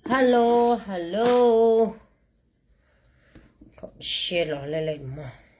Hello, hello. ရှဲလီၤလၢလၢမး.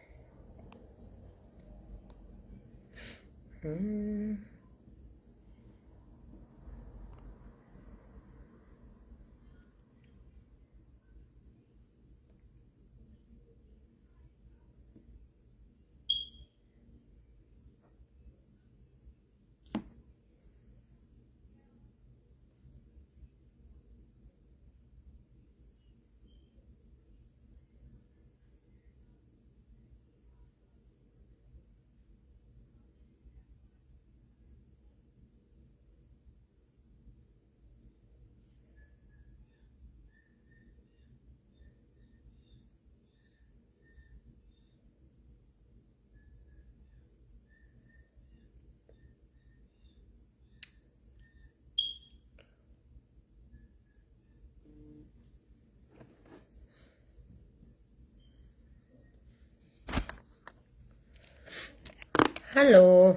Hello,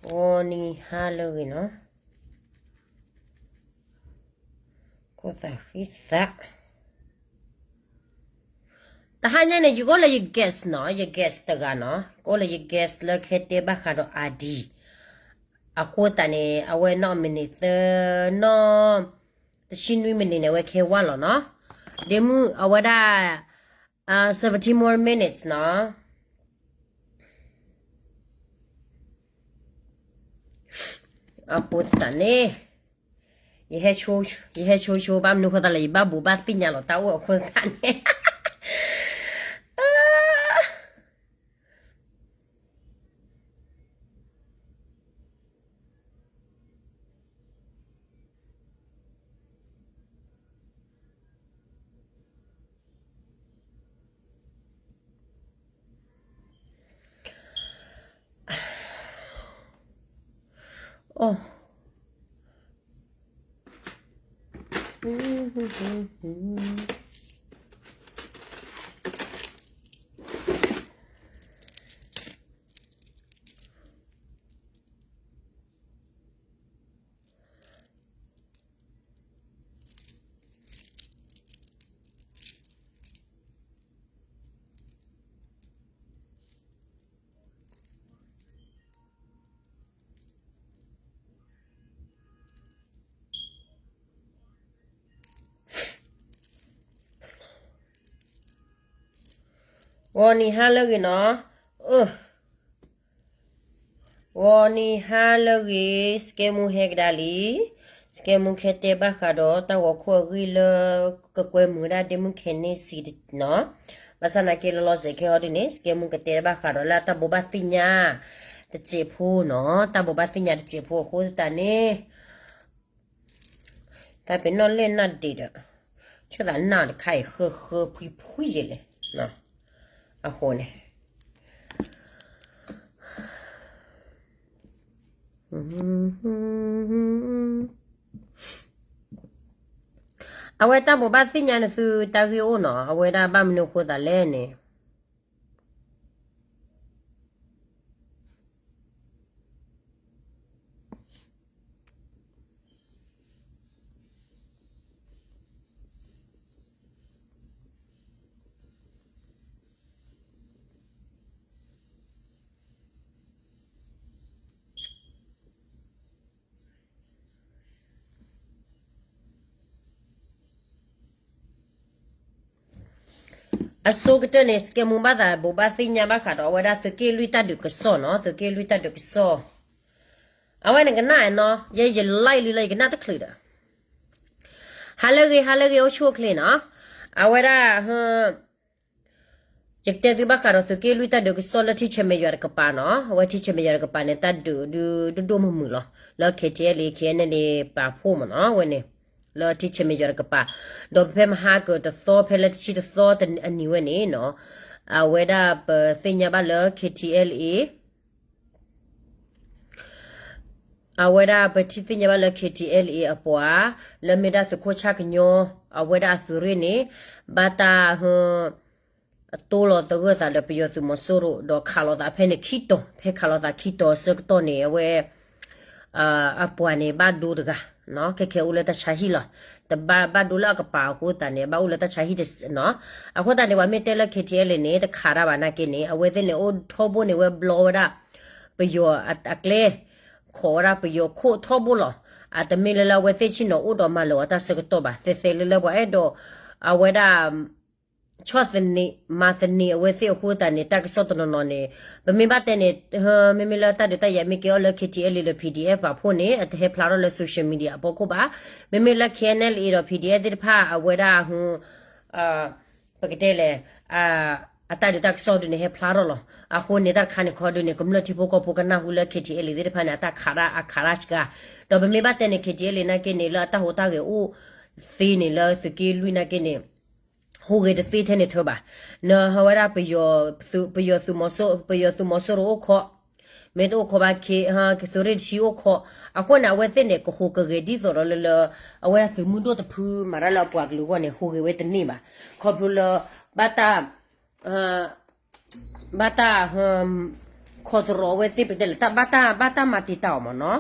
ဂီၤနံၤဟါလၢအဂ့ၤနီၤ, ခိၣ်သးဃံသး. တဟါညါန့ၣ် ယကအိၣ်လၢယ guest နီၤ, ယ guest တဂၤနီၤ, ကအိၣ်လၢယ guest လၢကဟဲတဲဘၣ်ဃးဒီး ID အဃိသတးန့ၣ် အဝဲနီၢ်မံးနံးသၢ, နီၢ်တဆံနွံမံးနံးန့ၣ် အဝဲကဟဲဝါလီၤနီၤ. ဒ့မုၣ်အဝဲဒၣ် seventeen more minutes နီၤ. အဃိသတးန့ၣ် ယဟဲဆိ, ယဟဲဆိဆိ ဘၣ်မနုၤအဃိသတးလဲၣ်, ယဘၣ်ဘိးဘၣ်သ့ၣ်ညါလီၤတၢ်အိၣ်အဃိသတးန့ၣ်. အိၣ် ဂီၤနံၤဟါလၢအဂ့ၤနီၤ, ဂီၤနံၤဟါလၢအဂ့ၤ, စကဲမူဟဲကဒါလံ, စကဲမူကဟဲတဲဘၣ်ဃးဒီးတၢ်ဂီၤခိၣ်အဂ့ၢ်လၢ ကကွဲမုာ်ဝဲဒၣ်ဒ့မုၣ်ခဲန့ၣ်စံးနီၤ, ဘၣ်ဆၣ်သနာ်က့လီၤလီၤဆဲးခဲအံၤဒ်န့ၣ် စကဲမူကတဲဘၣ်ဃးဒီးလၢတၢ်ဘိးဘၣ်သ့ၣ်ညါ တစဲးဖိနီၤ, တၢ်ဘိးဘၣ်သ့ၣ်ညါတစဲးဖိအဃိသတးန့ၣ် တၢ်ပ့ၤနီၣ်လဲၣ်နၢ်ဒံးဒီး ဆၢသးနၢ်တခါအံၤ ဃၢဃၢဖှံဖှံယဲလဲၣ်, အဃိန့ၣ် အဝဲတၢ်ဘိးဘၣ်သ့ၣ်ညါန့ၣ်သုတၢ်ဂ့ၢ်အိၣ်နီၤ, အဝဲဒၣ်ဘၣ်မနုၤအဃိသးလဲၣ်န့ၣ် အဆိကတၢၢ်န့ၣ် စကဲမူဘၣ်သးဘိးဘၣ်သ့ၣ်ညါဘၣ်ဃးဒီးအဝဲဒၣ်သုးက့လွံၢ်တၢ်ဒုးကစီၣ်နီၤ, သုးက့လွံၢ်တၢ်ဒုးကစီၣ်, အဝဲန့ၣ်ကနၣ်နီၤ, ယဲယ like လံလၢယကနၣ်တချုးဒီး, ဟါလၢအဂ့ၤ ဟါလၢအဂ့ၤ အိၣ်ဆူၣ်အိၣ်ချ့နီၤ, အဝဲဒၣ် ယကတဲသုဘၣ်ဃးဒီးသုးက့လွံၢ်တၢ်ဒုးကစီၣ်လၢထံဆဲးမဲးယွၤတကပၤနီၤ, အဝဲထံဆဲးမဲးယွၤတကပၤန့ၣ် တၢ်ဒုးဒုးဒိၣ်ဒိၣ်မုၢ်မုၢ်လီၤ, လၢ KTLA KNLA ပာ်ဖှိၣ်မ့ၢ်နီၤ, အဝဲန့ၣ် လၢထံဆဲးမဲးယွၤတကပၤ, ဒီးဖဲမဟါကတသီ ဖဲလၢတဆံတသီအနံၤဝဲန့ၣ်နီၤ, အဝဲဒၣ်ပသ့ၣ်ညါဘၣ်လၢ KTLA အဝဲဒၣ်ပထံၣ်သ့ၣ်ညါဘၣ်လၢ KTLA အပှၤ လၢမ့ၢ်ဒၣ်သုးခိၣ်ဆၣ်ကညီ အဝဲဒၣ်အသုးရ့ၣ်န့ၣ် ဘၣ်တၢ်ဟ အတိၢ်လီၤသဂၢၢ်သးဒီးပယီၤသုးမီၤစိရိၤ ဒီးခးလိာ်သးဖဲန့ၣ်ခံတီၤ, ဖဲခးလိာ်သးခံတီၤအဆၢကတီၢ်န့ၣ် အဝဲ အပှၤန့ၣ်ဘၣ်ဒိတဂၤ, ခဲခဲအိၣ်လၢတၢ်ဆါဟံၣ်လီၤ. တဘၣ်ဘၣ်ဒိလၢအကပၤအဃိသတးန့ၣ် ဘၣ်အိၣ်လၢတၢ်ဆါဟံၣ်နီၤ. အဃိသတးန့ၣ် ပှၤမ့ၢ်တဲလၢ KTLA န့ၣ် တခးတၢ်ဘၣ်နာ်က့န့ၣ် အဝဲသ့ၣ်န့ၣ် အိၣ်ထီဘိန့ၣ် ဝဲဘျီဝဲဒၣ် ပယီၤအကျဲ ခိးဝဲဒၣ်ပယီၤခိၣ်ထီဘိလီၤ. အတမ့ၢ်လၢလၢအဝဲသ့ၣ်ဆ့ၣ်နီၤအိၣ်ဒီးမၤလၢာ်အီၤတၢ်ဆၢကတီၢ်ဘၣ်. သဲးသဲးလၢလၢပှၤအဲၣ်ဒိး အဝဲဒၣ် ဆီၣ်သနံးမၤသနံးအဝဲသ့ၣ်အဃိသတးန့ၣ် တၢ်ကစီၣ်တနီၤနီၤန့ၣ် ပမ့ၢ်ဘၣ်တဲန့ၣ် မ့မ့ၢ်လၢတၢ်ဒုးတၢ်ယၤမ့ၢ်ကဲအီၤလၢ KTLA ဒီး PDF ပာ်ဖှိၣ်န့ၣ် အတဟဲဖျါထီၣ်လၢ social media အဖီခိၣ်ဘၣ်. မ့မ့ၢ်လၢ KNLA ဒီး PDF သ့ၣ်တဖၣ် အဝဲဒၣ် ပကတဲလဲၣ် အတၢ်ဒုးတၢ်ကစီၣ်ဒုးန့ၣ် ဟဲဖျါထီၣ်လီၤ. အဃိန့ၣ် တၢ်တခါန့ၣ်ခီဒုးန့ၣ် ကမျၢၢ်ထံဖိကီၢ်ဖိကနၢ်ဟူလၢ KTLA သ့ၣ်တဖၣ်န့ၣ် အတၢ်ခးဒၣ်အခးဒၣ်စှၤ. ဒီးပမ့ၢ်ဘၣ်တဲန့ၣ် KTLA နာ်က့န့ၣ် လၢအတၢ်ဟူးတၢ်ဂဲၤအိၣ်သ့န့ၣ်လၢသုးက့လွံၢ်နာ်က့န့ၣ် ဟူးဂဲၤတသ့ထဲန့ၣ်ထၢဘၣ်. နဟဲဝဲဒၣ် ပယီၤသုးမီၤစိရိၤအိၣ်ခိး, မ့ၢ်တအိၣ်ခိးဘၣ် သုးရ့ၣ်တဆံအိၣ်ခိး, အဃိန့ၣ် အဝဲသ့ၣ်န့ၣ် ကဟူးကဂဲၤဒ်သိးဒီးလၢလၢ အဝဲဒၣ်သုးမုၢ်ဒိၣ်တဖုမၤတၢ်လၢအပှၤကလုာ်အဂီၢ်န့ၣ် ဟူးဂဲၤဝဲတန့ၢ်ဘၣ်. ခီဖျိလၢ ဘၣ်တၢ် ဘၣ်တၢ် ခိးတရီၤအဝဲသ့ၣ်ပတဲလၢ ဘၣ်တၢ် ဘၣ်တၢ်မၤတံာ်တာ်အီၤမ့ၢ်နီၤ.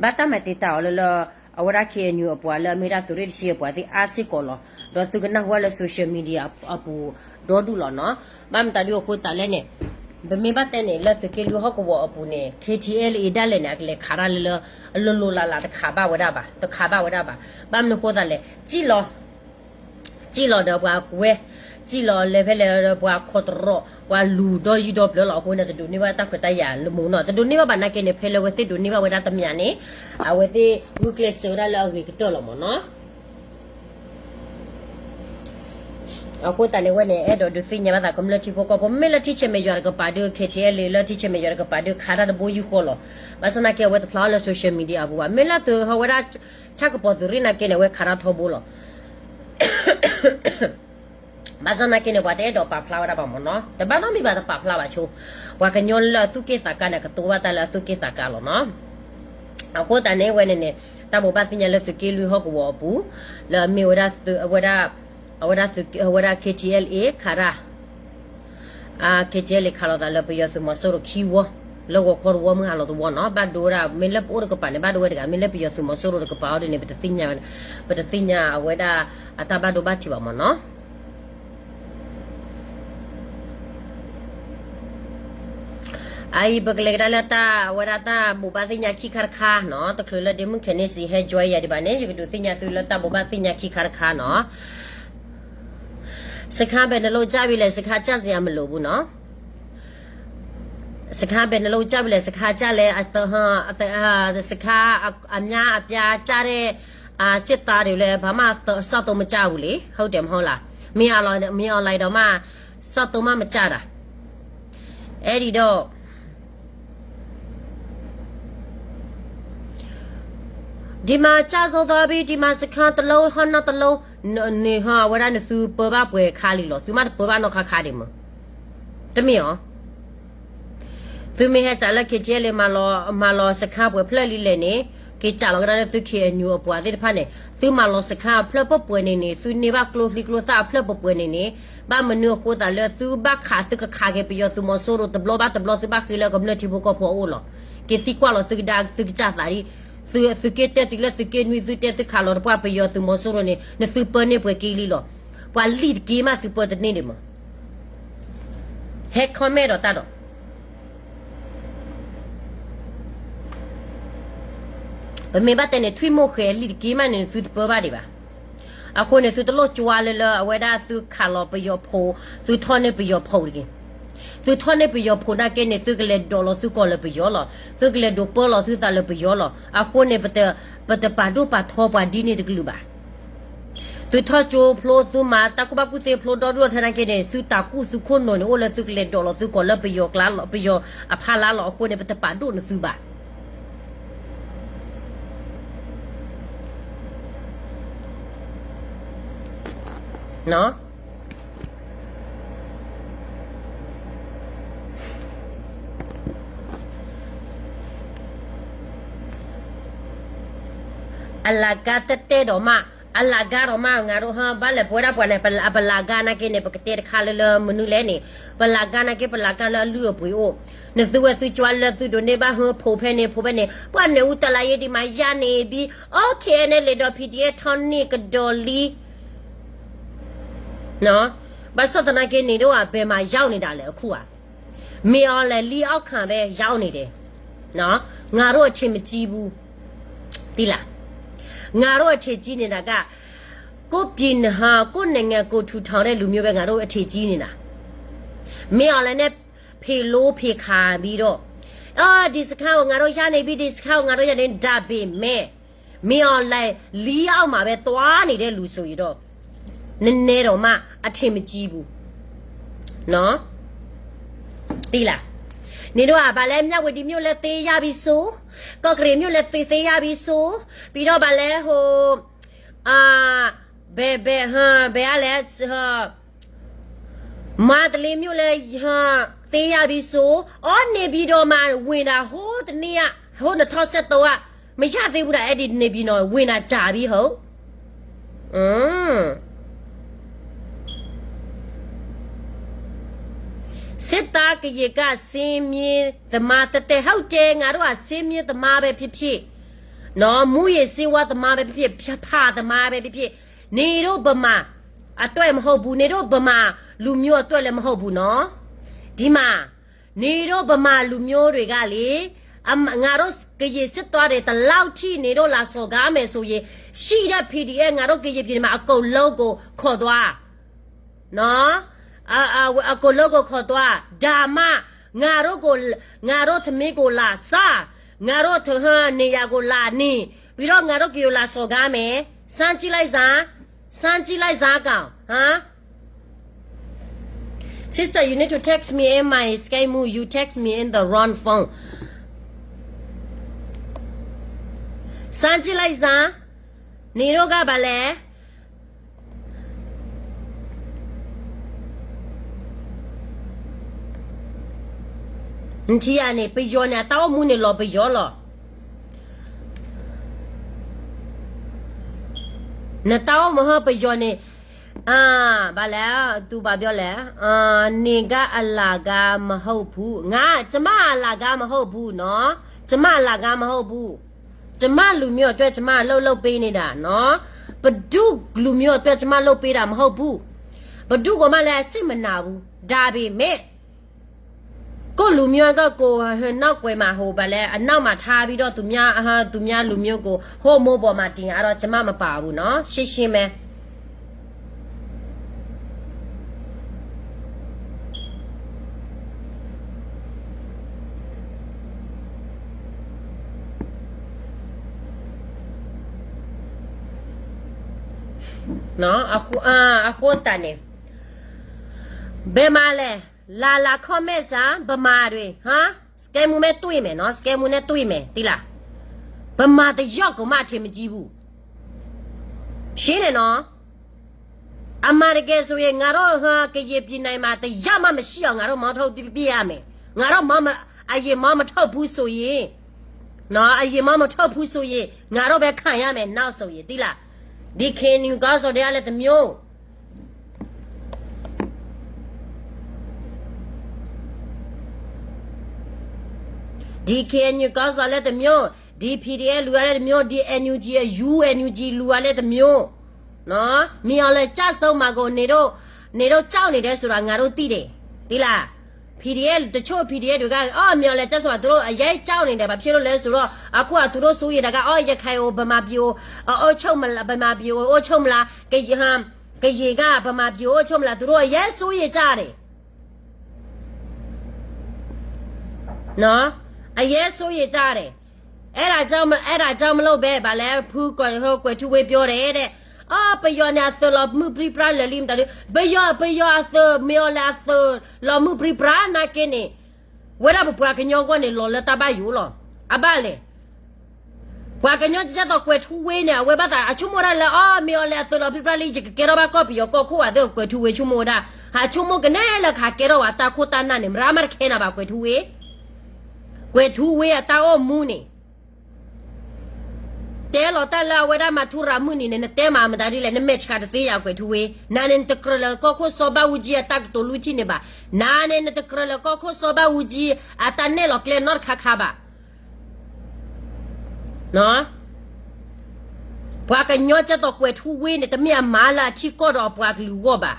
ဘၣ်တၢ်မၤတံာ်တာ်အီၤလၢလၢ အဝဲဒၣ် KNU အပှၤလၢအမ့ၢ်ဒၣ်သုးရ့ၣ်တဆံအပှၤသ့ၣ်အါစ့ၢ်ကီးလီၤ. ဒီးသုကနၢ်ဟူလၢ social media အပူၤဒီဒူၣ်လီၤနီၤ. ဘၣ်မတၤဒုအဃိသတးလဲၣ်န့ၣ် ပမ့ၢ်ဘၣ်တဲန့ၣ် လၢသုးက့လွံၢ်ဟီၣ်ကဝီၤအပူၤန့ၣ် KTLA ဒၣ်လဲာ်န့ၣ် အကလဲၤခးတၢ်လၢလၢ အလိၤလိၤလးလးတခးဘၣ်ဝဲဒၣ်ဘၣ်, တခးဘၣ်ဝဲဒၣ်ဘၣ်. ဘၣ်မနုၤအဃိသတးလဲၣ် စံၣ်လီၤ စံၣ်လီၤဒီးပှၤဝဲ, စံၣ်လီၤလဲၤဖဲလဲၣ်ဒီးပှၤခိးတရီၤ ပှၤလူၤဒီယံၤဒီပျၢၤလီၤ. အဃိန့ၣ် တဒိးန့ၢ်ဘၣ်တၢ်ခွဲးတၢ်ယာ်လၢမူနီၤ. တဒိးန့ၢ်ဘၣ်ဘၣ်နာ်က့န့ၣ် ဖဲလၢအဝဲသ့ၣ်ဒိးန့ၢ်ဘၣ်ဝဲဒၣ်တမံၤန့ၣ် အဝဲသ့ၣ်ဂုာ်ကျဲးစၢးဝဲဒၣ်လၢအဂ့ၤကတၢၢ်လီၤမ့ၢ်နီၤ. အဃိသတးန့ၣ် အဝဲန့ၣ် အဲၣ်ဒိးဒုးသ့ၣ်ညါဘၣ်သးကမျၢၢ်ထံဖိကီၢ်ဖိ မ့ၢ်လၢထံဆဲးမဲာ်ယွၤတကပၤဒုး KTLA လၢထံဆဲးမဲာ်ယွၤတကပၤဒုး ခးတၢ်တဘိယူၢ်ဃီလီၤ. ဘၣ်ဆၣ်နာ်က့ အဝဲတဖျါအီၤလၢ social media အပူၤဘၣ်. မ့ၢ်လၢသုဟီဝဲဒၣ် ဆၣ်ကပီၤသုးရ့ၣ်နာ်က့န့ၣ် အဝဲခးတၢ်ထီဘိလီၤ. ဘၣ်ဆၣ်နာ်က့န့ၣ် ပှၤတအဲၣ်ဒိးပာ်ဖျါဝဲဒၣ်ဘၣ်မ့ၢ်နီၤ. တဘၣ်နီတမံၤဘၣ်တပာ်ဖျါဘၣ်ဆိ. ပှၤကညီလၢအသူၣ်က့ၣ်သးကါန့ၣ် ကတိၤဘၣ်တၢ်လၢအသူၣ်က့ၣ်သးကါလီၤနီၤ. အဃိသတးန့ၣ် အဝဲန့ၣ်န့ၣ် တၢ်ဘိးဘၣ်သ့ၣ်ညါလၢသုးက့လွံၢ်ဟီၣ်ကဝီၤအပူၤ လၢအမ့ၢ်ဝဲဒၣ် အဝဲဒၣ် အဝဲဒၣ် KTLA ခးတၢ် KTLA ခးလိာ်သးလၢပယီၤသုးမီၤစိရိၤခံဝီ, လၢဂီၤခီတဝီမုၢ်ဟါလီၤတဝီနီၤ. ဘၣ်ဒိဝဲဒၣ် မ့ၢ်လၢပအိၣ်တကပၤန့ၣ် ဘၣ်ဒိဝဲတဂၤ, မ့ၢ်လၢပယီၤသုးမီၤစိရိၤတကပၤအီၤဒ်န့ၣ် ပတသ့ၣ်ညါ, ပတသ့ၣ်ညါအဝဲဒၣ်အတၢ်ဘၣ်ဒိဘၣ်ထံးဘၣ်မ့ၢ်နီၤ. အအံၤ ပကလဲၤကဒါလၢတၢ်ဝဲဒၣ်တၢ်ဘိးဘၣ်သ့ၣ်ညါခံခါတခါနီၤ, တချုးလၢဒ့မုၣ်ခဲန့ၣ်စံးဟဲ join ယၤဒံးဘၣ်န့ၣ် ယကဒုးသ့ၣ်ညါသုလၢတၢ်ဘိးဘၣ်သ့ၣ်ညါခံခါတခါနီၤ. စခန်းဘယ်နှစ်လုံးကျပြီလဲ, စခန်းကျစရာမလိုဘူးနော်. စခန်းဘယ်နှစ်လုံးကျပြီလဲ, စခန်းကျလဲ, အသ, အသ, စခန်းအ, အများအပြားကျတဲ့, အာ, စစ်သားတွေလည်း ဘာမှသ, စောင့်သုံးမကျဘူးလေ, ဟုတ်တယ်မဟုတ်လား. မင်းအောင်လှိုင်, မင်းအောင်လှိုင်တောင်မှ စောင့်သုံးမှမကျတာ. အဲ့ဒီတော့ ဒီမှာကျဆုံးသွားပြီ, ဒီမှာစခန်းတစ်လုံး, ဟောနောက်တစ်လုံး, န, န, ဟော, အဝဲဒၣ်နသုပၢဘၣ်ပှဲၤခါလံလီၤ, သုမ့ၢ်တပၢဘၣ်နီၢ်ခါခါဒံးမး, တမ့ၢ်အီၤ. သုမ့ၢ်ဟဲစးလၢ KTLA မၤလီၤ, မၤလီၤစခန်းပှဲၤဖျၢၣ်လံလဲၣ်န့ၣ်, က့ၤစးလီၤကဒါလၢသု KNU အပှၤသ့ၣ်တဖၣ်န့ၣ်, သုမၤလီၤစခန်းအဖျၢၣ်ပှဲၤပှဲၤန့ၣ်န့ၣ်, သုန့ၢ်ဘၣ်ကျိချံကျိသၣ်အဖျၢၣ်ပှဲၤပှဲၤန့ၣ်န့ၣ်, ဘၣ်မနုၤအဃိသးလၢသုဘၣ်ခးသုကခးက့ၤပယီၤသုးမီၤစိရိၤတဘျီဘၣ်တဘျီ သုဘၣ်ဃ့လၢကမျၢၢ်ထံဖိကီၢ်ဖိအအိၣ်လီၤ. က့ၤသံကွၢ်လီၤသုကဒါသုကစၢ်သးဒ်, သု, သုးက့တၢတုၤလၢသုးက့နွံ သုတဲသုခးလီၤတပှၢ်ပယီၤသုးမီၤစိရိၤန့ၣ် နသုပၢန့ၢ်ပှဲၤက့ၤလံလီၤ. ပှၤလံၣ်တက့ၢ်မးသုပၢတန့ၢ်ဒံးမး. ဟဲ comment ဒီးတၢ်ဒီး ပမ့ၢ်ဘၣ်တဲန့ၣ် ထွံၣ်မိၢ်ဃဲလံၣ်တက့ၢ်မးန့ၣ် သုတပၢဘၣ်ဒံးဘၣ်. အဃိန့ၣ် သုတလိၣ်ကွၢ်လၢလၢအဝဲဒၣ်သုခးလီၤပယီၤဖိ, သုထီၣ်န့ၢ်ပယီၤဖိတက့ၢ်. သုထီၣ်န့ၢ်ပယီၤဖိနာ်က့န့ၣ် သုကလဲၤဒိးလီၤသုကီၢ်လၢပယီၤလီၤ. သုကလဲၤဒိးပၢလီၤသုသးလၢပယီၤလီၤ. အဃိန့ၣ် ပတ, ပတပာ်ဒိၣ်ပာ်ထီပှၤဒ်န့ၣ်တကလုာ်ဘၣ်. သုထီၣ်ကၠိဖျိ သုမၤတၢ်ကူၣ်ဘၣ်ကူၣ်သ့ဖျိဒီဒူၣ်ထဲနာ်က့န့ၣ် သုတၢ်ကူၣ်သုခိၣ်နူာ်န့ၣ် အိၣ်လၢသုကလဲၤဒိးလီၤသုကီၢ်လၢပယီၤကျါလီၤ, ပယီၤအဖီလာ်လီၤ. အဃိန့ၣ် ပတပာ်ဒိၣ်နသုဘၣ်. အလၤကါတဲတဲဒီးမး အလၤကါဒီးမး ငါဒိၣ်ဟါ ဘၣ်လဲၣ် ပဝဲဒၣ်ပှၤန့ၣ် ပလၤကါနာ်က့န့ၣ် ပကတဲတခါလၢလၢမနုၤလဲၣ်န့ၣ်, ပလၤကါနာ်က့ ပလၤကါလၢအလုၢ်အပှ့ၤအိၣ်, နသုဝဲသုကွၢ်လၢသုဒိးန့ၢ်ဘၣ် ဟၢဖိဖဲန့ၣ် ဖိဖဲန့ၣ် ပှၤနၢၤအူတလးယဲဒံးမး ယါန့ၣ်ဘံ OK န့ၣ်လဲၤဒီး PDF ထီၣ်န့ၢ်ကဒီးလံ ဘၣ်ဆၣ်သနာ်က့န့ၣ် ဒိၣ်အဘဲမၤယါအိၣ်န့ၣ်ဒၣ်လဲာ်အခူဧါ, မ့ၢ်အီၤလဲၤလံအီၣ်ခၣ်ဘဲယါအိၣ်န့ၣ်ဒဲး, ငါဒိၣ်အထံးမကံဘူး, သံလၢ်, ငါဒိၣ်အထံးကံန့ၣ်ဒၣ်က ကိးပံၤနဟါ ကိးနဲၣ်ငါကိးထူးထီၣ်ဒဲးလူမျိုးဝဲ ငါဒိၣ်အထံးကံန့ၣ်ဒၣ်, မ့ၢ်အီၤလဲၤန့ၣ် ဖံးလိဖံးခါဘံဒီး, အ ဒံးစခါအိၣ် ငါဒိၣ်ယါန့ၣ်ဘံ ဒံးစခါအိၣ် ငါဒိၣ်ယါန့ၣ် ဒါပေမဲ့ မ့ၢ်အီၤလဲၤလံအီၣ်မးဝဲ သွားန့ၣ်ဒဲးလူၤစိၤအံၤဒီး, နနဲဒီးမး အထံးမကံဘူး, သံလၢ်, န့ၣ်ဒိၣ်အဘၣ်လဲၣ် မြဝတီမြို့လည်း သိမ်းရပြီဆို, ကော့ကရိတ်မြို့လည်း သိမ်းရပြီဆို, ပြီးတော့ဘၣ်လဲၣ် ဟို ဘဲဘဲ ဘဲအလဲၣ် မန္တလေးမြို့လည်း သိမ်းရပြီဆို, အိ နေပြည်တော်မှာ ဝင်တာ ဟိုတနေ့က ဟိုနှစ်ထောင့်ဆယ့်သုံးက မရသေးဘူးလား အဲ့ဒီနေပြည်တော် ဝင်တာကြာပြီ ဟုတ် စစ်သားကရေက စင်းမြစ်သမား တတဲ ဟုတ်တယ် ငါတို့က စင်းမြစ်သမားပဲဖြစ်ဖြစ် နော် မူးယစ်ဆေးဝါးသမားပဲဖြစ်ဖြစ် ဖျားသမားပဲဖြစ်ဖြစ် နေတို့ဗမာအတွက်မဟုတ်ဘူး နေတို့ဗမာလူမျိုးအတွက်လည်းမဟုတ်ဘူးနော် ဒီမှာ နေတို့ဗမာလူမျိုးတွေကလေ အမ- ငါတို့ကရင်စစ်သားတွေ ဒီလောက်ထိ နေတို့လာစော်ကားမယ်ဆိုရင် ရှိတဲ့ PDF ငါတို့ကရင်ပြည်မှာ အကုန်လုံးကို ခေါ်သွား နော် အ- အ- အကုန်လုံးကို ခေါ်သွား ဒါမှ ငါတို့ကို ငါတို့သမီးကို လာစား ငါတို့ထဟနေရာကို လာနေ ပြီးတော့ ငါတို့ကို လာစော်ကားမယ် စမ်းကြည့်လိုက်စမ်း စမ်းကြည့်လိုက်စမ်းကောင် ဟမ် Sister, you need to text me in my Skype mode. You text me in the wrong phone. စမ်းကြည့်လိုက်စမ်း နေတို့ကဘာလဲ နထံၣ်ဧါန့ၣ် ပယီၤန့ၣ် အတၢ်အိၣ်မူန့ၣ်လီၤပယီၤလီၤ. နတၢ်အိၣ်မူဟီပယီၤန့ၣ် ဘၣ်လဲၣ် သူဘာပြောလဲ နေကအလကားမဟုတ်ဘူး ငါ ကျမအလကားမဟုတ်ဘူးနော် ကျမအလကားမဟုတ်ဘူး ကျမလူမျိုးအတွက် ကျမအလုပ်လုပ်ပေးနေတာနော် ပဒုလူမျိုးအတွက် ကျမလုပ်ပေးတာမဟုတ်ဘူး ဘယ်သူ့ကိုမှလည်း အစိတ်မနာဘူး ဒါပေမဲ့ ကိုယ့်လူမျိုးက ကိုယ်နောက်ကွယ်မှာ ဟို ဘာလဲ အနောက်မှာထားပြီးတော့ သူများ အဟ သူများလူမျိုးကို ဟိုမိုးပေါ်မှာတင်ရတော့ ကျမမပါဘူးနော် ရှင်းရှင်းပဲ နော် အဃိ အ အဃိသတးန့ၣ် ဘယ်မှာလဲ လာလာ comment စမ်း ဗမာတွေ ဟမ် စကဲမူနဲ့တွေ့မယ်နော် စကဲမူနဲ့တွေ့မယ် သိလား ဗမာတစ်ယောက်ကိုမှ အထင်မကြီးဘူး ရှင်းတယ်နော် အမှန်တကယ်ဆိုရင် ငါတို့ ဟမ် ကရင်ပြည်နယ်မှာ တစ်ယောက်မှမရှိအောင် ငါတို့ မောင်းထုတ်ပစ်ရမယ် ငါတို့ မောင်းမ- အရင် မောင်းမထုတ်ဘူးဆိုရင် နော် အရင် မောင်းမထုတ်ဘူးဆိုရင် ငါတို့ပဲခံရမယ် နောက်ဆိုရင် သိလား ဒီ KNU ခေါင်းဆောင်တွေကလည်းတစ်မျိုး ဒီ KNU ခေါင်းဆောင်လည်းတစ်မျိုး ဒီ PDF လူကလည်းတစ်မျိုး ဒီ NUG အ UNUG လူကလည်းတစ်မျိုး နော် မင်းအောင်လှိုင်ကျဆုံးမှာကို နေတို့ နေတို့ကြောက်နေတယ်ဆိုတာ ငါတို့သိတယ် သိလား PDF တချို့ PDF တွေက အော် မင်းအောင်လှိုင်ကျဆုံးမှာ သူတို့အရမ်းကြောက်နေတယ် ဘာဖြစ်လို့လဲဆိုတော့ အခုက သူတို့စိုးရိမ်တာက အော် ရခိုင်ကို ဗမာပြည်ကို အုပ်ချုပ်မလား ဗမာပြည်ကို အုပ်ချုပ်မလား ကရင် ဟမ် ကရင်က ဗမာပြည်ကို အုပ်ချုပ်မလား သူတို့အရမ်းစိုးရိမ်ကြတယ် နော် အရမ်းစိုးရိမ်ကြတယ် အဲ့ဒါကြောင့်မ- အဲ့ဒါကြောင့်မလို့ပဲ ဘာလဲ ဖုကွယ်- ဟို ကွယ်ထူးဝေးပြောတယ်တဲ့ အော် ပယီၤန့ၣ် အသုးလီၤမုၢ်ပြံပြါလၢာ်လံ မတၤဒု ပယီၤ ပယီၤအသုး မင်းအောင်လှိုင် အသုးလီၤမုၢ်ပြံပြါ နာ်က့န့ၣ် ဝဲဒၣ်ပပှၤကညီဂီၢ်န့ၣ် လီၤလၢတၢ်ဘၣ်ယိၣ်လီၤ အဘၣ်လဲၣ် ပှၤကညီ ကျဲသိး ကွယ်ထူးဝေးန့ၣ် အဝဲဘၣ်သး အဆိကမိၣ်ဒၣ်လၢ အီ မင်းအောင်လှိုင် အသုးလီၤပြံပြါလံ ယကကဲထီၣ်ဘၣ်ကီၢ်ပယီၤကီၢ်ခိၣ် အသ့ ကွယ်ထူးဝေး ဆိကမိၣ်ဝဲဒၣ် ဟးဆိကမိၣ်ကနဲလၢခးကဲထီၣ်ဝဲတၢ်ခိၣ်တၢ်နၢ်န့ၣ် မရၢမတခဲနၤဘၣ် ကွယ်ထူးဝေး ကွယ်ထူးဝေး အတၢ်အိၣ်မူန့ၣ် တဲလီၤတၢ်လၢအဝဲဒၣ်မၤထူရၤမုၢ်နံၤန့ၣ် နတဲမၤမတၤဒ်လဲၣ်, နမဲာ်ဆှးတသ့ယၤကွဲးထူဝ့, နၤန့ၣ်နတကြၢးလၢကီၢ်ခိၣ်စီၤဘၣ်အူကၠံအတၢ်ကတိၤလွံၢ်ထံၣ်န့ၣ်ဘၣ်, နၤန့ၣ်နတကြၢးလၢကီၢ်ခိၣ်စီၤဘၣ်အူကၠံအတၢ်နဲၣ်လီၤကျဲနီတခါခါဘၣ်. ပှၤကညီကဲသိးကွဲးထူဝ့န့ၣ် တမ့ၢ်အမၤလၢအထံကီၢ်ဒီးအပှၤကလုာ်အဂီၢ်ဘၣ်.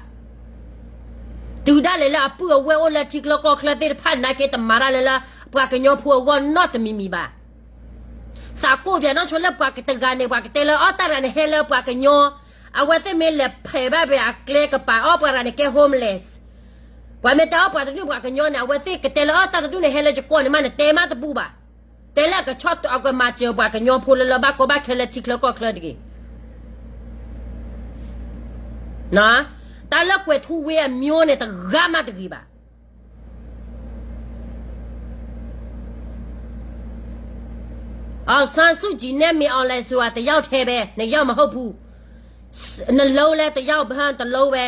တုၤဒၣ်လဲာ်လၢအပုၢ်အဝဲၢ်အိၣ်လၢထံချၢကီၢ်ချၢသ့ၣ်တဖၣ်နာ်က့ တမၤတၢ်လၢလၢပှၤကညီဖိအဂီၢ်နီတမံၤမံၤဘၣ်. သးကိးပၠးနီၢ်ဆိလၢပှၤတဂၤန့ၣ် ပှၤကတဲလၢအီၣ်တၢ်တဂၤန့ၣ်ဟဲလၢပှၤကညီ, အဝဲသ့ၣ်မ့ၢ်လဲၤဖဲးဘၣ်ပှၤအကျဲကပၤအီၣ်ပှၤတဂၤန့ၣ်ကဲ homeless. ပှၤမ့ၢ်တဲအီၣ်ပှၤတဒူၣ်ပှၤကညီန့ၣ် အဝဲသ့ၣ်ကတဲလၢအီၣ်တၢ်တဒူၣ်န့ၣ် ဟဲလၢယကီၢ်န့ၣ်မး နတဲမးတဘူၣ်ဘၣ်. တဲလၢအကဆီၣ်အကမၤစၢၤပှၤကညီဖိလၢလၢဘၣ်ကီဘၣ်ခဲလၢထံချၢကီၢ်ချၢတဂ့ၤ. တၢ်လၢကွဲးထူဝ့အမျိုးန့ၣ် တဂၤမးတဂ့ၤဘၣ်. အောင်ဆန်းစုကြည်နဲ့ မင်းအောင်လှိုင်ဆိုတာ တစ်ယောက်တည်းပဲ, နှစ်ယောက်မဟုတ်ဘူး. နှစ်လုံးလဲ တစ်ယောက်တလုံးပဲ,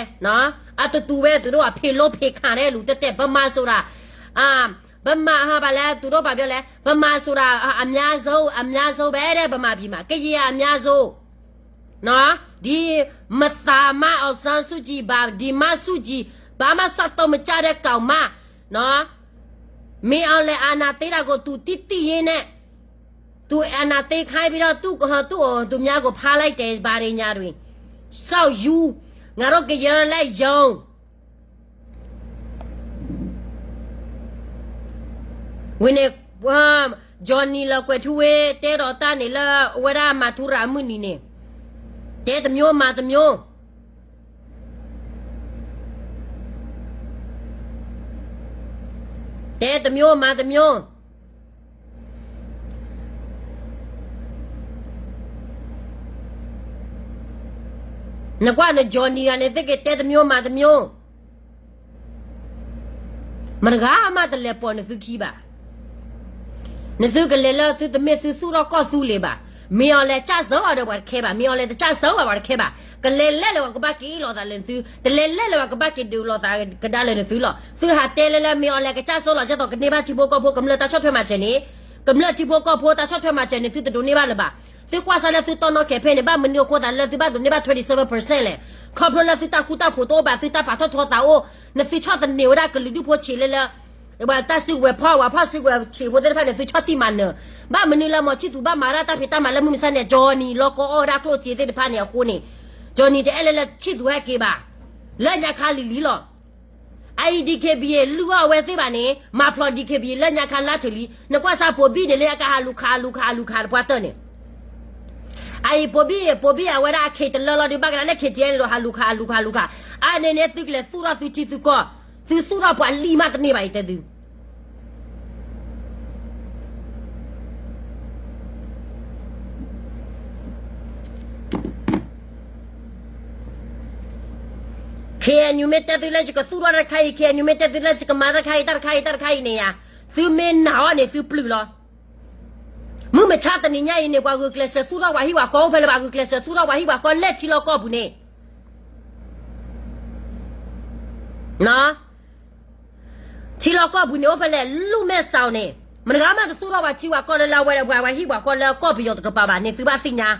အတူတူပဲ, သူတို့က ဖေလို့ဖေခံတဲ့လူ တက်တက် ဗမာဆိုတာ, အာ, ဗမာဟာ ဘာလဲ, သူတို့ဘာပြောလဲ, ဗမာဆိုတာ အများဆုံး, အများဆုံးပဲတဲ့ ဗမာပြည်မှာ, ကရင်ကအများဆုံး. နော်, ဒီမသးမ အောင်ဆန်းစုကြည် ဘာ, ဒီမ စုကြည်, ဘာမှစက်တော့မကြတဲ့ကောင်မ, နော်, မင်းအောင်လှိုင်အာဏာသိမ်းတာကို သူသိသိရင်းနဲ့, သူအာဏာသိမ်းခိုင်းပြီးတော့ သူ့, သူ့, သူများကို ဖမ်းလိုက်တယ်, ဘာတွေညာတွေ, စောက်ယူ, ငါတို့ကရင်လက်ရုံး ဝံၤန့ၣ်, Johnny လၢကွဲးထူဝ့ တဲဒီးတၢ်န့ၣ်လၢအဝဲဒၣ်မၤထူရၤအမုၢ်နံၤန့ၣ်, တဲတစ်မျိုးမၤတစ်မျိုး, တဲတစ်မျိုးမၤတစ်မျိုး. နကွၢ်န Johnny ဂၤန့ၣ် သုကတဲတစ်မျိုးမၤတစ်မျိုး, မတဂၤမးတလဲၤပိာ်နသုခံဘၣ်. နသုကလဲၤလၢသုတမ့ၢ်သုသူၣ်ထီၣ်ကီၢ်သူလ့ၤဘၣ်. မင်းအောင်လှိုင်ကျဆုံးဒီးပှၤတခဲဘၣ်, မင်းအောင်လှိုင်တကျဆုံးဘၣ်ပှၤတခဲဘၣ်. ကလဲၤလဲၤလၢပှၤကဘၣ်က့ၤအ့ၣ်လိာ်သးလၢနသု, တလဲၤလဲၤလၢပှၤကဘၣ်က့ၤဒုးလိာ်သးကဒါလၢနသုလီၤ. သုဟးတဲလၢလၢ မင်းအောင်လှိုင်ကကျဆုံးလီၤ ကဲသိးကန့ၢ်ဘၣ်ထံဖိကီၢ်ဖိကမျၢၢ်တၢ်ဆီၣ်ထွဲမၤစၢၤန့ၣ်, ကမျၢၢ်ထံဖိကီၢ်ဖိတၢ်ဆီၣ်ထွဲမၤစၢၤန့ၣ် သုတဒိးန့ၢ်ဘၣ်လၢၤဘၣ်. သုကွၢ်စၢ်လၢသုတီၢ်နီၣ်ခဲးဖဲန့ၣ် ဘၣ်မနုၤအဃိသးလၢသုဘၣ်ဒိးန့ၢ်ဘၣ် twenty seven percent လဲၣ်. ခီဖျိလၢသုတၢ်ဃူတၢ်ဖိးတအိၣ်ဘၣ်, သုတၢ်ပာ်ထီၣ်ထီသးအိၣ်, နသုဆီၣ်သနံးဝဲဒၣ်ကလုာ်ဒူၣ်ဖိဆံးလၢလၢ ပှၤတၢ်စုကဝဲၤဖီၣ်, ပှၤဖီၣ်စုကဝဲၤဆံးဖိသ့ၣ်တဖၣ်န့ၣ် သုဆီၣ်တံၢ်မၤနၢၤ. ဘၣ်မနုၤလၢမီၤဆံၣ်သူးဘၣ်မၤဒၣ်တၢ်ဖံးတၢ်မၤလၢမုၢ်မဆါန့ၣ် Johnny လီၤကီအီၣ်ဝဲဒၣ်ကျိၣ်စ့သ့ၣ်တဖၣ်န့ၣ်အဃိန့ၣ်, Johnny တအဲၣ်လၢလၢဆံၣ်သူးဟဲက့ၤဘၣ်. လၢညါခါလံၤလံၤလီၤ. အအံၤ DKBA လုၢ်အီၣ်အဝဲသ့ၣ်ဘၣ်န့ၣ် မၤဖျိး DKBA လၢညါခါလါထုးလံ. နကွၢ်စၢ်ပိာ်ဘံၣ်န့ၣ်လၢအကဟးလူၤခး ဟးလူၤခး ဟးလူၤခးတပှၢ်တၢၢ်န့ၣ် အအံၤ ပိာ်ဘံၣ်, ပိာ်ဘံၣ်အဝဲဒၣ်အခ့တလၢလီၤဒီး ဘၣ်ကဒါလၢ KTLA ဒီးဟးလူၤခး ဟးလူၤခး ဟးလူၤခး. အါန့ၣ်န့ၣ် သုကလဲၤသူၣ်ထီၣ်သုထံသုကီၢ်, သုသူၣ်ထီၣ်ပှၤလံမးတန့ၢ်ဘၣ် ယတဲသု. ခ့ၣ်အဲၣ်ယူၣ် မ့ၢ်တဲသုလၢယကသူၣ်ထီၣ်တၢ်တခါအံၤ, ခ့ၣ်အဲၣ်ယူၣ် မ့ၢ်တဲသုလၢယကမၤတၢ်တခါအံၤ, တၢ်တခါအံၤ တၢ်တခါအံၤန့ၣ်ယါ, သုမ့ၢ်နာ်အီၤန့ၣ် သုပျုၢ်လီၤ. မုၢ်မဆါတနံၤညါအံၤန့ၣ် ပှၤဂုာ်ကျဲးစၢးသူၣ်ထီၣ်ပှၤဟံၣ်ပှၤဃီအိၣ်ဖဲလဲၣ်, ပှၤဂုာ်ကျဲးစၢးသူၣ်ထီၣ်ပှၤဟံၣ်ပှၤဃီလၢထံလီၢ်ကီၢ်ပူၤန့ၣ် ထံလီၢ်ကီၢ်ပူၤန့ၣ်အိၣ်ဖဲလဲၣ်, လူမ့ၢ်စးအီၤန့ၣ်, မတဂၤမးတသူၣ်ထီၣ်ပှၤထံပှၤကီၢ်လၢလၢဝဲဒၣ်ပှၤဟံၣ်ပှၤဃီလၢကီၢ်ပယီၤတကပၤဘၣ်န့ၣ် သုဘၣ်သ့ၣ်ညါ.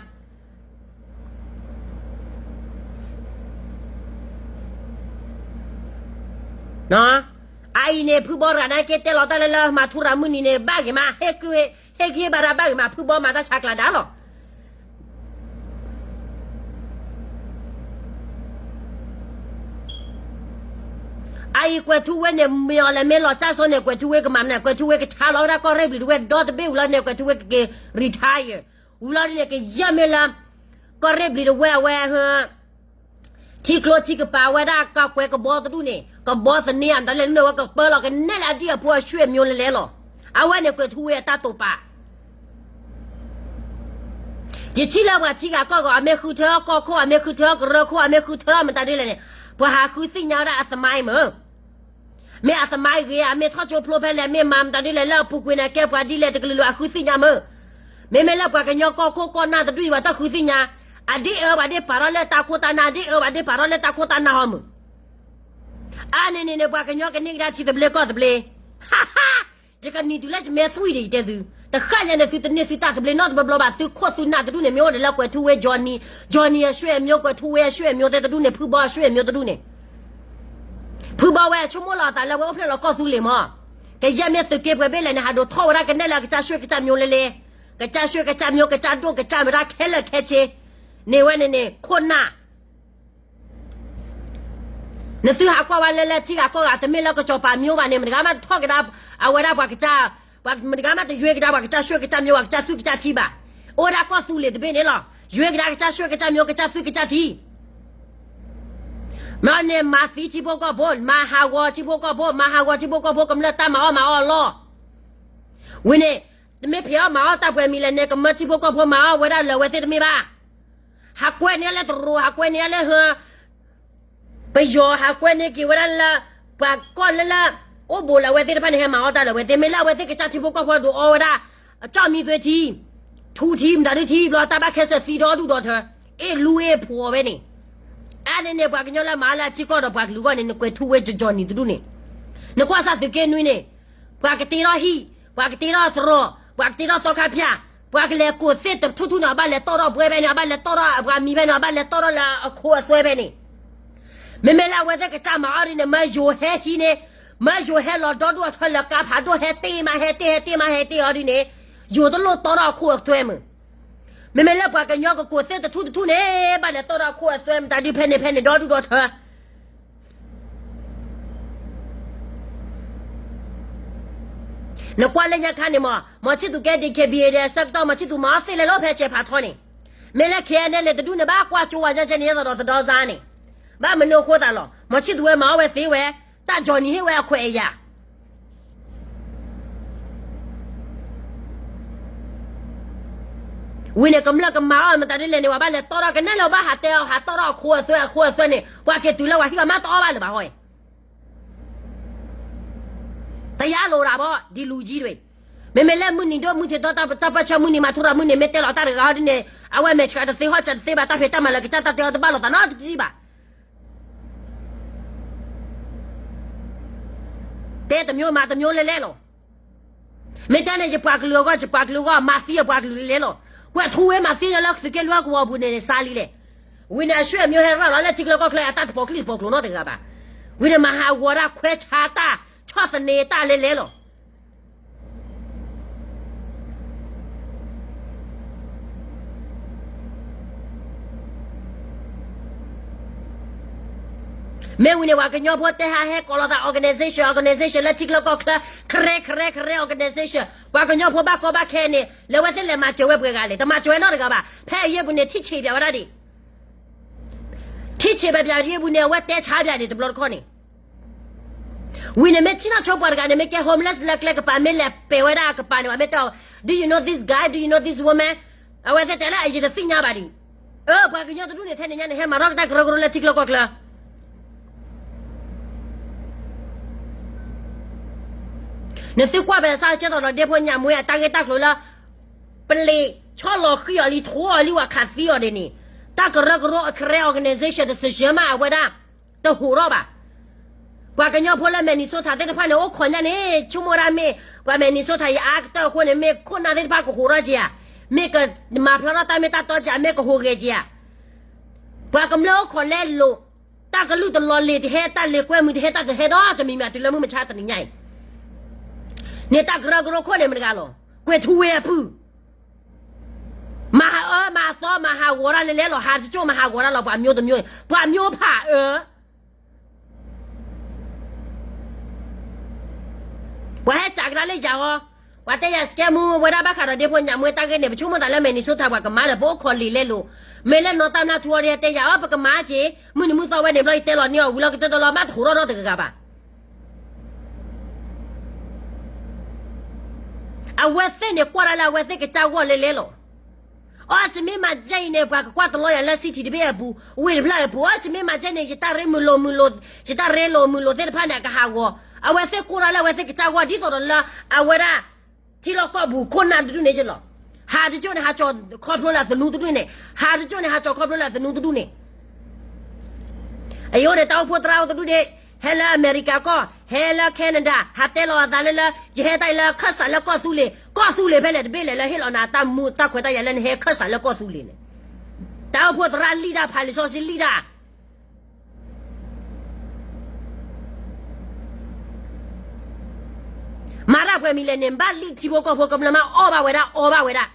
အအံၤန့ၣ် ဖုဘီရၤနာ်က့တဲလီၤတၢ်လၢလၢမၤထူရၤမုၢ်နံၤန့ၣ် ဘၣ်ဂ့ၤမး, ဟ့ၣ်က့ၤဘၣ်ရၤဘၣ်ဂ့ၤမး, ဖုဘီမၤတၢ်ဆါကျးဒါလီၤ. အအံၤကွဲးထူဝ့န့ၣ် မ့ၢ်အီၤလဲၤမ့ၢ်လီၤစၢ်စိန့ၣ် ကွဲးထူဝ့ကမၤမနုၤ, ကွဲးထူဝ့ကဆါလီၤဝဲဒၣ်ကီၢ်ရ့ၣ်ဘျံၤတဝဲဒီတဘ့ၣ်ဝံၤလီၤန့ၣ် ကွဲးထူဝ့ကက့ၤ retire ဝံၤလီၤန့ၣ် ကယဲၢ်မ့ၢ်လၢ ကီၢ်ရ့ၣ်ဘျံၤတဝဲအဝဲ ထံကျိထံကပၤဝဲဒၣ်ကီၢ်ကွဲကဘီတဒူၣ်န့ၣ် ကဘီသန့အမတၤလဲၣ်န့ၣ် ဝဲကပၢလီၤကနဲၣ်လၢအဒံၣ်အဖိအဆွေမျိုးလဲၤလဲၤလီၤ. အဝဲန့ၣ်ကွဲးထူဝ့အတၢ်တိာ်ပာ် ယထံၣ်လၢပှၤထံဂၤကီၢ်ဂၤ အမ့ၢ်ဃုထၢကီၢ်ခိၣ် အမ့ၢ်ဃုထၢကရၢခိၣ် အမ့ၢ်ဃုထၢမတၤဒ်လဲၣ်န့ၣ် ပှၤဟးဃုသ့ၣ်ညါဝဲဒၣ်အသမိုင်းမ့ၢ် မ့ၢ်အသမိုင်းဂ့ၤ အမ့ၢ်ထီၣ်ကၠိဖျိဖဲလဲၣ် မ့ၢ်မၤမတၤဒ်လဲၣ်လၢအပူၤကွံာ်န့ၣ် ကဲပှၤဒ်လဲၣ်တကလုာ်လၢအဃုသ့ၣ်ညါမ့ၢ် မ့မ့ၢ်လၢပှၤကညီကီၢ်ခိၣ်ကီၢ်နၢ်တဒူၣ်အံၤ ပှၤတဃုသ့ၣ်ညါ အဒ်အၢပှၤဒ်ပာ်ထီၣ်လၢတၢ်ခိၣ်တၢ်နၢ် ဒ်အၢပှၤဒ်ပာ်ထီၣ်လၢတၢ်ခိၣ်တၢ်နၢ်ဟီမ့ၢ် အါန့ၣ်န့ၣ်န့ၣ် ပှၤကညီကန့ၢ်ကဒါထံသဘျ့ကီၢ်သဘျ့ ယကနံၤတုၤလၢယမဲာ်သွံၣ်ဒံး ယတဲသု, တဃၣ်ညါန့ၣ် သုတန့ၢ်သုတၢ်သဘျ့နီတဘျီဘျီဘၣ်, သုခိၣ်သုနၢ်တဒူၣ်န့ၣ် မ့ၢ်အိၣ်ဒၣ်လၢကွဲၤထူဝ့ Johnny, Johnny အဆွေမျိုး, ကွဲၤထူဝ့အဆွေမျိုးသ့ၣ်တဒူၣ်န့ၣ်, ဖုဘီအဆွေမျိုးတဒူၣ်န့ၣ်, ဖုဘီဝဲဆိကမိၣ်လီၤအသးလၢဝဲအိၣ်ဖျဲၣ်လီၤကီၢ်သူလ့ၤမး, ကယဲၢ်မ့ၢ်သုးက့ပှဲၤဘ့ၣ်လဲၣ်န့ၣ် ဟးဒိးထီၣ်ဝဲဒၣ်ကနဲၣ်လၢအကစၢ်ဆွေကစၢ်မျိုးလဲလဲ, ကစၢ်ဆွေကစၢ်မျိုး ကစၢ်ဒိၣ်ကစၢ်မတၤခဲလၢာ်ခဲဆ့, န့ၢ်ဝဲန့ၣ်န့ၣ် ခိၣ်နၢ် နသုဟးကွၢ်ဝဲလၢလၢထံဂၤကီၢ်ဂၤ တမ့ၢ်လၢကစီၤပၤမျိုးဘၣ်န့ၣ် မတဂၤမးတထီၣ်ကဒါ အဝဲဒၣ်ပှၤကစၢ်, မတဂၤမးတယွ့ကဒါပှၤကစၢ်ဆွေကစၢ်မျိုး ပှၤကစၢ်သူၣ်ကစၢ်ထံဘၣ်. အိၣ်ဝဲဒၣ်ကီၢ်သူလ့ၤတဘ့ၣ်န့ၣ်လီၤ. ယွ့ကဒါကစၢ်ဆွေကစၢ်မျိုး ကစၢ်သူၣ်ကစၢ်ထံ မ့ၢ်န့ၣ် မၤသံထံဖိကီၢ်ဖိ, မၤဟးဂီၤထံဖိကီၢ်ဖိ, မၤဟးဂီၤထံဖိကီၢ်ဖိ ကမျၢၢ်တၢ်မၤအီၣ်မၤအီလီၤ. ဝံၤန့ၣ် တမ့ၢ်ဖံးအီၣ်မၤအီၣ်တၢ်ပှဲၤမံၤလဲၣ်န့ၣ် ကမၢထံဖိကီၢ်ဖိမၤအီၣ်ဝဲဒၣ်လၢအဝဲသ့ၣ်တမ့ၢ်ဘၣ်. ဟးကွဲန့ၢ်လၢတရူး, ဟးကွဲန့ၢ်လၢဟၢ ပယီၤ, ဟးကွဲန့ၢ်က့ၤဝဲဒၣ်လၢ ပှၤကီၢ်လၢလၢ အိၣ်ဘူးလၢအဝဲသ့ၣ်တဖၣ်န့ၣ် ဟဲမၤအီၣ်တၢ်လၢအဝဲသ့ၣ်, မ့ၢ်လၢအဝဲသ့ၣ်ကစၢ်ထံဖိကီၢ်ဖိဒုးအီဝဲဒၣ် အကၠီၣ်မံသွဲထံ, ထူထံ, မတၤဒုထံ, ဘျီတၢ်ဘၣ်ခဲစၢၣ်သံဒီဒူၣ်ဒီထၢ, အ့ၣ်လူအ့ၣ်ဖိးဝဲန့ၣ်, အါန့ၣ်န့ၣ် ပှၤကညီလၢမၤလၢအထံကီၢ်ဒီးပှၤကလုာ်အဂီၢ်န့ၣ် နကွဲၤထူဝ့ Johnny တဒူၣ်န့ၣ်, နကွၢ်စၢ်သုးက့နွံန့ၣ်, ပှၤကတ့ထီၣ်ဟံၣ်, ပှၤကတ့ထီၣ်သရိာ်, ပှၤကတ့ထီၣ်သီခါဖၠၣ်, ပှၤကလဲၤကိးသ့ၣ်တထူၣ်ထူၣ်န့ၣ် အဘၣ်လဲၤတီၢ်ထီၣ်ပှဲၤဖဲန့ၣ်, အဘၣ်လဲၤတီၢ်ထီၣ်ပှၤမံၤဖဲန့ၣ်, အဘၣ်လဲၤတီၢ်ထီၣ်လၢအခိအသွဲဖဲန့ၣ် မ့မ့ၢ်လၢအဝဲသ့ၣ်ကစၢ်မၤအီၣ်ဒ်န့ၣ် မၢယိၤဟဲဟံးန့ၣ်, မၢယိၤဟဲလီၤဒီဒူၣ်အထၢလၢကါဖးဒိၣ် ဟဲတ့ၢ်မး ဟဲတ့ၢ် ဟဲတ့ၢ်အီၤဒ်န့ၣ်, ယိၤတလိၣ်တီၢ်ထီၣ်အခိအသွဲမုၢ်. မ့မ့ၢ်လၢပှၤကညီကကိးသ့ၣ်တထူၣ်တထူၣ်န့ၣ် ဘၣ်လဲၤတီၢ်ထီၣ်အခိအသွဲမတၤဒုဖဲန့ၣ်ဖဲန့ၣ်ဒီဒူၣ်ဒီထၢ နကွၢ်လၢညါခါန့ၣ်မး, မီၤဆံၣ်သူးကဲ ဒီး ခ့ဘံၣ်အ့ၣ် ဒီးအဆၢကတီၢ် မီၤဆံၣ်သူးမၤအီၣ်သ့လဲၣ်လီၤ ဖဲစဲးဖးထီန့ၣ်, မ့ၢ်လၢ ခ့ၣ်အဲၣ်အဲၣ် လဲၤတဒူၣ်န့ၣ် ဘၣ်ကွၢ်ကၠိဝဲညါကဲန့ၣ် ယဲသိးဒီးသဒီစါန့ၣ်, ဘၣ်မနုၤအဃိသးလီၤ. မီၤဆံၣ်သူးဝဲမၤအီၣ်ဝဲသ့ဝဲ, တၢ် Johnny ဟ့ၣ်ဝဲအခွဲးအယာ် ဝံၤန့ၣ် ကမျၢၢ်ကမၤအီၣ်မတၤဒ်လဲၣ်န့ၣ် ပှၤဘၣ်လဲၤတီၢ်ထီၣ်ကနဲၣ်လၢၤ ဘၣ်ဟးတဲအီၤ ဟးတီၢ်ထီၣ်အခိအသွဲ အခိအသွဲန့ၣ် ပှၤက့ၤတုၤလၢပှၤဟံၣ်အီၤမးတအီၣ်ဘၣ်လၢၤဘၣ်ဟီအံၤ တယါလိာ်ဒၣ်ဘၣ် ဒ်လူၤကံတဝဲ, မ့မ့ၢ်လၢမုၢ်နံၤဒိၣ်မုၢ်ထံးဒီ တၢ်ပၢၢ်ဆၢမုၢ်နံၤမၤထူရၤမုၢ်နံၤ မ့ၢ်တဲလီၤတၢ်တဂၤဟီဒ်န့ၣ် အဝဲမဲာ်ဆှးတသ့ဟီၣ်စၢၤတသ့ဘၣ် တၢ်ဖံးတၢ်မၤလၢကစၢ်တၢ်တဲအီၤတဘၣ်လိာ်သးနီတစံးဘၣ် တဲတမျိုးမၤတမျိုးလဲၤလဲၤလီၤ. မ့ၢ်တဲန့ၣ် ယပှၤကလုာ်အဂီၢ် ယပှၤကလုာ်အဂီၢ် မၤသံယပှၤကလုာ်လဲၤလဲၤလီၤ. ကွဲးထူဝ့မၤသံယလၢသုးက့လွံၢ်ကဝီၤပူၤန့ၣ် စါလံလဲၣ်. ဝံၤန့ၣ် အဆွေမျိုးဟဲရၣ်လီၤလၢထံကျိကီၢ်ချၢ အတၢ်တပိာ်ချံတပိာ်ကျိၤနီတဂၤဘၣ်. ဝံၤန့ၣ်မၤဟးဂီၤတၢ်ခွဲးဆါတၢ် ဆီၣ်သနံးတၢ်လဲၤလဲၤလီၤ. မ့ၢ်ဝံၤန့ၣ် ပှၤကညီဖိတဲဟးဟဲကိးလိာ်သး organization organization လၢထံချၢကီၢ်ချၢ ခရဲခရဲခရဲ organization ပှၤကညီဖိဘၣ်ကီဘၣ်ခဲန့ၣ် လၢအဝဲသ့ၣ်လဲၤမၤစၢၤဝဲပှဲၤဂၤလဲၣ် တမၤစၢၤဝဲနီတဂၤဘၣ်. ဖဲအယ့ၢ်ပူၤန့ၣ် ထံၣ်ဆံးပၠးဝဲဒၣ်ဒံး ထံၣ်ဆံးပၠးပၠးအယ့ၢ်ပူၤန့ၣ် အဝဲတဲဆါပၠးဒံးတဘျီတခီၣ်န့ၣ် ဝံၤန့ၣ်မ့ၢ်ထံၣ်နီၢ်ဆိပှၤတဂၤန့ၣ် မ့ၢ်ကဲ homeless လၢကျဲကပၤ မ့ၢ်လဲၤပဲာ်ဝဲဒၣ်ကပၤန့ၣ် မ့ၢ်တဲအီၤ do you know this guy, do you know this woman အဝဲသ့ၣ်တဲလၢအယံၤတသ့ၣ်ညါဘၣ်ဒံး. အၢ ပှၤကညီတဒူၣ်န့ၣ် ထဲန့ၣ်ညါန့ၣ် ဟဲမၤထီၣ်တၢ်ကရၢကရိလၢထံချၢကီၢ်ချၢ နသုကွၢ်ဖဲစၢ်ကဲသိးဒီးဒ့ဖိညၣ်မွ့ အတၢ်ဂ့ၢ်တၢ်ကျိၤလၢ ပလံၤဆီၣ်လီၤဃံအီၤလံ ထိအီၤလံ ဝဲခးသံအီၤဒ်န့ၣ် တၢ်ကရၢကရိ ခရဲ organization တစၢၤမးအဝဲဒၣ် တဟူးထီၣ်ဘၣ်. ပှၤကညီဖိလၢ Minnesota သ့ၣ်တဖၣ်န့ၣ် အိၣ်ခိးညါန့ၣ် ဆိကမိၣ်ဝဲဒၣ်မ့ၢ် ပှၤ Minnesota ယအါကတၢၢ်အဃိန့ၣ် မ့ၢ်ခိၣ်နၢ်သ့ၣ်တဖၣ်ကဟူးထီၣ်က့ၤဧါ, မ့ၢ်ကမၤဖျါထီၣ်တၢ်မ့ၢ်တၢ်တီက့ၤဧါ, မ့ၢ်ကဟူးဂဲၤက့ၤဧါ. ပှၤကမျၢၢ်အိၣ်ခိးလဲလိာ် တၢ်ကလုၢ်တလီၤလ့ၤတဟဲ တၢ်လ့ၤကွဲမုာ်တဟဲ တၢ်တဟဲဒီးတမံၤမံၤတုၤလၢမုၢ်မဆါတနံၤညါအံၤ န့ၣ်တၢ်ကရၢကရိခိၣ်န့ၣ်မတဂၤလီၤ. ကွဲၤထူဝ့အပုၢ် မၤဟးအၢ မၤသီ မၤဟးဂီၤတၢ်လဲၤလဲၤလီၤ ဟးတကၠိၣ်မၤဟးဂီၤတၢ်လီၤ ပှၤမျိုးတမျိုး ပှၤမျိုးဖးအၢ ပှၤဟဲစးကဒါလၢယၤဟီ, ပှၤတဲယၤစကဲမူဝဲဒၣ်ဘၣ်ဃးဒီးဒ့ဖိညၣ်မွ့တၢ်ဂ့ၢ်န့ၣ် ပဆိကမိၣ်သးလၢ Minnesota ပှၤကမၤဒီး ပအိၣ်ခိးလံာ်လဲလိာ်, မ့ၢ်လၢနီၢ်တၢ်နၢ်ထူအီၤဒ်တဲယၤအီၤ ပကမၤက့ၤ, မုၢ်နံၤမုၢ်သီဝဲန့ၣ် ဘျီယတဲလီၤန့ၢ်အီၤဝံၤလီၤ ကတၢၢ်တလီၤ မ့ၢ်တဟူးထီၣ်နီတဂၤဂၤဘၣ်. အဝဲသ့ၣ်န့ၣ် ကွၢ်တၢ်လၢအဝဲသ့ၣ်ကစၢ်ဂီၢ်လဲၤလဲၤလီၤ. အီတမ့ၢ်မၤကဲအံၤန့ၣ် ပှၤကကွၢ်တလီၤယၤလၢ city တဘ့ၣ်အပူၤ, ဝ့ၢ်တဖျၢၣ်အပူၤ, အီတမ့ၢ်မၤကဲန့ၣ် ယတၢ်ရ့မုာ်လိာ်မုာ်လိာ်, ယတၢ်ရ့လိာ်မုာ်လိာ်သ့ၣ်တဖၣ်န့ၣ် အကဟးဂီၤ, အဝဲသ့ၣ်ကွၢ်တၢ်လၢအဝဲသ့ၣ်ကစၢ်ဂီၢ် ဒ်သိးဒီးလၢ အဝဲဒၣ် ထံလီၢ်ကီၢ်ပူၤခိၣ်နၢ်တဒူၣ်န့ၣ်လီၤ. ဟးတကၠိၣ်န့ၣ် ဟးကၠီၤခီဖျိလၢသနူတဒူၣ်န့ၣ်, ဟးတကၠိၣ်န့ၣ် ဟးကၠီၤခီဖျိလၢသနူတဒူၣ်န့ၣ် အံၤအိၣ်ဒီးတၢ်အိၣ်ဖှိၣ်သရၣ်အိၣ်တဒူၣ်န့ၣ် ဟဲလၢအမဲရကၤကီၢ်, ဟဲလၢ Canada, ဟးတဲလီၤအသးလၢလၢ ယဟဲတၢ်အံၤလၢခၢၣ်စးလၢကီၢ်သူလ့ၤ, ကီၢ်သူလ့ၤဖဲလဲၣ်တဘ့ၣ်လဲၣ် လၢဟ့ၣ်လီၤနၤတၢ်မူတၢ်ခွဲးတၢ်ယာ်လၢနဟဲခၢၣ်စးလၢကီၢ်သူလ့ၤန့ၣ်, တၢ်အိၣ်ဖှိၣ်သရၣ်လံၣ်တၢ် ဖးလံာ်စီဆှံလံၣ်တၢ် မၤတၢ်ပှဲၤမံၤလဲၣ်န့ၣ် ဘၣ်လံၣ်ထံဖိကီၢ်ဖိ ကမျၢၢ်မ့ၢ်အီၣ်ဘၣ်ဝဲဒၣ် အီဘၣ်ဝဲဒၣ်.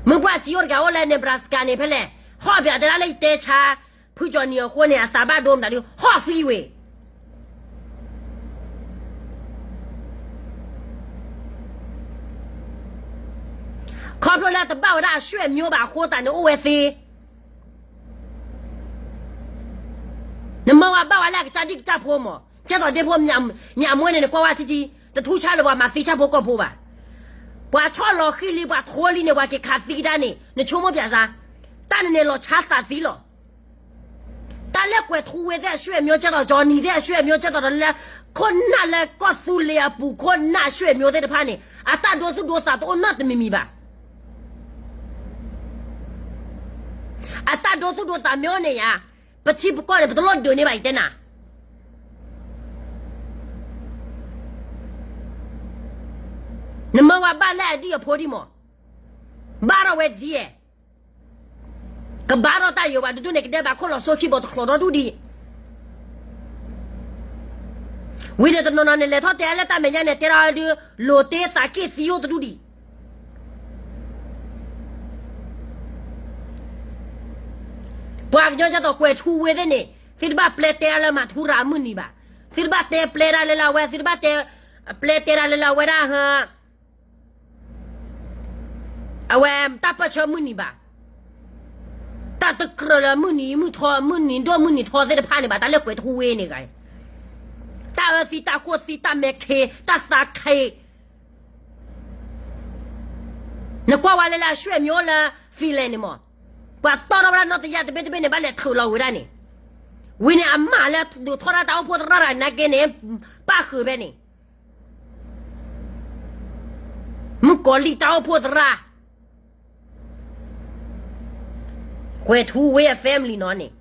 မုၢ်ပှၢ်ထံအိၣ်တဂၤအိၣ်လၢ Nebraska န့ၣ်ဖဲလဲၣ်, ဟီၣ်ဘၣ်တဲဒၣ်လၢယတဲဆါ ဖုကၠီၤနံၤအဃိန့ၣ် အသးဘၣ်ဒိမတၤဒု ဟီၣ်သံဝဲ ခီဖျိလၢတဘၣ်ဝဲဒၣ်အဆွေမျိုးဘၣ်အဃိသတးန့ၣ် အိၣ်ဝဲသ့ နမၢဝဲဘၣ်ဝဲလၢအကစၢ်ဒံၣ်ကစၢ်ဖိမး, ကဲသိးဒ့ဖိ ညၣ်မွဲန့ၣ် နကွၢ်ဝဲထံထံ, တထူဆါလၢပှၤမၤသံဆၣ်ဖိကီၢ်ဖိဘၣ်. ပှၤဆီၣ်လီၤဃံလံ ပှၤထိလံန့ၣ် ပှၤက့ၤခးသံကဒါန့ၣ် နဆိကမိၣ်ပၠးစါ, တၢ်နန့ၣ်လီၤဆါသးသံလီၤ. တၢ်လၢကွဲၤထူဝ့သ့ၣ်အဆွေမျိုး ကဲသိးကၠီၤနံၤသ့ၣ်အဆွေမျိုး ကဲသိးဒီးလၢ ခိၣ်နၢ်လၢကီၢ်သူလ့ၤအပူၤ ခိၣ်နၢ်အဆွေမျိုးသ့ၣ်တဖၣ်န့ၣ် အတၢ်ဒိသူၣ်ဒိသးတအိၣ်နီတမံၤမံၤဘၣ်. အတၢ်ဒိသူၣ်ဒိသးမ့ၢ်အိၣ်န့ၣ်ယါ, ပထံပကီၢ်န့ၣ် ပတလိၣ်ဒုးန့ၢ်ဘၣ် ယတဲနၤ. နမၢဝဲဘၣ်လၢအဒံၣ်အဖိဒံၣ်မး, ဘၣ်ထီၣ်ဝဲဒ်ယဲၢ်, ကဘၣ်ထီၣ်တၢ်ယိာ်ဘၣ်တဒူၣ်န့ၣ် ကဒဲဘၣ်ခိၣ်လီၤစိခံဘီတချီးဒီဒူၣ်ဒံး. ဝံၤန့ၣ်တနီၤနီၤန့ၣ် လဲၤထီၣ်တဲအါလၢတၢ်မဲာ်ညါန့ၣ် တဲထီၣ်ဒုး လိၤတ့သးက့ၣ်သံအိၣ်တဒူၣ်ဒံး. ပှၤကညီကဲသိးကွဲၤထူဝ့သ့ၣ်န့ၣ် သုတဘၣ်ပျဲတဲဒၣ်လၢမၤထူရၤအမုၢ်နံၤဘၣ်. သုတဘၣ်တဲပျဲဒၣ်လၢလၢအဝဲ သုတဘၣ်တဲ ပျဲတဲဒၣ်လၢလၢအဝဲဒၣ် အဝဲတၢ်ပၢၢ်ဆၢမုၢ်နံၤဘၣ်. တၢ်တကြၢးလၢမုၢ်နံၤမုၢ်ထီ မုၢ်နံၤဒိၣ်မုၢ်နံၤထီသ့ၣ်တဖၣ်န့ၣ်ဘၣ် တၢ်လၢကွဲၤထူဝ့န့ၣ်ဂ့ၤ, တၢ်အၢသံတၢ်ဃိၣ်သံတၢ်မဲာ်ခ့ တၢ်သးခ့ နကွၢ်ဝဲလၢလၢအဆွေမျိုးလၢ Finland န့ၣ်မး, ပှၤတီၢ်ထီၣ်ဝဲဒၣ်နီၢ်တယၢ်တဘ့ၣ်တဘ့ၣ်န့ၣ် ဘၣ်လဲၤထုးလီၤဝဲဒၣ်န့ၣ်, ဝံၤန့ၣ် အမၤလၢဒုးထီၣ်ဒၣ်တၢ်အိၣ်ဖှိၣ်သရၣ်ရၤနာ်က့န့ၣ် ပၣ်ဃုာ်ဖဲန့ၣ်, မုၣ်ကီၤလံၢ်တၢ်အိၣ်ဖှိၣ်သရၣ် ကွဲၤထူဝ့အ family နီၤန့ၣ်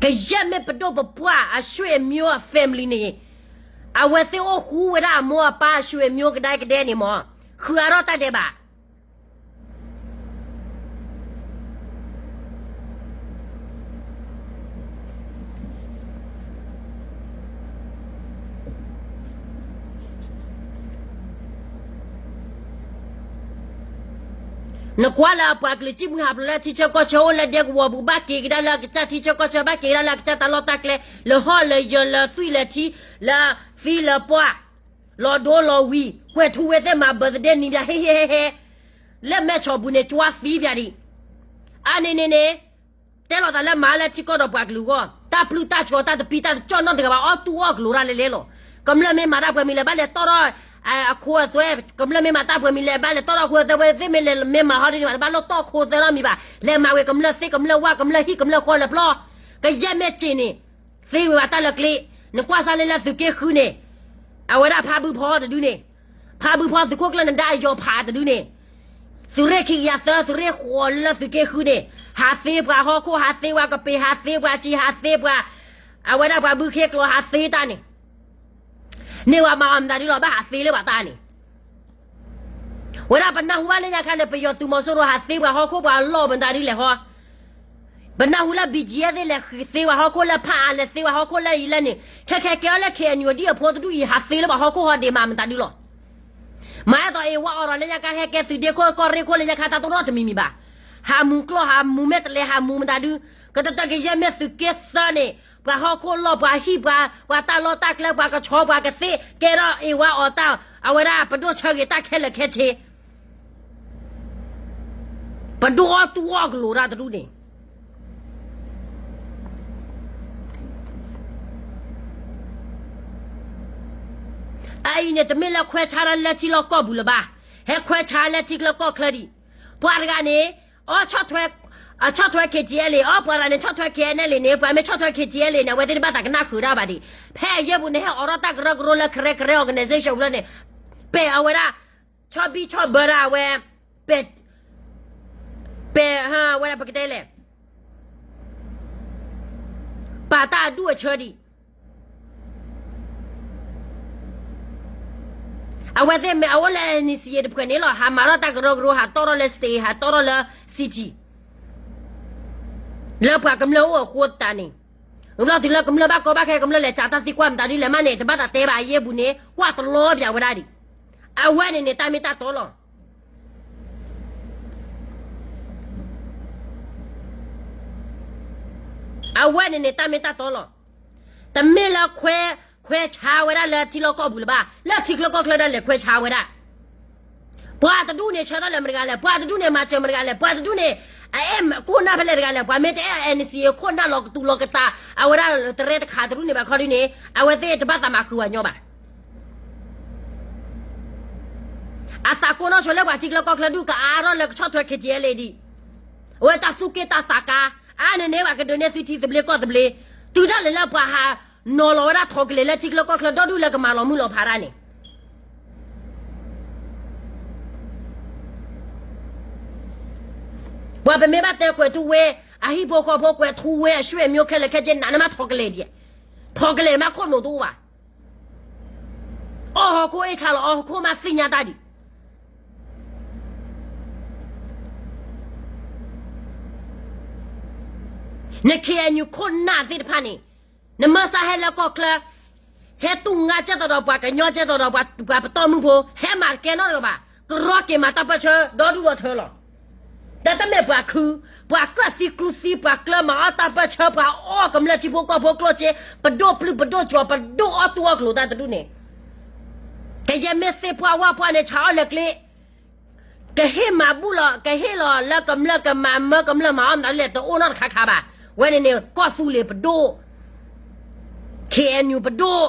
ကယဲၢ်မ့ၢ်ပဒိၣ်ပပှၢ်အဆွေမျိုးအ family န့ၣ်, အဝဲသ့ၣ်အိၣ်ဃူဝဲဒၣ်အမိၢ်အပၢ်အဆွေမျိုး ကဒါကဒဲန့ၣ်မး, ဃုအါထီၣ်တၢ်ဒဲးဘး နကွၢ်လၢအပှၤကလုာ်စံၣ်မှံဟးဖျိးလၢထံဆၢကီၢ်ဆၢအိၣ်လၢဒဲကဝီၤပူၤ ဘၣ်က့ၤကဒါလၢအကစၢ်ထံဆၢကီၢ်ဆၢ ဘၣ်က့ၤကဒါလၢအကစၢ်တၢ်လီၢ်တၢ်ကျဲ လၢဟီၣ်လၢယၢၤလၢသွံၣ်လၢထံ လၢသံလၢပှၢ် လီၤဒိလီၤဝံၤ ကွဲၤထူဝ့သ့ၣ်မၤ birthday နံၤပၠးဟ့ၣ်ဟ့ၣ်ဟဲဟဲ လၢမဲၢ်ဆီးပူၤန့ၣ် ကၠွါသံပၠးဒံး အါန့ၣ်န့ၣ်န့ၣ် တဲလီၤသးလၢမၤလၢထံကီၢ်ဒီးပှၤကလုာ်အဂီၢ် တၢ်ပျုၢ်တၢ်ကၠီၤတၢ်တပံတၢ်တကၠီၣ်နီတဂၤဘၣ် အီၣ်တူၢ်အီၣ်ကလိၤတၢ်လဲၤလဲၤလီၤ. ကမျၢၢ်မ့ၢ်မၤတၢ်ပှဲၤမံၤလဲၣ် ဘၣ်လဲၤတီၢ်ထီၣ်အခိအသွဲ, ကမျၢၢ်မ့ၢ်မၤတၢ်ပှဲၤမံၤလဲၣ် ဘၣ်လဲၤတီၢ်ထီၣ်အခိအသွဲ ဝဲသ့ၣ်မ့ၢ်လဲၤမ့ၢ်မၤဟီဒ်န့ၣ်ဘၣ် တဘၣ်လိၣ်တီၢ်ခိသွဲထီၣ်မံၤဘၣ် လဲၤမၤဝဲကမျၢၢ်သ့ကမျၢၢ်ဝၣ် ကမျၢၢ်ဟံၣ်ကမျၢၢ်ဃီလၢပျီ ကယဲၢ်မ့ၢ်စ့ၢ်န့ၣ် သ့ဝဲဘၣ်တၢ်လၢကျ့, နကွၢ်စၢ်လၢလၢသုးက့ဃုန့ၣ်, အဝဲဒၣ်ဖးဘုဖီတဒုန့ၣ်, ဖးဘုဖီသုးခိၣ်ကျၢၢ်နဒါအယီၤဖးတဒုန့ၣ်, သုးရ့ၣ်ခံကယၤသၢ သုးရ့ၣ်ဃိးလၢသုးက့ဃုန့ၣ်, ဟးသ့ပှၤဟီၣ်ခိၣ် ဟးသ့ပှၤကပ့ၤ ဟးသ့ပှၤစံး ဟးသ့ပှၤ, အဝဲဒၣ်ပှၤဘုခ့ကျိာ် ဟးသ့တၢ်န့ၣ် န့ၢ်ဝဲမၤအီၤမတၤဒုလီၤ ဘၣ်ဟးသ့လၢပှၤတၢ်န့ၣ် ဝဲဒၣ်ပနၢ်ဟူဘၣ်လၢညါခါန့ၣ် ပယီၤသုးမီၤစိရိၤဟးသ့ပှၤဟီၣ်ခိၣ်ပှၤလီၢ် မတၤဒုလဲၣ်ဟီ, ပနၢ်ဟူလၢ ဘံၣ်ကၠံၣ်အဲၣ်သ့ၣ်လဲၤသ့ပှၤဟီၣ်ခိၣ် လၢဖးအါလဲၤသ့ပှၤဟီၣ်ခိၣ်လၢအံၤလၢန့ၣ် ခဲခဲကဲအီၤလၢ ခ့ၣ်အဲၣ်ယူၣ် အဒံၣ်အဖိတဒူၣ်အံၤ ဟးသ့လၢပှၤဟီၣ်ခိၣ်ဟီဒ့းမး မတၤဒုလီၤ. မၤအဲၣ်ဒိးအ့ၣ်ဝါအီၤဒီးလၢညါခါ ဟဲကဲသုးဒ့ခိၣ်ကီၢ်ရ့ၣ်ခိၣ်လၢညါခါ တၢ်တအိၣ်နီတမံၤမံၤဘၣ်. ဟးမူၤကျီၢ် ဟးမူၤမဲာ်တဲးလဲး ဟးမူၤမတၤဒု, ကတၢၢ်တၢၢ်ကယဲၢ်မ့ၢ်သုးက့သၢန့ၣ် ပှၤဟီၣ်ခိၣ်လီၢ် ပှၤဟံၣ်ပှၤ ပှၤတၢ်လီၢ်တၢ်ကျဲ ပှၤကဆီ ပှၤကသ့ ကဲထီၣ်အ့ၣ်ဝါအီၤတၢ် အဝဲဒၣ်ပဒိၣ်ဆၢဂ့ၤတၢ်ခဲလၢာ်ခဲဆ့ ပဒိၣ်အီၣ်တူၢ်အီၣ်ကလိၤတၢ်တဒူၣ်န့ၣ် အအံၤန့ၣ် တမ့ၢ်လၢခွဲးဆါတၢ်လၢထံလီၢ်ကီၢ်ပူၤလၢၤဘၣ်. ဟဲခွဲးဆါလၢထံချၢကီၢ်ချၢဒံး. ပှၤတဂၤန့ၣ် အီၣ်ဆီၣ်ထွဲ အဆီၣ်ထွဲ ခ့ၣ်ကၠံၣ်အဲၣ်လ့ၣ်, အီၣ်ပှၤတဂၤန့ၣ် ဆီၣ်ထွဲ ခ့ၣ်အဲၣ်လ့ၣ်န့ၣ်, ပှၤမ့ၢ်ဆီၣ်ထွဲ ခ့ၣ်ကၠံၣ်အဲၣ်လ့ၣ်န့ၣ် အဝဲသ့ၣ်တဘၣ်သးကနၣ်ဃုာ်တၢ်ဘၣ်ဒံး. ဖဲအယဲၢ်ပူၤန့ၣ် ဟဲအိးထီၣ်တၢ်ကရၢကရိလၢ ကရဲကရဲ organization လၢန့ၣ် ပဲာ်အဝဲဒၣ် ဆီၣ်ဘံၣ်ဆီၣ်ဘၢဒၣ်အဝဲ ပဲာ် ပဲ ဝဲဒၣ်ပကတဲလဲၣ်, ပာ်တၢ်အဒူၣ်အဆၢဒံး. အဝဲသ့ၣ်မ့ၢ်အအိၣ်လၢ N C A တဖုန့ၣ်လီၤ, ဟးမၤထီၣ်တၢ်ကရၢကရိ ဟးတီၣ်ထီၣ်လၢ state ဟးတီၣ်ထီၣ်လၢ city လၢပှၤကမျၢၢ်အိၣ်အဃိသတးန့ၣ်, ဘျီတုၤလၢကမျၢၢ်ဘၣ်ကီဘၣ်ခဲ ကမျၢၢ်လဲၤစးတၢ်သံကွၢ်မတၤဒ်လဲၣ်မးန့ၣ် တဘၣ်သးတဲဘၣ်အယဲၢ်ပူၤန့ၣ် ကွၢ်တလီပၠးဝဲဒၣ်ဒံး. အဝဲန့ၣ်န့ၣ် တၢ်မ့ၢ်တၢ်တီလီၤ. အဝဲန့ၣ်န့ၣ် တၢ်မ့ၢ်တၢ်တီလီၤ. တမ့ၢ်လၢခွဲ ခွဲးဆါဝဲဒၣ်လၢထံလီၢ်ကီၢ်ပူၤလၢၤဘၣ်, လၢထံချၢကီၢ်ချၢဒၣ်လဲာ်ခွဲးဆါဝဲဒၣ်. ပှၤတဒူၣ်န့ၣ်ဆၢထၢၣ်လၢမတဂၤလဲၣ်, ပှၤတဒူၣ်န့ၣ်မၤစၢၤမတဂၤလဲၣ်, ပှၤတဒူၣ်န့ၣ် အအဲၣ်ခိၣ်နၢ်ဖဲလဲၣ်တဂၤလဲၣ်, ပှၤမ့ၢ်တအဲၣ် N C A ခိၣ်နၢ်လီၤကတူၤလီၤကသး အဝဲဒၣ်တရဲတခးတဒူၣ်န့ၣ်ဘၣ်ခီဒ်န့ၣ် အဝဲသ့ၣ်တဘၣ်သးမၤဃုာ်ဝဲညီဘၣ်. အသးကိးနီၣ်ဆိလၢပှၤထံချၢကီၢ်ချၢဒူၣ်ကအါထီၣ်လၢကဆီၣ်ထွဲ K T L A ဒံး, အဝဲတၢ်သူၣ်က့ၣ်တၢ်သးကါ, အါန့ၣ်န့ၣ် ပှၤကဒုးန့ၢ်သုထံသဘျ့ကီၢ်သဘျ့, တုၤဒၣ်လဲာ်လၢပှၤဟးနီၤလီၤဝဲဒၣ်ထိးကလဲာ်လၢထံချၢကီၢ်ချၢဒီဒူၣ်လၢကမၤလီၤမုၢ်လီၤဖးတၢ်န့ၣ် ပှၤပမ့ၢ်ဘၣ်တဲကွဲးထူဝဲ အဟံၣ်ဖိဃီဖိကွဲးထူဝဲ အဆွေမျိုးခဲလၢာ်ခဲဆ့ နးနမးထိးကလဲာ်ဒံး, ထိးကလဲာ်မးခိၣ်နူာ်တအိၣ်ဘၣ်. အီၣ်ဟီၣ်ခိၣ်အ့ၣ်ဆါလီၤ အီၣ်ဟီၣ်ခိၣ်မးသ့ၣ်ညါတၢ်ဒံး. န K N U ခိၣ်နၢ်သ့ၣ်တဖၣ်န့ၣ် နမၢစၢ်ဟဲလၢကီၢ်ချၢ ဟဲတူၢ်ငါကဲသိးဒီးပှၤကညီကဲသိးဒီး ပှၤပတီၢ်မုၢ်ဖိ ဟဲမၤတကဲနီတဂၤဘၣ်, ကရီက့ၤမၤတၢ်ပၢၢ်ဆၢဒီဒူၣ်ဒီထၢလီၤ. တၢ်တမ့ၢ်ပှၤခု, ပှၤကၢၣ်သံကျူသံ ပှၤကျၢမၤအီၣ်တၢ်ပၢၢ်ဆၢ ပှၤအီၣ်ကမျၢၢ်ထံဖိကီၢ်ဖိကျိၣ်စ့, ပဒိၣ်ပျုၢ်ပဒိၣ်ကၠီၤ ပဒိၣ်အီၣ်တူၢ်အီၣ်ကျိၤတၢ်တဒူၣ်န့ၣ်, ကယဲၢ်မ့ၢ်သ့ၣ်ပှၢ်ဝၣ်ပှၢ်န့ၣ် ဆးအီၣ်လၢကျ့ ကဟ့ၣ်မၤဘူၣ်လီၤ ကဟ့ၣ်လီၤလၢကမျၢၢ်ကမၤမၢကမျၢၢ်မၤအီၣ်မတၤဒ်လဲၣ် တအိၣ်နီတခါခါဘၣ်. ဝဲန့ၣ်န့ၣ် ကီၢ်သူလ့ၤပဒိၣ်, K N U ပဒိၣ်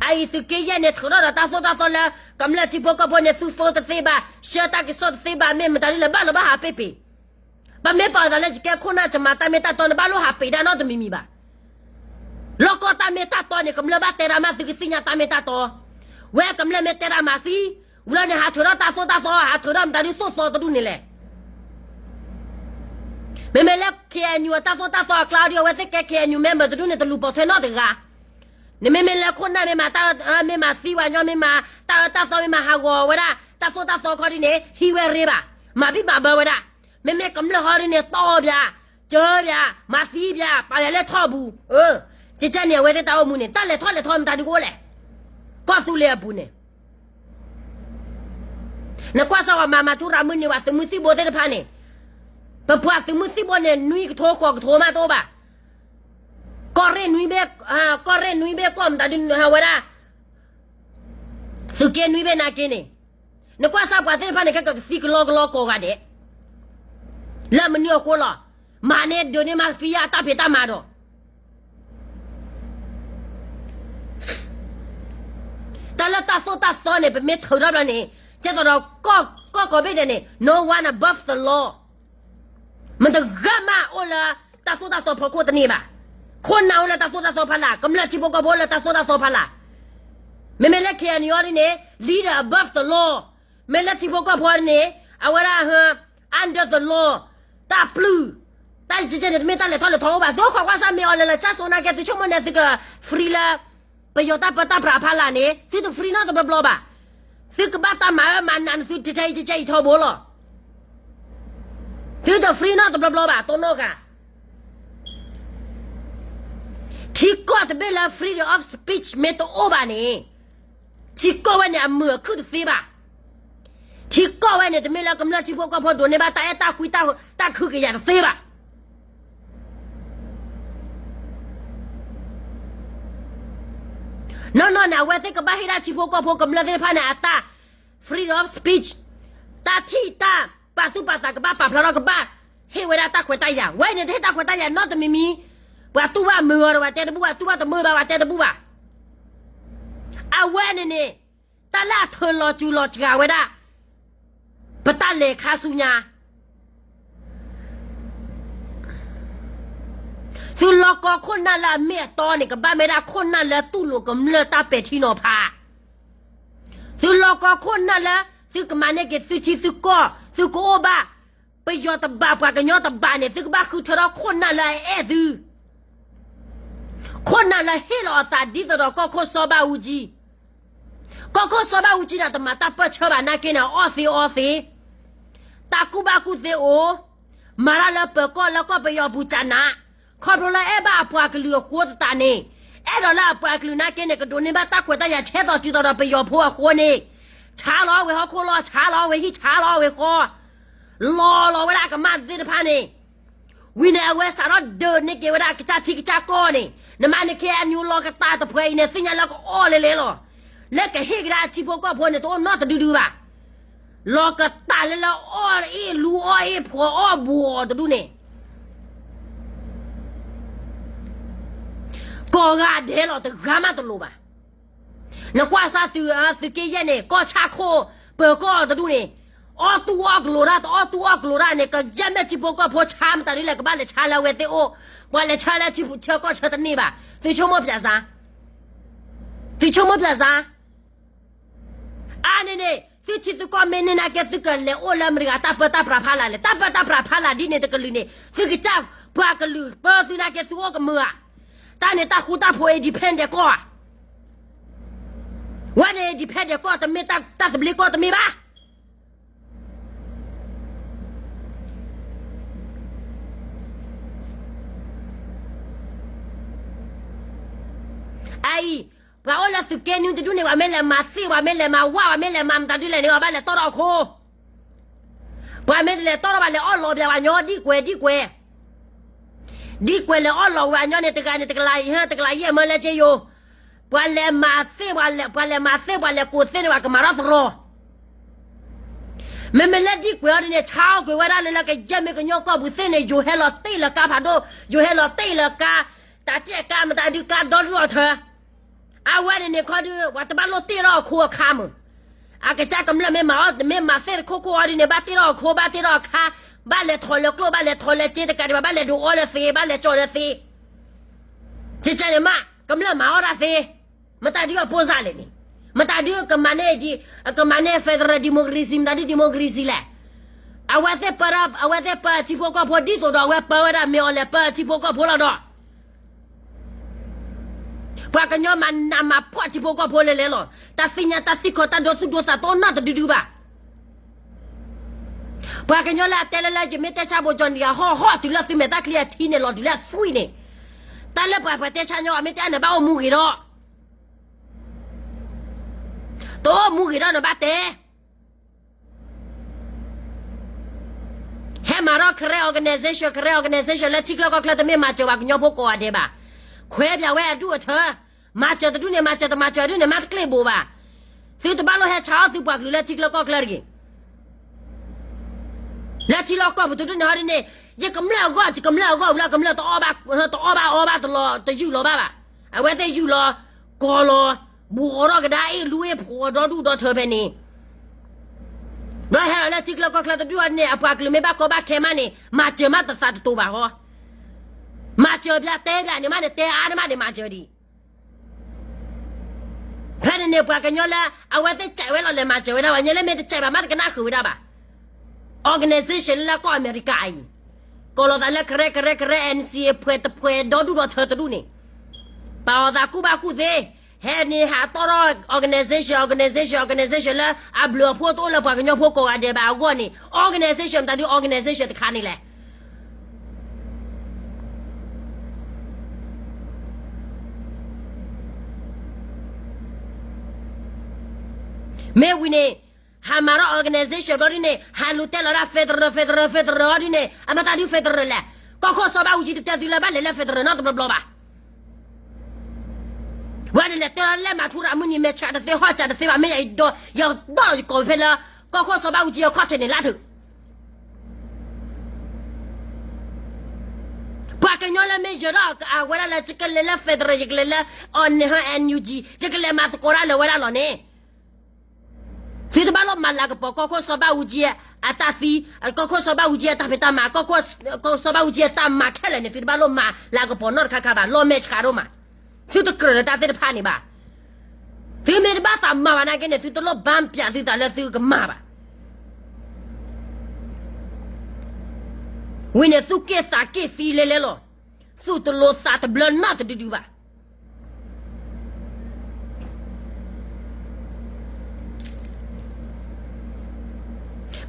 အအံၤသုးက့ယဲၢ်န့ၣ် ထုးထီၣ်ဒီးတၢ်သိၣ်တၢ်သီလၢ ကမျၢၢ်ထံဖိကီၢ်ဖိန့ၣ် သူ phone တသ့ဘၣ်, ဆှၢတၢ်ကစီၣ်တသ့ဘၣ်, မ့ၢ်မတၤဒ်လဲၣ် ဘၣ်လီၤဘၣ်ဟးပ့ၢ်ပ့ၢ်. ပမ့ၢ်ပာ်သးလၢယကဲခိၣ်နၢ် ယမၤတၢ်မ့ၢ်တၢ်တီ နဘၣ်လိၣ်ဟးပ့ၢ်ဒၣ်နီတမံၤမံၤဘၣ်. လီၢ်ကီၢ်တၢ်မ့ၢ်တၢ်တီန့ၣ် ကမျၢၢ်ဘၣ်တဲဒၣ်မး သုကသ့ၣ်ညါတၢ်မ့ၢ်တၢ်တီ. ဝဲကမျၢၢ်မ့ၢ်တဲဒၣ်မးသံ, ဝံၤလီၤန့ၣ် ဟးထုးထီၣ်တၢ်သိၣ်တၢ်သီ ဟးထုးထီၣ်မတၤဒုးသိၣ်သီတဒူၣ်န့ၣ်လဲၣ်. မ့မ့ၢ်လၢ K N U အတၢ်သိၣ်တၢ်သီအကျါဒ် အဝဲသ့ၣ်ကဲ K N U member တဒူၣ်န့ၣ် တလူၤပိာ်ထွဲနီတဂၤ. နမ့မ့ၢ်လၢခိၣ်နၢ်မ့ၢ်မၤတၢ်အၢ မ့ၢ်မၤသံဝဲညီ မ့ၢ်မၤတၢ်အၢတၢ်သီ မ့ၢ်မၤဟးဂီၤဝဲဒၣ် တၢ်သိၣ်တၢ်သီခီဒ်န့ၣ် ဟံးဝဲရ့ဘၣ်, မၤဘံၣ်မၤဘၢဝဲဒၣ်. မ့မ့ၢ်ကမျၢၢ်ဟီဒ်န့ၣ် တီၢ်ဘၣ်, ကၢဘၣ်, မၤသံဘၣ်, ပာ်ယၤလၢထီၣ်ပူၤ. ကကဲန့ၣ် အဝဲသ့ၣ်တၢ်အိၣ်မူန့ၣ် တၢ်လဲၤထီၣ်လဲၤထီမတၤဒုးကအိၣ်လဲၣ်. ကီၢ်သူလ့ၤအပူၤန့ၣ် နကွၢ်စၢ်ဝဲမၤမၤထူရၤမုၢ်န့ၢ်ဝဲသုးမုၢ်သံၣ်ဘိသ့ၣ်တဖၣ်န့ၣ်, ပပှၤသုးမုၢ်သံၣ်ဘိန့ၣ် နွံကထိဃိးကထိမးတအိၣ်ဘၣ်. ကီၢ်ရ့ၣ်နွံဘ့ၣ်, ကီၢ်ရ့ၣ်နွံဘ့ၣ်ကီၢ်မတၤဒုးဟးဝဲဒၣ်, သုးက့နွံဘ့ၣ်နာ်က့န့ၣ်, နကွၢ်စၢ်ပှၤသ့ၣ်တဖၣ်န့ၣ် ကဲကသံကလီကလီကိးဂၤဒဲး, လၢမနုၤအဃိလီၤ. မၤန့ၢ်ဒုးန့ၢ်မၤသံယါတၢ်ဖံးတၢ်မၤဒီး တၢ်လၢတၢ်သိၣ်တၢ်သီန့ၣ် ပမ့ၢ်ထုးထီၣ်ဘျီန့ၣ်, ကဲသိးဒီး ကီၢ်ကိးဘ့ၣ်ဒဲးန့ၣ် no one above the law. မတဂၤမးအိၣ်လၢတၢ်သိၣ်တၢ်သီဖီခိၣ်တန့ၢ်ဘၣ်. ခိၣ်နၢ်အိၣ်လၢတၢ်သိၣ်တၢ်သီဖီလာ်, ကမျၢၢ်ထံဖိကီၢ်ဖိအိၣ်လၢတၢ်သိၣ်တၢ်သီဖီလာ်. မ့မ့ၢ်လၢ K N U အံၤဒ်န့ၣ် leader above the law. မ့ၢ်လၢထံဖိကီၢ်ဖိအံၤဒ်န့ၣ် အဝဲဒၣ် under the law. တၢ်ပျုၢ်, တၢ်ကကဲန့ၣ် တမ့ၢ်တၢ်လဲၤထီၣ်လဲၤထီအိၣ်ဘၣ်. သုအိၣ်ခိးကွၢ်စၢ်မ့ၢ်အီၤလဲၤလၢကၢ်စိနာ်က့ သုဆိကမိၣ်န့ၣ် သုက free လၢ ပယီၤတၢ်ပၢတၢ်ပြးဖီလာ်န့ၣ် သုတ free နီတဘျီဘျီဘၣ်. သုကဘၣ်တၢ်မၤအၢမၤနးန့ၣ် သုတတဲအံၤတကဲအံၤထီဘိလီၤ. သုတ free နီတဘျီဘျီဘၣ် တိၢ်နီၣ်ဂၤ. ထံကီၢ်တဘ့ၣ်လၢ freedom of speech မ့ၢ်တအိၣ်ဘၣ်န့ၣ် ထံကီၢ်ဝဲန့ၣ် အမုာ်အခုၣ်တသ့ဘၣ်. ထံကီၢ်ဝဲန့ၣ် တမ့ၢ်လၢကမျၢၢ်ထံဖိကီၢ်ဖိဒိးန့ၢ်ဘၣ်တၢ်အဲၣ်တၢ်ကွံ တၢ်ခုကယာ်တသ့ဘၣ်. နီၢ်နီၢ်န့ၣ် အဝဲသ့ၣ်ကဘၣ်ဟ့ၣ်ဒၣ်ထံဖိကီၢ်ဖိကမျၢၢ်သ့ၣ်တဖၣ်န့ၣ် အတၢ် freedom of speech တၢ်ထံၣ်တၢ်ပာ်သူၣ်ပာ်သးကဘၣ်ပာ်ဖျါထီၣ် ကဘၣ်ဟ့ၣ်ဝဲဒၣ်တၢ်ခွဲးတၢ်ယာ်. ဝဲအံၤန့ၣ် တဟ့ၣ်တၢ်ခွဲးတၢ်ယာ်နီတမံၤမံၤ. ပှၤတူၢ်ဘၣ်မုာ်အီၤဒီး ပှၤတဲတဘူၣ်ဘၣ်, တူၢ်ဘၣ်တမုာ်ဘၣ် ပှၤတဲတဘူၣ်ဘၣ်. အဝဲန့ၣ်န့ၣ် တၢ်လၢအထုးလီၤစူၤလီၤစှၤဝဲဒၣ် ပတၢ်လဲၤခါဆူညါ သုလီၢ်ကီၢ်ခိၣ်နၢ်လၢအမ့ၢ်အတီန့ၣ် ကဘၣ်မ့ၢ်ဒၣ်ခိၣ်နၢ်လၢတူၢ်လိာ်ကမျၢၢ်တၢ်ပဲာ်ထံနီၤဖး. သုလီၢ်ကီၢ်ခိၣ်နၢ်လၢ သုကမၤန့ၢ်က့ၤသုထံသုကီၢ် သုကအိၣ်ဘၣ် ပယီၤတဘၣ် ပှၤကညီတဘၣ်န့ၣ် သုကဘၣ်ဃုထၢထီၣ်ခိၣ်နၢ်လၢအအဲၣ်သု ခိၣ်နၢ်လၢဟ့ၣ်လီၤအသးဒ်သိးဒီးကီၢ်ခိၣ်စီၤဘၣ်အူကၠံ, ကီၢ်ခိၣ်စီၤဘၣ်အူကၠံန့ၣ် တမၤတၢ်ပၢၢ်ဆၢဘၣ်နာ်က့န့ၣ် အီၣ်သ့အီသ့, တၢ်ကူၣ်ဘၣ်ကူၣ်သ့အိၣ်, မၤတၢ်လၢပၢၤကီၢ်လၢကီၢ်ပယီၤပူၤကနး, ခီဖျိလၢအဲၣ်ဘၣ်အပှၤကလုာ်အဃိသတးန့ၣ်, အဲၣ်ဒိးလၢအပှၤကလုာ်နာ်က့န့ၣ် ကဒိးန့ၢ်ဘၣ်တၢ်ခွဲးတၢ်ယာ်ထဲသိးတုၤသိးဒီးပယီၤဖိအဃိန့ၣ်, ဆါလီၤဝဲဟီၣ်ခိၣ်လီၢ် ဆါလီၤဝဲဟံၣ် ဆါလီၤဝဲဃီ, လီၤလီၤဝဲဒၣ်အကမၣ်သ့ၣ်တဖၣ်န့ၣ် ဝံၤန့ၣ် အဝဲစးထီၣ်ဒုးန့ၢ်က့ၤဝဲဒၣ်ကစၢ်ထံကစၢ်ကီၢ်န့ၣ်, နမ့ၢ်နခ့အမူလီၤကတၢ်တဖှဲအံၤန့ၣ် သ့ၣ်ညါလၢကအီၣ်လဲၤလဲၤလီၤ. လၢကဟ့ၣ်ကဒါအထံဖိကီၢ်ဖိန့ၣ် တအိၣ်နီတဒုဒုဘၣ်. လီၤကတၢ်လၢလၢအီၣ်အ့ၣ်လူအီၣ်အ့ၣ်ဖှီၣ်အီၣ်ဘှီးတဒူၣ်န့ၣ် ကိးဂၤဒဲးလီၤ တဂၤမးတလိၤဘၣ်. နကွၢ်စၢ်သုး သုးက့ယဲၢ်န့ၣ် ကီၢ်ဆၣ်ခိၣ် ပၢၤကီၢ်တဒူၣ်န့ၣ် အီၣ်တူၢ်အီၣ်ကျိၤတၢ် တအီၣ်တူၢ်အီၣ်ကျိၤတၢ်န့ၣ် ကယဲၢ်မ့ၢ်ထံဖိကီၢ်ဖိဆါမတၤဒ်လဲၣ် ကဘၣ်လဲၤဆါလၢအဝဲသ့ၣ်အိၣ်, ပှၤလဲၤဆါလၢထံဆၢကီၢ်ဆၢတန့ၢ်ဘၣ်. သုဆိကမိၣ်ပၠးစၢ်, သုဆိကမိၣ်ပၠးစၢ် အါန့ၣ်န့ၣ် သုထံသုကီၢ်မ့ၢ်န့ၢ်နာ်က့ သုကလဲၤအိၣ်လၢမတၤတဂၤတၢ်ပၢတၢ်ပြးဖးလာ်လဲၣ်. တၢ်ပၢတၢ်ပြးဖးလာ်ဒ်န့ၣ်တကလုာ်န့ၣ် သုကစၢ်ပှၤကလုာ်ပၢသုနာ်က့ သုအိၣ်ကမၢဧါ. တၢ်န့ၣ်တၢ်ဃူတၢ်ဖိး independent ကီၢ်ဧါ. ဝဲန့ၣ် independent ကီၢ် တမ့ၢ်တၢ်သဘျ့ကီၢ်တမ့ၢ်ဘၣ်. အအံၤ ပှၤအိၣ်လၢသုးက့နွံတဒူၣ်န့ၣ် ပှၤမ့ၢ်လဲၤမၤသ့ၣ် ပှၤမ့ၢ်လဲၤမၤဝၣ် ပှၤမ့ၢ်လဲၤမၤမတၤဒ်လဲၣ်န့ၣ် ပှၤဘၣ်လဲၤတီၢ်ထီၣ်အခိ. ပှၤမ့ၢ်တလဲၤတီၢ်ထီၣ်ဘၣ်လဲၤအီၣ်လီၤဘျဲးပှၤညီ ဒံၣ်ကွဲး ဒံၣ်ကွဲး ဒံၣ်ကွဲးလဲၤအီၣ်လီၤဝဲအညီန့ၣ် တဂၤန့ၣ် တကလးယဲၢ် တကလးယဲၢ်မၢလၢက့ယိၤ. ပှၤလဲၤမၤသ့ၣ် ပှၤလဲၤမၤသ့ၣ် ပှၤလဲၤကိးသ့ၣ်န့ၣ် ပှၤကမၤထီၣ်သရီ. မ့မ့ၢ်လၢဒံၣ်ကွဲးအီၤဒ်န့ၣ် ဆါအီၣ်ကွံာ်ဝဲဒၣ်လၢလၢကယဲၢ်မ့ၢ်ကညီကီၢ်ပူၤသ့ၣ်န့ၣ် ယိၤဟဲလီၤတ့ၢ်လၢကါဖးဒိၣ် ယိၤဟဲလီၤတ့ၢ်လၢကါ တၢ်ကဲကါမတၤဒုးကါဒီဒူၣ်အီၤထၢ အဝဲန့ၣ်န့ၣ်ခီဒုး ပှၤတဘၣ်လိၣ်တ့ၢ်ထီၣ်အခိအခါမုၢ်. အကစၢ်ကမျၢၢ်မ့ၢ်မၤအီၣ် မ့ၢ်မၤသ့ၣ်တခိၣ်ခိၣ်အီၤဒ်န့ၣ် ဘၣ်တ့ၢ်ထီၣ်အခိ ဘၣ်တ့ၢ်ထီၣ်အခါ ဘၣ်လဲၤထီၣ်လၢကျိၣ် ဘၣ်လဲၤထီၣ်လၢစ့တကးဒံးဘၣ် ဘၣ်လဲၤဒိးအီလၢသ့ ဘၣ်လဲၤကၠီလၢသ့ ကကန့ၣ်မး ကမျၢၢ်မၤအီၣ်တၢ်သ့, မတၤဒုးအပိစၢ်လဲၣ်န့ၣ်, မတၤဒုးကမၤန့ၢ် ကမၤန့ၢ် federal democracy မတၤဒုး democracy လဲၣ်. အဝဲသ့ၣ်ပၢ အဝဲသ့ၣ်ပၢထံဖိကီၢ်ဖိဒ်သိးဒီး အဝဲပၢဝဲဒၣ်မ့ၢ်အီၤလဲၣ် ပၢထံဖိကီၢ်ဖိလီၤဒီး ပှၤကညီမၤနးမၤဖှီၣ်ထံဖိကီၢ်ဖိလဲၤလဲၤလီၤ. တၢ်သ့ၣ်ညါတၢ်သံၣ်ခီၣ်တၢ်ဒိသူၣ်ဒိသးတအိၣ်နီတဒုဒုဘၣ်. ပှၤကညီလၢအတဲလၢလၢ ယမ့ၢ်တဲဆါဘိးကၠီနံၤ အဟီၣ်ဟီၣ်တုၤလၢသုမဲာ်တၢ်ချံအထံန့ၣ် လီၤတုၤလၢအသွံၣ်န့ၣ်, တၢ်လၢပှၤပှၤတဲဆါညီ အမ့ၢ်တဲအန့ၣ် ဘၣ်အိၣ်မူဂ့ၤဒီး တအိၣ်မူဂ့ၤဒီးနဘၣ်တဲ ဟဲမၤထီၣ် Karen organization, Karen organization လၢထံချၢကီၢ်ချၢ တမ့ၢ်မၤစၢၤပှၤကညီဖိကိးဂၤဒဲးဘၣ်. ခွဲးပၠးဝဲအဒူၣ်အထၢ, မၤစၢၤတဒူၣ်န့ၣ် မၤစၢၤ တမၤစၢၤဒူၣ်န့ၣ် မၤတကျ့ၣ်ဘိးဘၣ်. သုတဘၣ်လိၣ်ဟဲဆါအီၣ်သုပှၤကလုာ်လၢထံချၢကီၢ်ချၢတဂ့ၤ. လၢထံလီၢ်ကီၢ်ပူၤတဒူၣ်န့ၣ်ဟီဒ်န့ၣ်, ယကမျၢၢ်အဂီၢ် ယကမျၢၢ်အဂီၢ်ဝံၤလၢကမျၢၢ်တအီၣ်ဘၣ် တအီၣ်ဘၣ်အီဘၣ်တလီၤ တယုၢ်လီၤဘၣ်ဘၣ်. အဝဲသ့ၣ်ယုၢ်လီၤ ကီၤလီၤ ဘူးအီၤထီၣ်ကဒါအ့ၣ်လူအ့ၣ်ဖှီၣ် ဒီဒူၣ်ဒီထၢဖဲန့ၣ် ဒီးဟဲလီၤလၢထံချၢကီၢ်ချၢတဒူၣ်အီၤန့ၣ် အပှၤကလုာ်မ့ၢ်ဘၣ်ကီဘၣ်ခဲမးန့ၣ် မၤစၢၤမးတသးတတိၤဘၣ်ဟီ. မၤစၢၤပျးတဲပျးန့ၣ်မးန့ၣ် တဲအါန့ၣ်မးန့ၣ် မၤစၢၤဒံး. ဖဲန့ၣ်န့ၣ် ပှၤကညီလၢ အဝဲသ့ၣ်ကဲးဝဲလီၤလဲၤမၤစၢၤဝဲဒၣ် ပှၤညီလၢမ့ၢ်တကဲးဘၣ်မး တကနၣ်ဃုာ်ဝဲဒၣ်ဘၣ်. organization လၢလၢကီၢ်အမဲရကၤအံၤ ကိးလီၤသးလၢ Karen Karen Karen NCA ဖှဲးတဖှဲးဒီဒူၣ်ဒီထၢတဒူၣ်န့ၣ် ပာ်အီၤသးကူၣ်ဘၣ်ကူၣ်သ့ ဟဲန့ၣ်ဟးတီၢ်ထီၣ် organization organization organization လၢအဘျုးအဖှိၣ်တအိၣ်လၢပှၤကညီဖိကိးဂၤဒဲးဘၣ်အဂီၢ်န့ၣ် organization မတၤဒုး organization တခါန့ၣ်လဲၣ်. မ့ၢ်ဝံၤန့ၣ် ဟးမၤထီၣ် organization ဘျီဒ်န့ၣ် ဟးလူၤတဲလီၤဒၣ် federal federal federal အီၤဒ်န့ၣ် အမတၤဒုး federal လဲၣ်. ကီၢ်ခိၣ်စီၤဘးအူကၠံတတဲသုလၢဘၣ်လဲၤလၢ federal နီတဘျီဘျီဘၣ်. ဝဲန့ၣ်လဲၤတဲလီၤလၢမၤထူရၤမုၢ်နံၤ မဲာ်ဆှးတသ့ ဟီၣ်စၢ်တသ့ဘၣ် မ့ၢ်ယဒီး ယဒီးယကိးဖဲလၢ ကီၢ်ခိၣ်စီၤဘးအူကၠံအခီၣ်ထံးန့ၣ်လၢထုး ပှၤကညီလၢမ့ၢ်ယၢၤထီၣ်အဝဲဒၣ်လၢ ယကလဲၤလၢ federal ယကလဲၤလၢ အီၤန့ၣ်ဟီ NUG ယကလဲၤမၤသကိးတၢ်လၢဝဲဒၣ်လီၤန့ၣ် သုတဘၣ်လိၣ်မၤလၤကပီၤ ကီၢ်ခိၣ်စီၤဘးအူကၠံအတၢ်သံ, ကီၢ်ခိၣ်စီၤဘးအူကၠံအတၢ်ဖံးတၢ်မၤ, ကီၢ်ခိၣ်စီၤဘးအူကၠံအတၢ်မၤခဲလၢာ်န့ၣ် သုတဘၣ်လိၣ်မၤလၤကပီၤနီတခါခါဘၣ်, လီၤမဲာ်ဆှးဒိၣ်မး. သုတကြၢးလၢတၢ်သ့ၣ်တဖၣ်န့ၣ်ဘၣ်. သုမ့ၢ်တဘၣ်သးမၤဘၣ်နာ်က့န့ၣ် သုတလိၣ်ဘၣ်ပျးသုသးလၢသုကမၤဘၣ်. ဝံၤန့ၣ် သူၣ်က့ၣ်သးက့ၣ်သံလဲလဲလီၤ. သူၣ်တလိၤသးတဘျၢနီတဒုဒုဘၣ်.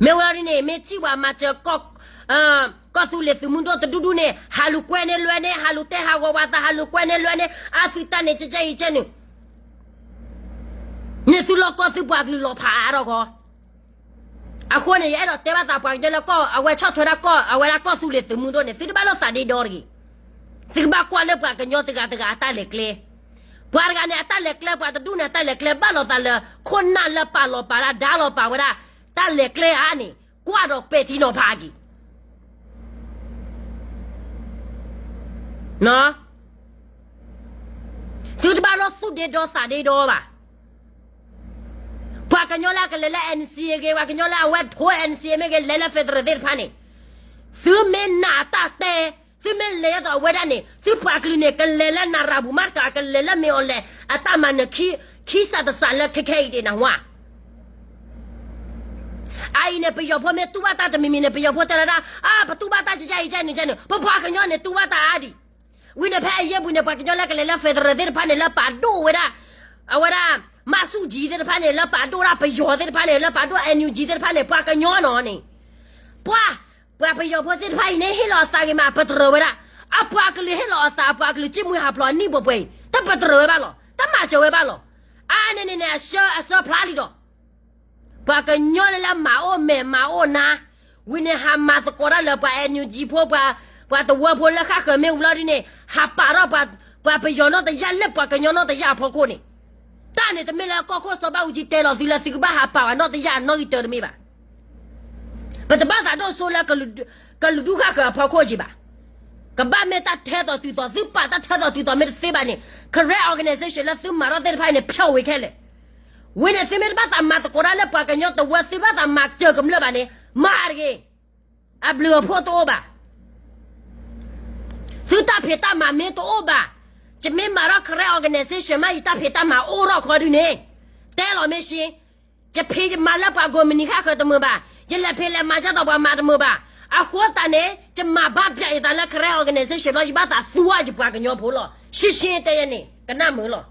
မ့ၢ်ဝဲဒ်န့ၣ် မ့ၢ်ထံၣ်ပှၤမၤစၢၤ ကီၢ်သူလ့ၤသုးမုၢ်ဒိၣ်တဒူၣ်ဒူၣ်န့ၣ် ဟးလူၤကွဲန့ၢ်လွဲန့ၣ် ဟးလူၤတဲဟးဂီၤပှၤသး ဟးလူၤကွဲန့ၢ်လွဲန့ၣ် အသုတၢ်န့ၣ် ကကဲအံၤကဲန့ၣ် န့ၣ်သုလီၢ်ကီၢ်သုပှၤကလုာ်လီၤဖးအါထီၣ်ခီ. အဃိန့ၣ် ယအဲၣ်ဒိးတဲဘၣ်သးပှၤကညီလၢကီၢ် အဝဲဆီၣ်ထွဲဒၣ်ကီၢ် အဝဲဒၣ်ကီၢ်သူလ့ၤသုးမုၢ်ဒိၣ်န့ၣ် သုတဘၣ်လိၣ်သးဒ့ဒီတဂ့ၤ. သုကဘၣ်ကွၢ်လၢပှၤကညီတဂၤတဂၤအတၢ်လဲၤကျဲ. ပှၤတဂၤန့ၣ် အတၢ်လဲၤကျဲ ပှၤတဒူၣ်န့ၣ် အတၢ်လဲၤကျဲဘၣ်လိာ်သးလၢ ခိၣ်နၢ်လၢပာ်လီၤပာ်ဒၣ် ဒါလီၤပာ်ဝဲဒၣ် တၢ်လဲၤကျဲဧါန့ၣ် ကွၢ်ဒီးပဲာ်ထံနီၤဖးအဂ့ၢ် သုတဘၣ်လိၣ်သူၣ်ဒ့ဒီသးဒ့ဒီဘၣ်. ပှၤကညီလၢအကလဲၤလၢ NCA ဂ့ၤ ပှၤကညီလၢအဝဲထိ NCA မ့ၢ်ဂ့ၤ လဲၤလၢ federal သ့ၣ်တဖၣ်န့ၣ် သုမ့ၢ်နာ်တၢ်တဲ သုမ့ၢ်လဲၤယဲသိးအဝဲဒၣ်န့ၣ် သုပှၤကလုာ်န့ၣ် ကလဲၤလၢနၤရၤပူၤမးတကး ကလဲၤလၢမ့ၢ်အီၤလဲၤ အတၢ်မၤနၢၤ ခံစးတစးလၢခဲခဲအံၤဒၣ်နၢ်ဟူဧါ. အအံၤန့ၣ် ပယီၤဖိမ့ၢ်တူၢ်ဘၣ်တၢ်တမံၤမံၤန့ၣ် ပယီၤဖိတဲလၢဒၣ် အါ ပတူၢ်ဘၣ်တၢ်ကကဲအံၤကဲန့ၣ်ကဲန့ၣ် ပပှၤကညီန့ၣ်တူၢ်ဘၣ်တၢ်အါဒံး. ဝံၤန့ၣ်ဖဲအယဲၢ်ပူၤန့ၣ် ပှၤကညီလၢကလဲၤလၢ federal သ့ၣ်တဖၣ်န့ၣ် လၢပာ်ဒိၣ်ဝဲဒၣ် အဝဲဒၣ် မၤဆူၣ်ကၠံသ့ၣ်တဖၣ်န့ၣ် လၢပာ်ဒိၣ်ဒၣ်ပယီၤသ့ၣ်တဖၣ်န့ၣ် လၢပာ်ဒိၣ် NUG သ့ၣ်တဖၣ်န့ၣ် ပှၤကညီနီၤန့ၣ် ပှၤ ပှၤပယီၤဖိသ့ၣ်တဖၣ်အံၤန့ၣ် ဟ့ၣ်လီၤအသးဂ့ၤမး ပတြၢၤဝဲဒၣ် အပှၤကလုာ်ဟ့ၣ်လီၤအသး အပှၤကလုာ်စံၣ်မှံဟးဖျိးအနံၣ်ပှဲၤပှဲၤအံၤ တပတြၢၤဝဲဘၣ်လီၤ တမၤစၢၤဝဲဘၣ်လီၤ. အါန့ၣ်န့ၣ်န့ၣ် အဆၢ အဆၢဖျါလံဒီး ပှၤကညီလၢလၢမၤအိၣ်မဲာ်မၤအိၣ်နါ ဝံၤန့ၣ် ဟးမၤသကိးတၢ်လၢပှၤ NUG ဖိ ပှၤတဝၢဖိလၢဃၣ်ဃၢၤမ့ၢ်ဝံၤလီၤဒ်န့ၣ် ဟးပာ်ထီၣ်ပှၤ ပှၤပယီၤနီၢ်တယၢ်လၢပှၤကညီနီၢ်တယၢ်အဖီခိၣ်န့ၣ် တၢ်န့ၣ်တမ့ၢ်လၢကီၢ်ခိၣ်စီၤဘၣ်အူကၠံတဲလီၤသုလၢသုကဘၣ်ဟးပာ်ဝဲနီၢ်တယၢ်အနီၣ်ဂံၢ်တၢတမ့ၢ်ဘၣ်. ပတဘၣ်သးဒိၣ်စိလၢ ကလုာ်ဒူၣ်ဃၣ်ဃၢၤအဖီခိၣ်က့ၤဘၣ်. ကဘၣ်မ့ၢ်တၢ်ထဲသိးတုၤသိး သုပာ်တၢ်ထဲသိးတုၤသိးမ့ၢ်တသ့ဘၣ်န့ၣ် Karen organization လၢသုမၤထီၣ်သ့ၣ်တဖၣ်အံၤန့ၣ် ဖျိးဝဲခဲလၢာ်. ဝံၤန့ၣ် သုမ့ၢ်တဘၣ်သးမၤသကိးတၢ်လၢပှၤကညီတဝၢ သုဘၣ်သးမၤစၢၤကမျၢၢ်ဘၣ်န့ၣ် မၤတဂ့ၤ. အဘျုးအဖှိၣ်တအိၣ်ဘၣ်. သုတၢ်ဖံးတၢ်မၤမ့ၢ်တအိၣ်ဘၣ်, ယမ့ၢ်မၤထီၣ် Karen organization မး ယတၢ်ဖံးတၢ်မၤအိၣ်ထီၣ်ခီဒုန့ၣ်, တဲလီၤမ့ၢ်ရှ့, ယဖံးယမၤလၢပှၤကိးမုၢ်နံၤဃၣ်ဃၢၤတမုာ်ဘၣ်, ယလဲၤဖံးလဲၤမၤကၢ်သိးပှၤမၤတမုာ်ဘၣ်. အဃိသတးန့ၣ် ယမၤဘၣ်ပျးယသးလၢ Karen organization လီၤ, ယဘၣ်သးသူအီၤယပှၤကညီဖိလီၤ. ရှင်းရှင်းတဲယဲန့ၣ် ကနၣ်မုာ်လီၤ.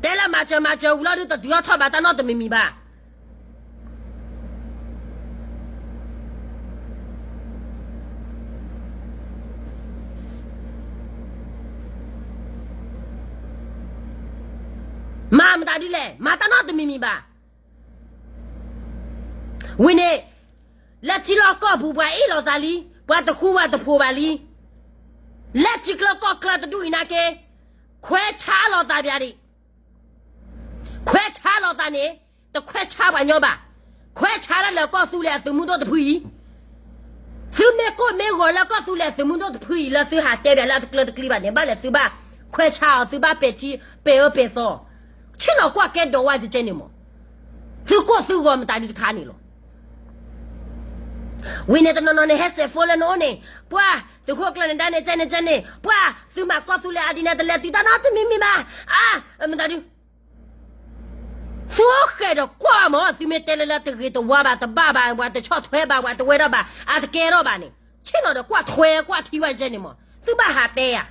တဲလၢမၤစၢၤမၤစၢၤဝံၤလီၤဒုး တတုၤထီၣ်ထီၣ်ဘၣ်တၢ်နီတမံၤမံၤဘၣ်. မၤမတၤဒ်လဲၣ်, မၤတၢ်နီတမံၤမံၤဘၣ်. ဝံၤန့ၣ် လၢထံလီၢ်ကီၢ်ပူၤ ပှၤအ့ၣ်လိာ်သးလံ, ပှၤတဃူပှၤတဖိးဘၣ်လံ. လၢထံချၢကီၢ်ချၢတဒူၣ်အံၤနာ်က့, ခွဲးဆါလိာ်သးပၠးဒံး. ခွဲးဆါလိာ်သးန့ၣ် တခွဲးဆါပှၤညီဘၣ်. ခွဲးဆါတၢ်လၢကီၢ်သူလ့ၤအသုးမုၢ်ဒိၣ်တဖုအံၤ. သုမ့ၢ်ကိၢ်မ့ၢ်ဂီၤလၢကီၢ်သူလ့ၤအသုးမုၢ်ဒိၣ်တဖုအံၤ လၢသုဟးတဲပၠးလၢအတကျၢၤတကျံဘၣ်န့ၣ် ဘၣ်လဲၣ်သုဘၣ်ခွဲးဆါအီၤ, သုဘၣ်ပဲာ်ထံပဲာ်အၢပဲာ်သီ, ဆ့ၣ်နီၤကွၢ်ကဲဒိးဝဲကဲန့ၣ်မး. သုကိၢ်သုဂီၤမတၤဒုးတခါန့ၣ်လီၤ. ဝံၤန့ၣ်တနီၤနီၤန့ၣ် ဟဲစဲးဖိလၢနအိၣ်န့ၣ်, ပှၤသုးခိၣ်ကျၢၢ်န့ၣ် ဒ်န့ၣ်ကဲန့ၣ်ကဲန့ၣ်, ပှၤသုမၤကီၢ်သူလ့ၤအါဒ်န့ၣ် တလဲၤတုၤတၢ်နီတမံၤမံၤဘၣ်. အါ, မတၤဒုး သုအိၣ်ဃဲးဒီးကွၢ်မး, သုမ့ၢ်တဲလၢလၢတဂ့ၤတဝါဘၣ်, တဘၣ်ဘၣ်, ပှၤတဆီၣ်ထွဲဘၣ်, ပှၤတဝဲဒၣ်ဘၣ်, အတကဲထီၣ်ဘၣ်န့ၣ်, ဆ့ၣ်နီၤဒီးကွၢ်ထွဲကွၢ်ထံဝဲကဲန့ၣ်မး, သုဘၣ်ဟးတဲဧါ.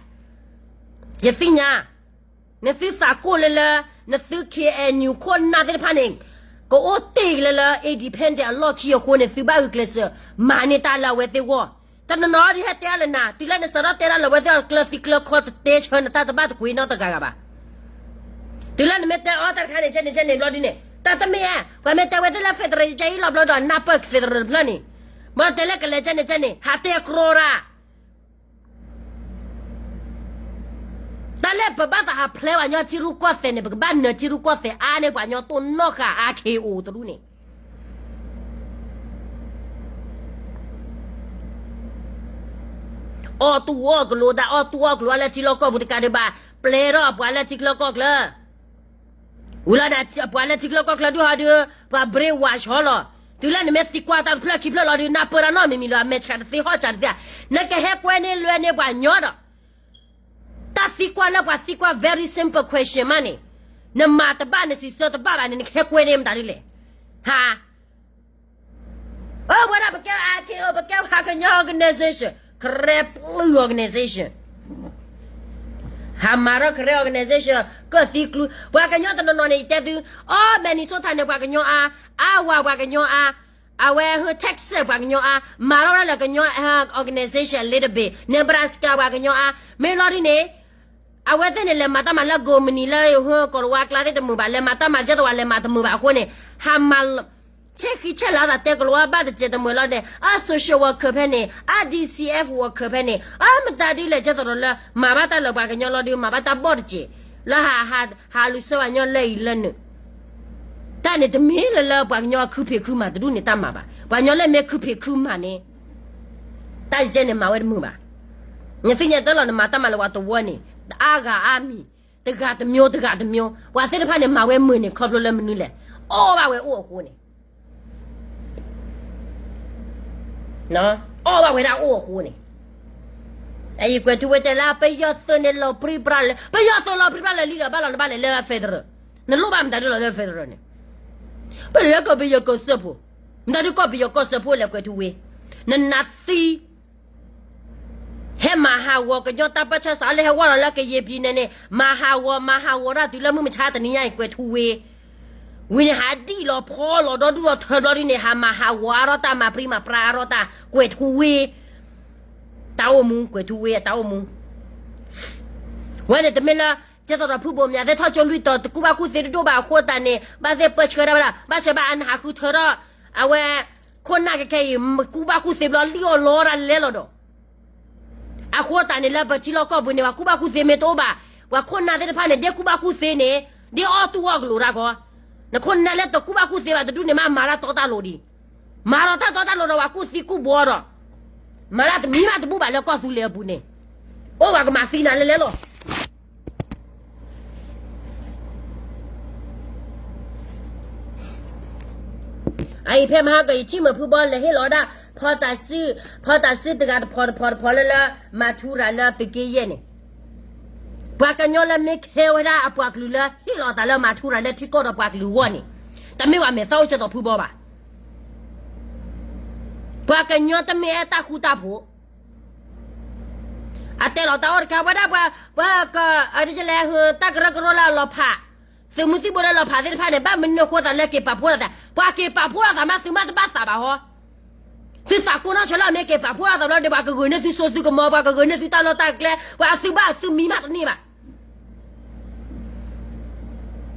ယသ့ၣ်ညါ, နသုသးကိၢ်လၢလၢ, နသု K N U ခိၣ်နၢ်သ့ၣ်တဖၣ်န့ၣ်, ကအိၣ်တ့ၢ်လၢလၢ independent အလီၢ်ခံအဃိန့ၣ် သုဘၣ်ဂုာ်ကျဲးစၢးမၤန့ၢ်တၢ်လၢအဝဲသ့ၣ်ဂီၢ်. တနီၤနီၤဒုးဟဲတဲအီၤလၢနၤ, တုၤလၢနစးထီၣ်တဲဒၣ်လၢအဝဲသ့ၣ်အကျၢၤသံကျၢၤခီ တတဲဆၢနတၢ်တဘၣ်တကွံနီတဂၤဂၤဘၣ်. တုၤလၢနမ့ၢ်တဲအီၤတၢ်တခါန့ၣ် ကဲန့ၣ်ကဲန့ၣ်ဘျီဒုန့ၣ်, တၢ်တမ့ၢ်ဧါ, ပှၤမ့ၢ်တဲဝဲသ့ၣ်လၢ federal ကဲအံၤလီၤဘျီဒီး နၢ်ပၢၢ် federal တဖျၢၣ်န့ၣ်, မ့ၢ်တဲလၢကလဲၤကဲန့ၣ်ကဲန့ၣ် ဟးတဲကြီတၢ် တၢ်လၢပဘၣ်သးဟးဖျဲးပှၤကညီထံရူၢ်ကီၢ်သဲးန့ၣ် ပကဘၣ်နၢၤထံရူၢ်ကီၢ်သဲးအါန့ၢ်ပှၤကညီတိၢ်နီၣ်ဃာ်အါခ့အိၣ်တရူၢ်န့ၣ်, အီၣ်တူၢ်အီၣ်ကလိတၢ်, အီၣ်တူၢ်အီၣ်ကလိလၢထံလီၢ်ကီၢ်ပူၤတကးဒံးဘၣ်, ပျဲထီၣ်ပှၤလၢထံချၢကီၢ်ချၢ ဝံၤလီၤန့ၣ် ပှၤလၢထံချၢကီၢ်ချၢဒုးဟီဒုး ပှၤ brainwash ဟီလီၤ. တုၤလၢနမ့ၢ်သံကွၢ်တၢ်တဖျၢၣ်ခံဖျၢၣ်လီၤဒုး နၢ်ပၢၢ်တၢ်နီတမံၤမံၤလီၤ, အမဲာ်ဆှးတသ့ဟီၣ်ဆှးတသ့ဧါ. နကဟဲကွဲန့ၢ်လွဲန့ၢ်ပှၤကညီဒီး တၢ်သံကွၢ်လၢပှၤသံကွၢ် very simple question မးန့ၣ်, နမၤတဘၣ် နစံးဆၢတဘၣ်ဘၣ်န့ၣ် နကဟဲကွဲန့ၢ်မတၤဒ်လဲၣ်. ဟါ, အၢ ဝဲဒၣ်ပကဲ အါခ့ အၢ ပကဲပှၤကညီ organization, ကရဲပျုၢ် organization, ဟးမၤထီၣ်ကရဲ organization ကၢၣ်သံကျူ ပှၤကညီတနီၤနီၤန့ၣ် ယတဲသု, အိၣ် Minnesota န့ၣ် ပှၤကညီအါ, Iowa ပှၤကညီအါ, အဝဲ Texas ပှၤကညီအါ, မၤထီၣ်ဝဲဒၣ်လၢကညီ organization လ့တဘ့ၣ်, Nebraska ပှၤကညီအါ, မ့ၢ်လီၤဒ်န့ၣ် အဝဲသ့ၣ်န့ၣ် လဲၤမၤတၢ်မၤလၢကိးမုၢ်နံၤလၢ ကိၤလၤဝါကျါသ့ၣ်တမုာ်ဘၣ်, လဲၤမၤတၢ်မၤကဲသဝဲ လဲၤမၤတမုာ်ဘၣ်အဃိန့ၣ်, ဟးမၤ ဆဲးဃံဆဲးလၤသးတဲကိၤလၤဝါဘၣ်တစဲးတမုာ်လီၤန့ၣ်, အ social worker ဖဲန့ၣ်, အ D C F worker ဖဲန့ၣ်, အမတၤဒ်လဲၣ် ကဲသရီးလၢ မၤဘၣ်တၢ်လၢပှၤကညီလီၤဒီး မၤဘၣ်တၢ်ဘီၣ်တစဲး, လၢဟး ဟးလူၤဆၢပှၤကညီလၢအံၤလၢနုာ် တၢ်န့ၣ်တမ့ၢ်လၢလၢပှၤကညီအခုဖံးခုမၤတဒူၣ်န့ၣ် တၢ်မၤဘၣ်. ပှၤကညီလၢမ့ၢ်ခုဖံးခုမၤန့ၣ် တၢ်ယကဲန့ၣ်မၤဝဲတမုာ်ဘၣ်. နသ့ၣ်ညါတၢ်လီၤ နမၤတၢ်မၤလၢပှၤတဝၢန့ၣ် အါဂၤအါမံၤ, တဂၤတမျိုး တဂၤတမျိုး, ပှၤသ့ၣ်တဖၣ်န့ၣ် မၤဝဲမုာ်န့ၣ် ခီဖျိလၢမနုၤလဲၣ်, အီၣ်ဘၣ်ဝဲအိၣ်အဃိန့ၣ် အီၣ်ဘၣ်ဝဲဒၣ်အိၣ်အဃိန့ၣ်, အအံၤကွဲးထူဝ့တဲလၢ ပယီၤသုးန့ၣ်လီၤပြံပြါလၢ ပယီၤသုးလီၤပြံပြါလၢလံဒီး ဘၣ်လီၤနဘၣ်လဲၤလၢ federal, နလိၣ်ဘၣ်မတၤဒ်လီၤလၢ federal န့ၣ်, ပလဲၤကီၢ်ပယီၤကီၢ်စၢဖှိၣ်, မတၤဒ်ကီၢ်ပယီၤကီၢ်စၢဖှိၣ်လဲၤကွဲးထူဝ့, နနးသံ ဟဲမၤဟးဂီၤကညီတၢ်ပၢၢ်ဆၢစးလၢဟဲဝဲလီၤလၢကယဲၢ်ပံၤန့ၣ်န့ၣ် မၤဟးဂီၤ မၤဟးဂီၤတၢ်တုၤလၢမုၢ်မဆါတနံၤညါအံၤကွဲးထူဝ့, ဝံၤန့ၣ်ဟးဒံၣ်လီၤဖီလီၤဒီဒူၣ်လီၤထၢဘျီဒ်န့ၣ် ဟးမၤဟးဂီၤအါထီၣ်တၢ် မၤပြံမၤပြါအါထီၣ်တၢ်ကွဲးထူဝ့, တၢ်အိၣ်မူ ကွဲးထူဝ့အတၢ်အိၣ်မူ ဝဲန့ၣ်တမ့ၢ်လၢ ကဲသရီးဖုဘိးမၠးသ့ၣ်ထီၣ်ကၠိလွံၢ်တီၤ တကူၣ်ဘၣ်ကူၣ်သ့တဒိၣ်ဘၣ်အဃိသတးန့ၣ် ဘၣ်သ့ၣ်ပၢဆှၢဒၣ်ဝဲဒၣ် ဘၣ်ဆၢဘၣ်အနဟးဃုထၢထီၣ် အဝဲ ခိၣ်နၢ်ခဲခဲအံၤ ကူၣ်ဘၣ်ကူၣ်သ့ဘျီလံၣ်အီၣ်လီတၢ်လဲလီၤဒီး အဃိသတးန့ၣ်လၢပထံလီၢ်ကီၢ်ပူၤန့ၣ် ပှၤကူၣ်ဘၣ်ကူၣ်သ့မ့ၢ်တအိၣ်ဘၣ် ပှၤခိၣ်နၢ်သ့ၣ်တဖၣ်န့ၣ် ဒ်ကူၣ်ဘၣ်ကူၣ်သ့န့ၣ် ဒ်အီၣ်တူၢ်အီၣ်ကလိာ်တၢ်ကီ နခိၣ်နၢ်လၢတကူၣ်ဘၣ်ကူၣ်သ့ဘၣ်တဒူၣ်န့ၣ်မး မၤတၢ်တီတၢ်လိၤဒံး မၤဒီးတၢ်တီတၢ်လိၤဒီးပှၤကူၣ်သံကူၣ်ဘှီဒီး မၤတၢ်တမံၤဘၣ်တဘူၣ်ဘၣ်လၢကီၢ်သူလ့ၤအပူၤန့ၣ် အိၣ်ဝဲကမၤသံနၤလဲလဲလီၤ အအံၤဖဲမဟါကယထံၣ်မုာ်ဖုဘီလဲၤဟ့ၣ်လီၤဝဲဒၣ် ဖီတၢ်စု ဖီတၢ်စုတဂၤတဖီတဖီတဖီလၢလၢ မၤထူရၤလၢသုးက့ယဲၢ်န့ၣ် ပှၤကညီလၢမ့ၢ်ခဲဝဲဒၣ်အပှၤကလုာ်လၢဟ့ၣ်လီၤအသးလၢမၤထူရၤလၢထံကီၢ်ဒီးပှၤကလုာ်အဂီၢ်န့ၣ် တမ့ၢ်ပှၤမဲာ်သၣ်အိၣ်ကဲသိးဖုဘီဘၣ် ပှၤကညီတမ့ၢ်အဲၣ်တၢ်ဃူတၢ်ဖိး အတဲလီၤတၢ်အိၣ်တခါ ဝဲဒၣ်ပှၤ ပှၤက အဒ်လဲၣ် တၢ်ကရၢကရိလၢအလီၤဖး သုးမုၢ်သံၣ်ဘိလၢအလီၤဖးသ့ၣ်တဖၣ်န့ၣ် ဘၣ်မနုၤအဃိသးလၢက့ၤပာ်ဖှိၣ်လိာ်သး ပှၤက့ၤပာ်ဖှိၣ်လိာ်သးမး သုမးတဘၣ်သးဘၣ်ဟီ သုသးကိးနီၢ်ဆၢလၢအမ့ၢ်က့ၤပာ်ဖှိၣ်လိာ်သးဘျီဒီး ပှၤကဂုာ်န့ၢ်သုစိသုကမီၤ ပှၤကဂုာ်န့ၢ်သုတၢ်လီၢ်တၢ်ကျဲ ပှၤအသုဘၣ်သုမံၤမးတန့ၢ်ဘၣ်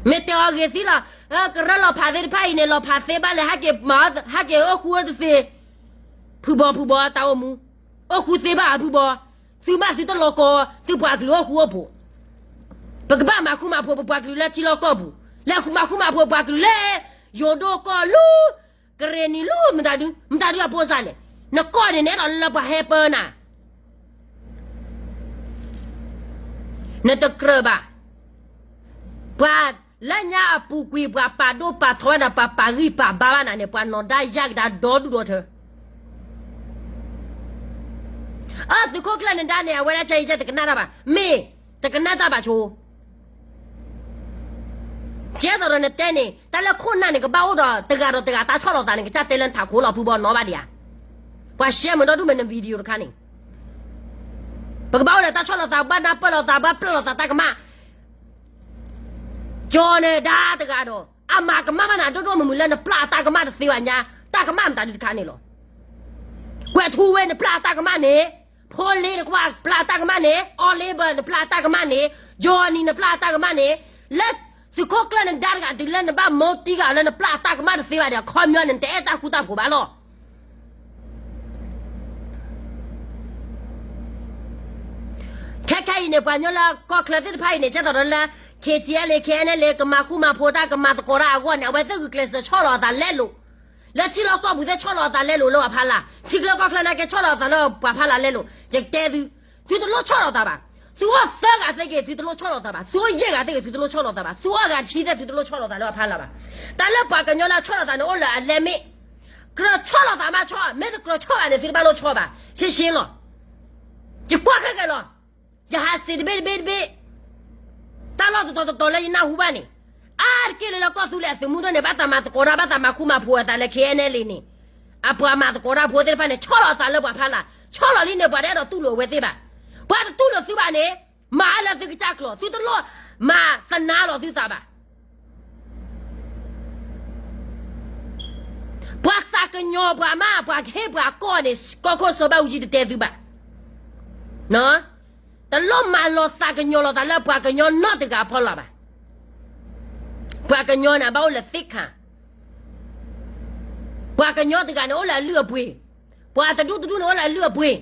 မ့ၢ်တဲအီၤဂ့ၤသံလီၤ ကရၢလီၤဖးသ့ၣ်တဖၣ်အံၤန့ၣ် လီၤဖးသ့ဘၣ်လဲၣ် ဟဲက့ၤမၤ ဟဲက့ၤအိၣ်ဃူအိၣ်တသ့ ဖုဘီဖုဘီတၢ်အိၣ်မူ အိၣ်ဃူသ့ဘၣ်ဖုဘီ သုမးသုတလီၤကီ သုပှၤကလုာ်အိၣ်ဃူအိၣ်ဖိး ပကဘၣ်မၤဃူမၤဖိးပပှၤကလုာ်လၢထံလီၢ်ကီၢ်ပူၤ လဲၤဃူမၤဃူမၤဖိးပှၤကလုာ်လၢ ယိၤဒိၣ်ကီၢ်လူ ကရ့ၣ်နံၤလူ မတၤဒု မတၤဒုအဖိစၢ်န့ၣ် နကီၢ်န့ၣ် နအဲၣ်ဒိးလၢပှၤဟဲပၢနၤ နတကြၢးဘၣ် ပှၤလၢညါအပူၤကွံာ် ပှၤပာ်ဒိၣ်ပာ်ထီဝဲနၤ ပှၤပာ်ဂံၢ်ပာ်ဘါဘၣ်နၤန့ၣ် ပှၤနီၢ်ဒါယၢ်ကဒါဒီဒူၣ်ဒီထၢ အၢ သုးခိၣ်ကျၢၢ်နဒါန့ၣ် အဝဲဒၣ်ကဲအံၤကဲတကနၣ်တၢ်ဘၣ် မ့ၢ်တကနၣ်တၢ်ဘၣ်ဆိ ကဲသိးဒီးနတဲန့ၣ် တၢ်လၢခိၣ်နၢ်န့ၣ် ကဘၣ်အိၣ်ဒီးတဂၤဒီးတဂၤတၢ်ဆီၣ်လီၤသးန့ၣ် ကစၢ်တဲလၢနထးခိၣ်လီၤ ဖုဘီနီၣ်ဘၣ်ဒံးဧါ ပှၤရှဲမုာ်ဒီဒူၣ်မ့ၢ်န video တခါန့ၣ် ပကဘၣ်အိၣ်ဒီးတၢ်ဆီၣ်လီၤသး ဘၣ်နၢ်ပၢၢ်လီၤသး ဘၣ်ပျၢ်လီၤသးတၢ်ကမၣ် ကၠီၤနဒါတဂၤဒီး အမၤကမၣ်ဘၣ်နၤဒိၣ်ဒိၣ်မုၢ်မုၢ်လၢနပျၢ်အတၢ်ကမၣ်တသ့ဘၣ်ညါ တၢ်ကမၣ်မတၤဒုတခါန့ၣ်လီၤ ကွဲးထူဝ့နပျၢ်အတၢ်ကမၣ်န့ၣ် ဖိလ့နကွၢ်ပျၢ်အတၢ်ကမၣ်န့ၣ် အီလ့ဘၢၣ်နပျၢ်အတၢ်ကမၣ်န့ၣ် ကၠီၤနံၤနပျၢ်အတၢ်ကမၣ်န့ၣ် လၢသုးခိၣ်ကျၢၢ်နဒါတဂၤတုၤလၢနဘၣ်မိၢ်တံၢ်ဂၤလၢနပျၢ်အတၢ်ကမၣ်တသ့ဘၣ်ဒီး အခီပညီန့ၣ် နတအဲၣ်တၢ်ဃူတၢ်ဖိးဘၣ်လီၤ. ခဲခဲအံၤန့ၣ် ပှၤကညီလၢကီၢ်ချၢသ့ၣ်တဖၣ်အံၤန့ၣ် ကဲသိးဒီးလၢ KTLA KNLA ကမၤဃူမၤဖိးတၢ် ကမၤသကိးတၢ်အဂီၢ်န့ၣ် အဝဲသ့ၣ်ဂုာ်ကျဲးစၢးဆီၣ်လီၤအသးလဲလိာ် လၢထံလီၢ်ကီၢ်ပူၤသ့ၣ်ဆီၣ်လီၤအသးလဲလိာ်လၢပှၤဖးလၢ် ထံချၢကီၢ်ချၢနာ်က့ဆီၣ်လီၤအသးလၢပှၤဖးလၢ်လဲလိာ် ယကတဲသု သုတလိၣ်ဆီၣ်လီၤသးဘၣ် သုအိၣ်သၢဂၤသ့ၣ်ဂ့ၤ သုတလိၣ်ဆီၣ်လီၤသးဘၣ် သုအိၣ်ယဲၢ်ဂၤသ့ၣ်ဂ့ၤ သုတလိၣ်ဆီၣ်လီၤသးဘၣ် သုအိၣ်အဂၤတဆံသ့ၣ် သုတလိၣ်ဆီၣ်လီၤသးလၢပှၤဖးလၢ်ဘၣ် တၢ်လၢပှၤကညီလၢဆီၣ်လီၤသးန့ၣ် အိၣ်လၢအလဲမ့ၢ် ကြၢးဆီၣ်လီၤသးမးဆီၣ် မ့ၢ်တကြၢးဆီၣ်ဘၣ်န့ၣ် သုတဘၣ်လိၣ်ဆီၣ်ဘၣ် ရှင်းရှင်းလီၤ ယကွၢ်ခဲကဲလီၤ ယဟးစံးတဘ့ၣ်တဘ့ၣ်တဘ့ၣ် တၢ်လီၢ်တတီၤတတီၤလၢယနၢ်ဟူဘၣ်န့ၣ် အါတက့ၢ်လၢလၢကီၢ်သူလ့ၤအသုးမုၢ်ဒိၣ်န့ၣ် ဘၣ်သးမၤသကိးတၢ် ဘၣ်သးမၤဃူမၤဖိးအသးလၢ K N L A န့ၣ်, အပှၤမၤသကိးတၢ်ဖိသ့ၣ်တဖၣ်န့ၣ် ဆီၣ်လီၤသးလၢပှၤဖးလာ်, ဆီၣ်လီၤလံန့ၣ် ပှၤတအဲၣ်ဒိးတူၢ်လိာ်အဝဲသ့ၣ်ဘၣ်. ပှၤတတူၢ်လိာ်သုဘၣ်န့ၣ်, မၤလၢသုကစၢ်ကျိာ်, သုတလိၣ်မၤသနာ်လီၤသုသးဘၣ်. ပှၤသးကညီၤပှၤမး ပှၤကဟ့ၣ်ပှၤကီၢ်န့ၣ် ကီၢ်ခိၣ်စီၤဘၣ်အူကၠံတတဲသုဘၣ်. တလိၣ်မၤလီၤသးကညီၤလီၤသးလၢပှၤကညီနီတဂၤအဖီလာ်ဘၣ်. ပှၤကညီန့ၣ် ဘၣ်အိၣ်လၢသ့ၣ်ခါ, ပှၤကညီတဂၤန့ၣ်အိၣ်လၢအလုၢ်အပှ့ၤ, ပှၤတဒူၣ်တဒူၣ်န့ၣ်အိၣ်လၢအလုၢ်အပှ့ၤ.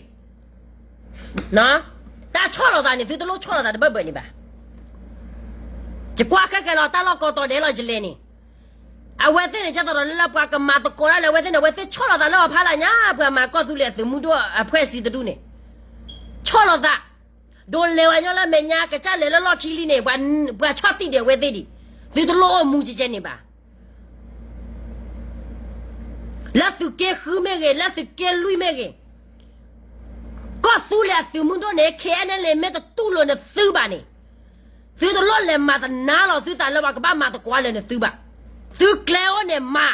တၢ်ဆီၣ်လီၤသးန့ၣ် သုတလိၣ်ဆီၣ်လီၤသးတဘၢၣ်ဘၢၣ်န့ၣ်ဘၣ်. ယကွၢ်ခဲကဲလီၤ တၢ်လီၢ်ကိးတီၤဒဲးလီၤယလဲၤန့ၣ်, အဝဲသ့ၣ်န့ၣ် ကဲသိးဒီးလၢပှၤကမၤသကိးတၢ်လၢအဝဲသ့ၣ်န့ၣ် အဝဲသ့ၣ်ဆီၣ်လီၤသးလၢအီၤဖးလာ်ညါ ပှၤမၤကီၢ်သူလ့ၤအသုးမုၢ်ဒိၣ်အဖှဲၣ်စံတဒူၣ်န့ၣ်, ဆီၣ်လီၤသး, ဒိးလဲၤဝဲညီလၢမဲာ်ညါ ကစၢ်လဲၤလၢလီၢ်ခံလံန့ၣ် ပှၤဆီၣ်တံၢ်ဒံးအဝဲသ့ၣ်ဒံး, သုတလိၣ်အိၣ်မူကဲကဲန့ၣ်ဘၣ်. လၢသုးက့ဃုမ့ၢ်ဂ့ၤ လၢသုးက့လွံၢ်မ့ၢ်ဂ့ၤ, ကီၢ်သူလ့ၤအသုးမုၢ်ဒိၣ်န့ၣ် K N L A မ့ၢ်တတူၢ်လိာ်နသုဘၣ်န့ၣ်, သုတလိၣ်လဲၤမၤသနာ်လီၤသုသးလၢပှၤကဘၣ်မၤသကိးလၢနသုဘၣ်. သုကျဲအိၣ်န့ၣ်မၤ,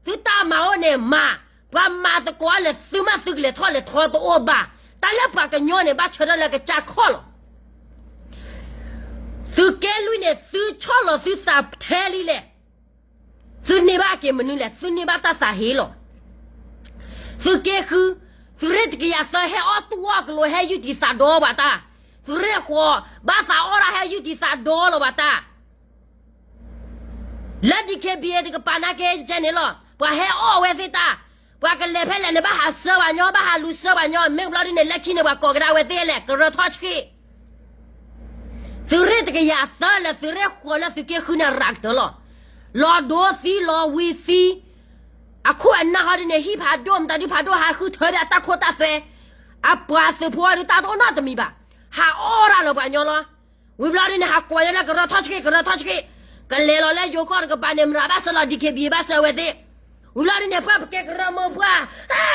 သုတၢ်မၤအိၣ်န့ၣ်မၤ, ပှၤမၤသကိးလၢသုမး သုကလဲၤထီၣ်လဲၤထီတအိၣ်ဘၣ်. တၢ်လၢပှၤကညီန့ၣ် ဘၣ်ဆၢထၢၣ်လၢကစၢ်ခီၣ်လီၤ. သုးက့လွံၢ်န့ၣ် သုဆီၣ်လီၤသုသးထဲလံလဲၣ်. သုန့ၢ်ဘၣ်က့ၤမနုၤလဲၣ်, သုန့ၢ်ဘၣ်တၢ်သးဟ့လီၤ. သုးက့ဃု, သုးရ့ၣ်တကယၤသၢ ဟဲအီၣ်သူၣ်အီၣ်ကျိၤ ဟဲယုၢ်တံာ်သးဒီပှၤတၢ်, သုးရ့ၣ်ဃိး, ဘၣ်သးအီၣ်ဒၣ် ဟဲယုၢ်တံာ်သးဒီလီၤပှၤတၢ် လၢ D K B A တကပၤနာ်က့ ကဲန့ၣ်လီၤ. ပှၤဟဲအီၣ်အဝဲသ့ၣ်တၢ်, ပှၤကလဲၤဖဲလဲၣ်န့ၣ် ဘၣ်ဟးဆှၢပှၤညီ, ဘၣ်ဟးလူၤဆှၢပှၤညီ, မ့ၢ်ဘျီဒ်န့ၣ် လၢခံန့ၣ် ပှၤကိးကဒါအဝဲသ့ၣ်လဲၣ်, ကရၢထီၣ်ဆှံ. သုးရ့ၣ်တကယၤသၢလၢသုးရ့ၣ်ဃိးလၢသုးက့ဃု န့ၣ် ရးကတၢၢ်လီၤ. လီၤဒိသံ လီၤဝံၤသံ, အခိၣ်အနၢ်ဟီဒ်န့ၣ် ဟံၣ်ဖးဒိၣ် မတၤဒုဖးဒိၣ် ဟးဃုထၢဘၣ်တၢ်ခိတၢ်သွဲ, အပှၤသုးဖိအဒုတၢ်တအိၣ်နီတမံၤဘၣ်, ဟးအီၣ်ဒၣ်လၢပှၤညီလီၤ. ဝံၤဘျီဒ်န့ၣ် ဟးကိးညီလၢကရၢထီၣ်ဆှံ ကရၢထီၣ်ဆှံ, ကလဲၤလီၤလၢယိၤကီၢ်တကပၤန့ၣ် မရၤဘၣ်စၢၤလီၤ D K B A ဘၣ်စၢၤအဝဲသ့ၣ်. ဝံၤဘျီဒ်န့ၣ် ပှၤပကဲကရၢမိၢ်ပှၢ်,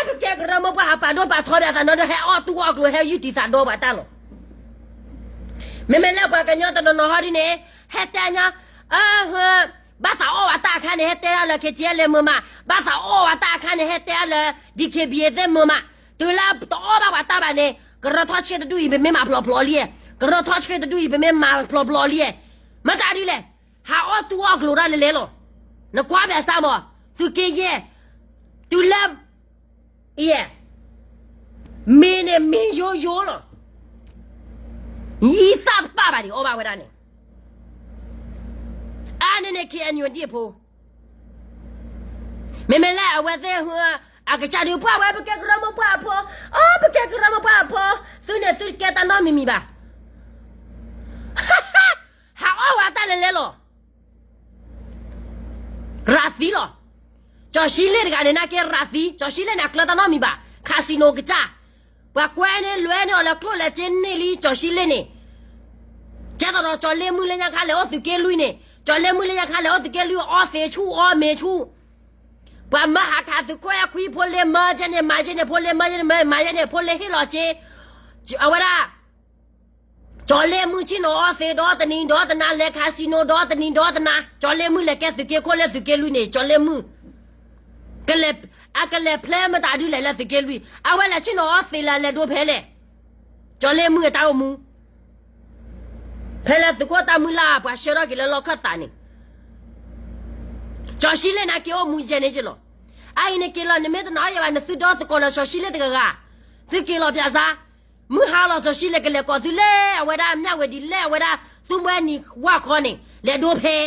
ပကဲကရၢမိၢ်ပှၢ် ဟးပာ်ဒိၣ်ပာ်ထီဘၣ်သးနီဒီး ဟဲအီၣ်သူၣ်အီၣ်ကျိၤ ဟဲယုၢ်တံာ်သးဒီပှၤတၢ်လီၤ. မ့မ့ၢ်လၢပှၤကညီတနီၤနီၤဟီဒ်န့ၣ်, ဟဲတဲညီ, အ, ဘၣ်သးအီၣ်ဝဲတၢ်အခါန့ၣ် ဟဲတဲဒၣ်လၢ K T L မုာ်မး, ဘၣ်သးအီၣ်ဝဲတၢ်အခါန့ၣ် ဟဲတဲဒၣ်လၢ D K B A သ့ၣ်မုာ်မး, တုၤလၢတအီၣ်ဘၣ်ပှၤတၢ်ဘၣ်န့ၣ် ကရၢထီၣ်ဆှံတဒူၣ်အံၤ ပမ့ၢ်မၤဖျိးဖျိးလံ, ကရၢထီၣ်ဆှံတဒူၣ်အံၤ ပမ့ၢ်မၤဖျိးဖျိးလံ, မတၤဒ်လဲၣ်, ဟးအီၣ်သူၣ်အီၣ်ကျိၤဒၣ်လဲာ်လဲာ်လီၤ. နကွၢ်ဘၣ်စၢ်မး, သုးက့ယဲၢ်, တုၤလၢ အံၤ, မ့ၢ်န့ၣ်မ့ၢ်ယိယိလီၤ. အံသၣ်တပာ်ဘၣ်ဒံးအီၣ်ဘၣ်ဝဲဒၣ်န့ၣ်, အါန့ၢ်န့ၣ် K N U ဒံၣ်အဖိ, မ့မ့ၢ်လၢအဝဲသ့ၣ်, အကစၢ်ဒုးပှၢ်ဝဲ ပကဲကရၢမိၢ်ပှၢ်အဖိ, အီ ပကဲကရၢမိၢ်ပှၢ်အဖိ, သုန့ၣ်သုတကဲတၢ်နီတမံၤမံၤဘၣ်. ဟးအီၣ်ဝဲတၢ်လဲာ်လဲာ်လီၤ. ရၤသံလီၤ. ကၠီၤၡံလ့ၣ်တဂၤန့ၣ် နာ်က့ ရၤသံ, ကၠီၤၡံလ့ၣ်န့ၣ် အကျၢၤတၢ်နီတမံၤဘၣ်, casino ကစၢ်, ပှၤကွဲန့ၢ်လွဲန့ၢ်အီၤလၢကျိၣ်လၢစ့န့ၢ်လံ ကၠီၤၡံလ့ၣ်န့ၣ်, ကဲသိးဒီးကၠီၤလ့ၣ်မုၣ်လၢညါခါလဲၤအိၣ်သုးက့လွံၢ်န့ၣ်, ကၠီၤလ့ၣ်မုၣ်လၢညါခါလဲၤအိၣ်သုးက့လွံၢ် အီသံးဆူၣ်အီမ့ၤဆူၣ်, ပှၤမၢဟးခးသုးခိၣ်အဲၣ်ခွံ ဖိလ့မၢကဲန့ၣ် မၤကဲန့ၣ် ဖိလ့မၢကဲန့ၣ် မၤကဲန့ၣ် ဖိလ့ဟ့ၣ်လီၤစ့, အဝဲဒၣ် ကၠီၤလ့ၣ်မုၣ်ဆ့ၣ်နီၤအီသံးဒီတနံၤဒီတနၤ လဲၤ casino ဒီတနံၤဒီတနၤ, ကၠီၤလ့ၣ်မုၣ်လဲၤကဲသုးက့ခိၣ်လၢသုးက့လွံၢ်န့ၣ် ကၠီၤလ့ၣ်မုၣ်, ကလဲၤ, အကလဲၤဖျဲမတၤဒ်လဲၣ်လၢသုးက့လွံၢ်, အဝဲလဲၤဆ့ၣ်နီၤအီသံးလၢလဲၤဒိဖဲလဲၣ်, ကၠီၤလ့ၣ်မုၣ်အတၢ်အိၣ်မူ ဖဲလၢသုးခိၣ်တၢ်မုၢ်လၢ် ပှၤဆှၢထီၣ်က့ၤလၢလီၢ်ခၢၣ်သးန့ၣ်, ကၠီၤၡံလ့ၣ်န့ၣ်က့ၤအိၣ်မူယဲၢ်န့ၣ်က့ၤလီၤ. အအံၤန့ၣ်က့ၤလီၤ နမ့ၢ်တနာ်ယဲဘၣ် နသုဒီသကိးလၢကၠီၤၡံလ့ၣ်တဂၤဂၤ, သုက့ၤလီၤပၠးစါ, မုၢ်ဟါလီၤကၠီၤၡံလ့ၣ်ကလဲၤကိးသုလဲၣ် အဝဲဒၣ်မၠၣ်ဝဲဒ်လဲၣ် အဝဲဒၣ်သူမွဲနံၤဝၣ်ခီန့ၣ် လဲၤဒိဖဲ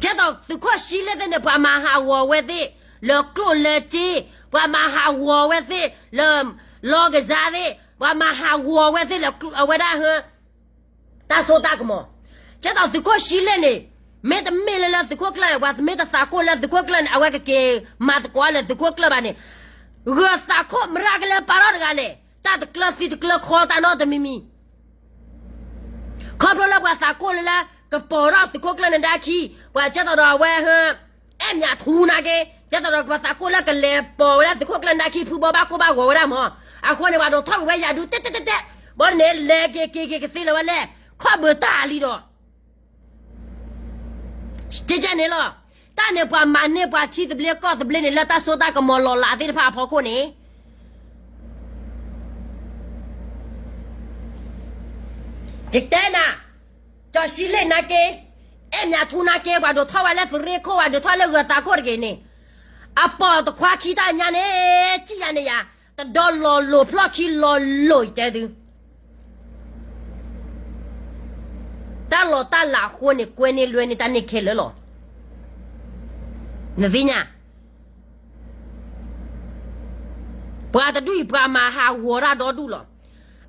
ကဲသိးသုးခိၣ်ၡံလ့ၣ်သ့ၣ်န့ၣ် ပှၤမၤဟးဂီၤဝဲသ့ၣ်လၢကျိၣ်လၢစ့, ပှၤမၤဟးဂီၤဝဲသ့ၣ်လၢလီကစၢ်သ့ၣ်, ပှၤမၤဟးဂီၤဝဲသ့ၣ်လၢအဝဲဒၣ်ဟၢ တၢ်စိတၢ်ကမီၤ, ကဲသိးသုးခိၣ်ၡံလ့ၣ်န့ၣ်, မ့တမ့ၢ်လၢလၢသုးခိၣ်ကျၢၢ် ပှၤမ့ၢ်တသးကိၢ်လၢသုးခိၣ်ကျၢၢ်န့ၣ် အဝဲကက့ၤမၤသကိးလၢသုးခိၣ်ကျၢၢ်ဘၣ်န့ၣ်, ဂၢၢ်သးခိၣ်မရၤကလဲၤပာ်ထီၣ်တဂၤလဲၣ်, တၢ်တကျၢၤသံတကျၢၤခီတၢ်နီတမံၤမံၤ ခီဖျိလၢပှၤသးကိၢ်လၢလၢ ကပီၤထီၣ်သုးခိၣ်ကျၢၢ်န့ၣ်ဒါခံ, ပှၤကဲသိးဒီးအဝဲဟၢ အဲၣ်မၠးထူနာ်က့, ကဲသိးဒီးပှၤသးကိၢ်လၢကလဲၤပီၤဝဲဒၣ်သုးခိၣ်ကျၢၢ်န့ၣ်ဒါခံ ဖုဘီဘၣ်ကိၢ်ဘၣ်ဂီၤဝဲဒၣ်မး, အဃိန့ၣ် ပှၤဒိးထီၣ်ကွံာ်ဝဲယၤဒုတဲတဲတဲတဲ, ဘီန့ၣ် လဲၤက့ၤက့ၤက့ၤကသ့လၢၤဝဲလဲၣ်, ခီၣ်ဘၢတၢ်လံဒီး ကန့ၣ်လီၤ. တၢ်န့ၣ်ပှၤမၤန့ၢ်ပှၤထံသဘျ့ကီၢ်သဘျ့န့ၣ် လၢတၢ်စိတၢ်ကမီၤလီၤလးသ့ၣ်တဖၣ်အဖီခိၣ်န့ၣ် ယတဲနၤ, ကၠီၤရှံလ့ၣ်နာ်က့, အဲၣ်မၠးထူနာ်က့, ပှၤဒိးထီၣ်ဝဲလၢသုးရ့ၣ်ခိၣ်, ပှၤဒိးထီၣ်လၢဂၢၤသးခိၣ်တဂ့ၤန့ၣ်, အပီၢ်တခွါခံတၢ်ညါန့ၣ်, စံၣ်ယါန့ၣ်ယါ, တဒီလီၤလိာ်ဖျီၣ်ခံလီၤလိာ်ယတဲသု တၢ်လီၤတၢ်လးအဃိန့ၣ် ကွဲန့ၢ်လွဲန့ၢ်တၢ်န့ၢ်ခဲလၢာ်လီၤ. နသ့ၣ်ညါ, ပှၤတဒူၣ်အံၤပှၤမၤဟးဂီၤတၢ်ဒီဒူၣ်လီၤ.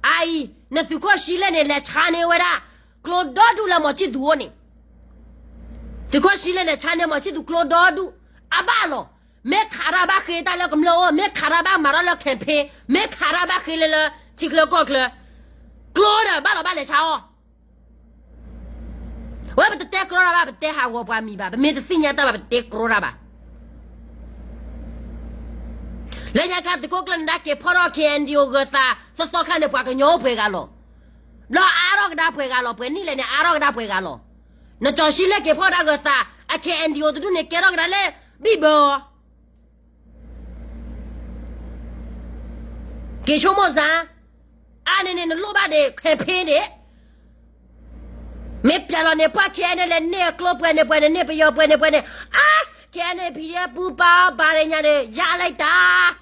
အအံၤ, နသုးခိၣ်ရှံလ့ၣ်န့ၣ် လဲၤဆါန့ၢ်ဝဲဒၣ် ကျိဒီဒူၣ်လၢမီၤဆံၣ်သူၤအိၣ်န့ၣ်, သုးခိၣ်ရှံလ့ၣ်လဲၤဆါန့ၢ်မီၤဆံၣ်သူၤကျိဒီဒူၣ်, အဘၣ်လီၤ. မ့ၢ်ခးတၢ်ဘၣ်ဃ့တၢ်လၢကမျၢၢ်အိၣ်, မ့ၢ်ခးတၢ်ဘၣ်မၤတၢ်လၢ campaign, မ့ၢ်ခးတၢ်ဘၣ်ဃ့လၢလၢ ထံချၢကီၢ်ချၢ, ကျိဒီးဘၣ်လီၤဘၣ်လဲၤဆါအီၤ ဝဲပတတဲကြီတၢ်ဘၣ်, ပတဲဟးဂီၤပှၤမံၤဘၣ်, ပမ့ၢ်တသ့ၣ်ညါတၢ်ဘၣ် ပတဲကြီတၢ်ဘၣ်. လၢညါခါသုးခိၣ်ကျၢၢ်နဒါက့ၤဖီၣ်ထီၣ် K N D O ဂၢၤသးသီသီခါန့ၣ် ပှၤကညီအိၣ်ပှဲၤဂၤလီၤ. ဘျီအါထီၣ်ကဒါပှဲၤဂၤလီၤ, ပှဲၤနံၣ်လဲၣ်န့ၣ် အါထီၣ်ကဒါပှဲၤဂၤလီၤ. နကၠီၤရှံလ့ၣ်က့ၤဖီၣ်တၢ်ဂၢၤသး, အ K N D O တဒူၣ်န့ၣ် ကဲထီၣ်ကဒါလၢ ဘံၣ်ဘၢအီၤ က့ၤဆိကမိၣ်စ့ၢ်, အါန့ၣ်န့ၣ် နလိၣ်ဘၣ်ဒံး campaign ဒံး, မ့ၢ်ပျဲလီၤန့ၣ် ပှၤ K N L န့ၢ်အကျိပှဲၤန့ၣ်ပှဲၤန့ၣ် န့ၢ်ပယီၤပှဲၤန့ၣ်ပှဲၤန့ၣ်, အါ, K N L P D F ပူပာ်အီၤဘၣ်ဒံးညါဒီး ယါလဲၣ်တၢ်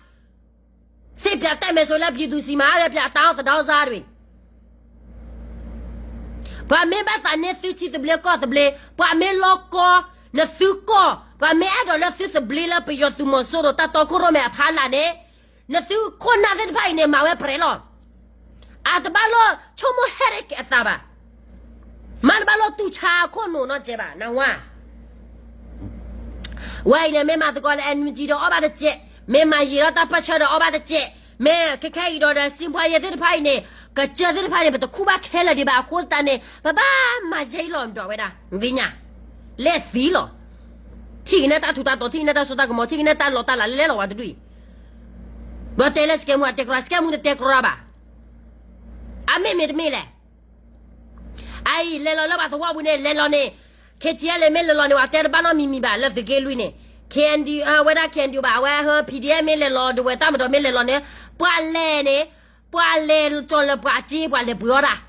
စ့ၢ်ပျဲတၢ်မဲာ်စိလၢ ပြည်သူ့စစ် မး လၢပျဲအတၢ်အီၣ်သဒီစါတဝံၤ ပှၤမ့ၢ်ဘၣ်သးန့ၢ်သုထံသဘျ့ကီၢ်သဘျ့, ပှၤမ့ၢ်လီၤကီ နသုကီၢ်, ပှၤမ့ၢ်အဲၣ်ဒိးလၢသုသဘျ့လၢပယီၤသုးမီၤစိရိၤတၢ်တီခိၣ်ရိၣ်မဲအဖီလာ်န့ၣ်, နသုခိၣ်နၢ်သ့ၣ်တဖၣ်အံၤန့ၣ် မၤဝဲပြဲးလီၤ. အတဘၣ်လိၣ်ဆိကမိၣ်ဟဲရ့ၣ်က့ၤအသးဘၣ်. မ့တဘၣ်လိၣ်တူၢ်ဆါအခိၣ်နူာ်နီတစဲးဘၣ် နဝါ ဝဲအံၤန့ၣ် မ့ၢ်မၤသကိးလၢ NUG ဒီးအီၣ်ဘၣ်တစဲး, မ့ၢ်မၤယံာ်ဒီးတၢ်ပၢၢ်ဆၢဒီးအီၣ်ဘၣ်တစဲး, မ့ၢ်ခဲခဲအံၤဒီးဒီး စံးဖဲယဲၢ်သ့ၣ်တဖၣ်အံၤန့ၣ်, ကစၢၢ်သ့ၣ်တဖၣ်န့ၣ် ပတခူၣ်ဘၣ်ခဲလၢာ်ဒံးဘၣ်အဃိသတးန့ၣ် ပဘၣ်မၤယဲၢ်အံၤလီၤမဒီးဝဲဒၣ် နသ့ၣ်ညါ, လဲၣ်သံလီၤ. ထံၣ်က့ၤန့ၢ်တၢ်ထူးတၢ်တီၤ, ထံၣ်က့ၤန့ၢ်တၢ်စိတၢ်ကမီၤ, ထံၣ်က့ၤန့ၢ်တၢ်လီၤတၢ်လးလဲလီၤဝဲတဒူၣ်အံၤ, ဒီးတဲလၢစကဲမူအတဲကြီ, စကဲမူတတဲကြီဘၣ်. အမ့ၢ်မ့ၢ်တမ့ၢ်လဲၣ် အအံၤ လဲၤလီၤလၢပှၤသဝီပူၤန့ၣ် လဲၤလီၤန့ၣ်, KTLA မ့ၢ်လဲၤလီၤန့ၣ် ပှၤတဲတဘၣ်နီတမံၤမံၤဘၣ် လၢသုးက့လွံၢ်န့ၣ်, KNDO ဝဲဒၣ် KNDO ဘၣ်, အဝဲ PDF မ့ၢ်လဲၤလီၤ ဒဝဲတၢ်မဒီးမ့ၢ်လဲၤလီၤန့ၣ်, ပှၤလဲၤန့ၣ်, ပှၤလဲၤကၠီၤလၢပှၤစ့ ပှၤလဲၤပှ့ၤအီၣ်တၢ်,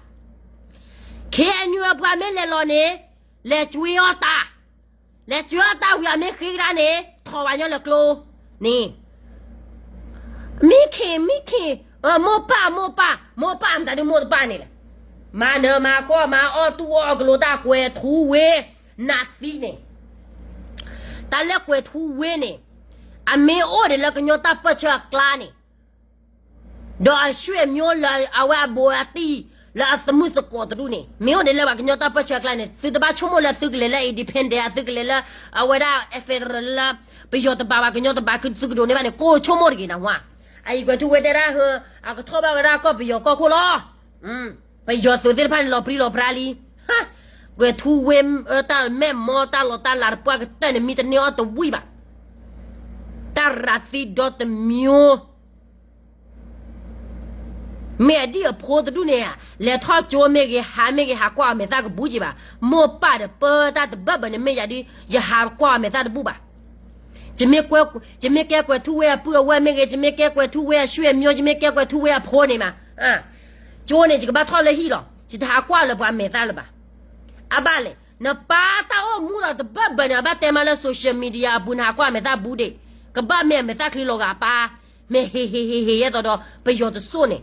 KNU ပှၤမ့ၢ်လဲၤလီၤန့ၣ်, လဲၤကွ့အီၣ်တၢ် လဲၤကွ့အီၣ်တၢ်ဝံၤအမ့ၢ်ဃ့ကဒါန့ၣ် ထီၣ်ဝဲညီလၢကျိန့ၣ်, မံခ့ၣ် မံခ့ၣ်, မိၢ်ပၢ် မိၢ်ပၢ် မိၢ်ပၢ် မတၤဒုးမိၢ်တပၢ်န့ၣ်လဲၣ်, မၤနၢၤမၤဃီမၤအီၣ်တူၢ်အီၣ်ကလိၤတၢ်ကွဲၤထူဝ့ နးသံန့ၣ်, တၢ်လၢကွဲၤထူဝ့န့ၣ်, အမ့ၢ်အိၣ်ဒံးလၢကညီတၢ်ပၢၢ်ဆၢအကျါန့ၣ် ဒီးအဆွေမျိုးလၢအဝဲအဘူးအတံၢ် လၢအသမုၣ်သကိးတဒူၣ်န့ၣ် မ့ၢ်အိၣ်ဒံးလၢပှၤကညီတၢ်ပၢၢ်ဆၢအကျါန့ၣ် သုတဘၣ်ဆိကမိၣ်လၢသုကလဲၤလၢ independent သုကလဲၤလၢ အဝဲဒၣ် federal လၢ ပယီၤတဘၣ်ဘၣ်ကညီတဘၣ်သုကဒိးန့ၢ်ဘၣ်န့ၣ် ကိးဆိကမိၣ်တဂ့ၤနဝါ, အအံၤကွဲၤထူဝ့တဲဒၣ်ဟၢ အကထီၣ်ဘၣ်ဝဲဒၣ်ကီၢ်ပယီၤကီၢ်ခိၣ်လီၤ, ပယီၤသုးသ့ၣ်တဖၣ်န့ၣ် လီၤပြံလီၤပြါလံ, ကွဲၤထူဝ့ တၢ်မဲာ်မီၢ်တၢ်လီၤတၢ်လးတပှၢ်ကတၢၢ်န့ၣ် မံတန့ၢ်အီၣ်တဝံၣ်ဘၣ်, တၢ်ရးသံဒီတမျိုး မ့ၢ်အဒံၣ်အဖိတဒူၣ်န့ၣ် လဲၤထီၣ်ကၠိမ့ၢ်ဂ့ၤ ဟးမ့ၢ်ဂ့ၤ ဟးကွၢ်အီၤမဲာ်သၣ်ကဘူးက့ၤဘၣ်, မိၢ်ပၢ်ဒီးပၢတၢ်တဘၣ်ဘၣ်န့ၣ် မ့ၢ်ယၤဒ် ယဟးကွၢ်အီၤမဲာ်သၣ်တဘူးဘၣ်, ယမ့ၢ်ကဲကွဲၤထူဝ့အပုၢ်အဝဲၢ်မ့ၢ်ဂ့ၤ ယမ့ၢ်ကဲကွဲၤထူဝ့အဆွေမျိုး ယမ့ၢ်ကဲကွဲၤထူဝ့အဖိန့ၣ်မး, ကၠိန့ၣ် ယကဘၣ်ထီၣ်လၢဟံၣ်လီၤ, ယတဟးကွၢ်လၢပှၤမဲာ်သၣ်လၢၤဘၣ်, အဘၣ်လဲၣ် နပၢ်တၢ်အိၣ်မူဒီးတဘၣ်ဘၣ်န့ၣ် အဘၣ်တဲမးလၢ social media အပူၤ နဟးကွၢ်အမဲာ်သၣ်ဘူးဒံး, ကဘၣ်မ့ၢ်အမဲာ်သၣ်ချံလီၤဂာ်အပၢ်, မ့ၢ်ဟ့ၣ်ဟ့ၣ်ဟ့ၣ်ဟ့ၣ်ယဲသိးဒီး ပယီၤတစိၢ်န့ၣ်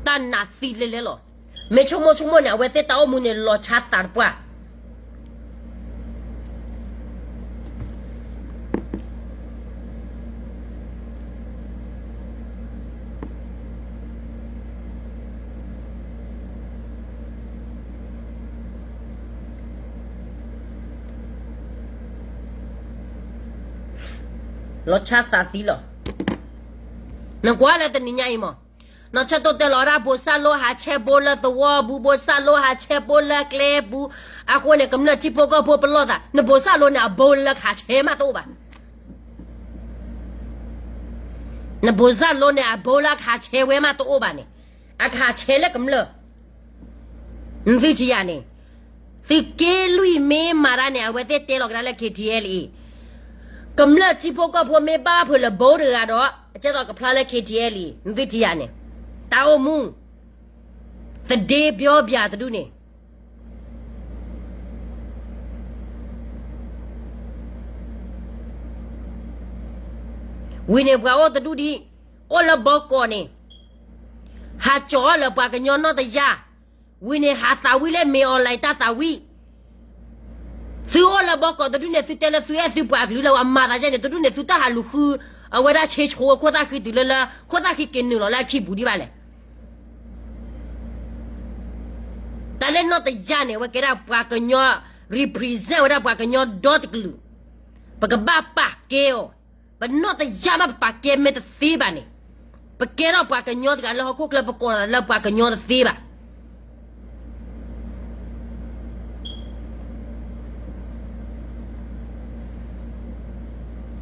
တၢ်နးသံလဲလဲလီၤ, မ့ၢ်ဆိကမိၣ်ဆိကမိၣ်န့ၣ် အဝဲသ့ၣ်တၢ်အိၣ်မူန့ၣ် လီၤဆါသးတပှၢ် လီၤဆါသးသံလီၤ, နကွၢ်လၢတနံၤညါအံၤမး, နီၢ်ဆၢတိၢ်တဲလီၤဝဲဒၣ် ဘိးစၢ်လိဟးဆဲဘိလၢသဝီပူၤ ဘိးစၢ်လိဟးဆဲဘိလၢကျဲပူၤ, အဃိန့ၣ် ကမျၢၢ်ထံဖိကီၢ်ဖိပလီၢ်သး, နဘိးစၢ်လိန့ၣ် အဘိလၢကဟးဆဲမးတအိၣ်ဘၣ် နဘိးစၢ်လိန့ၣ် အဘိလၢကဟးဆဲဝဲမးတအိၣ်ဘၣ်န့ၣ်, အကဟးဆဲလၢကမျၢၢ်, နသုထံၣ်ယၤန့ၣ်, သုးက့လွံၢ်မ့ၢ်မၤတၢ်န့ၣ် အဝဲသ့ၣ်တဲလီၤကဒါလၢ K T L A, ကမျၢၢ်ထံဖိကီၢ်ဖိမ့ၢ်ဘၣ်ဖုးလၢဘိတဂၤဒီး ကဲသိးကဖျါလၢ K T L A, နသုထံၣ်ယၤန့ၣ်, တၢ်အိၣ်မူ, သဒ့ပျီပျၤတဒူၣ်န့ၣ် ဝံၤန့ၣ်ပှၤအိၣ်တဒူၣ်ဒံး, အိၣ်လၢဘီကီးန့ၣ်, ဟးကၠီၤအီၤလၢပှၤကညီနီၢ်တယၢ်, ဝံၤန့ၣ်ဟးသးဝံၣ်လၢမ့ၢ် online တၢ်သးဝံၣ်, သုအိၣ်လၢဘီကီးတဒူၣ်န့ၣ် သုတဲလၢသုအဲၣ်သုပှၤကလုာ်လၢအမၤသးဒ်န့ၣ် တဒူၣ်န့ၣ် သုတၢ်ဟးလူၤဃု, အဝဲဒၣ်ဆ့ဆိအခိၣ်သၣ်ဃံတုၤလၢလၢ ခိၣ်သၣ်ဃံက့ၤနုာ်လီၤလၢအခံပူၤဒံးဘၣ်လဲၣ်. တၢ်လၢနီၢ်တယၢ်န့ၣ် အဝဲကဲဒၣ်ပှၤကညီ, represent ဝဲဒၣ်ပှၤကညီဒီတကလုာ်, ပကဘၣ်ပာ်ကဲအီၤ, ပနီၢ်တယၢ်မးပပာ်ကဲမ့ၢ်တသ့ဘၣ်န့ၣ်, ပကဲထီၣ်ပှၤကညီတဂၤလၢဟီၣ်ခိၣ်ချၢ ပကိးလီၤသးလၢပှၤကညီတသ့ဘၣ်.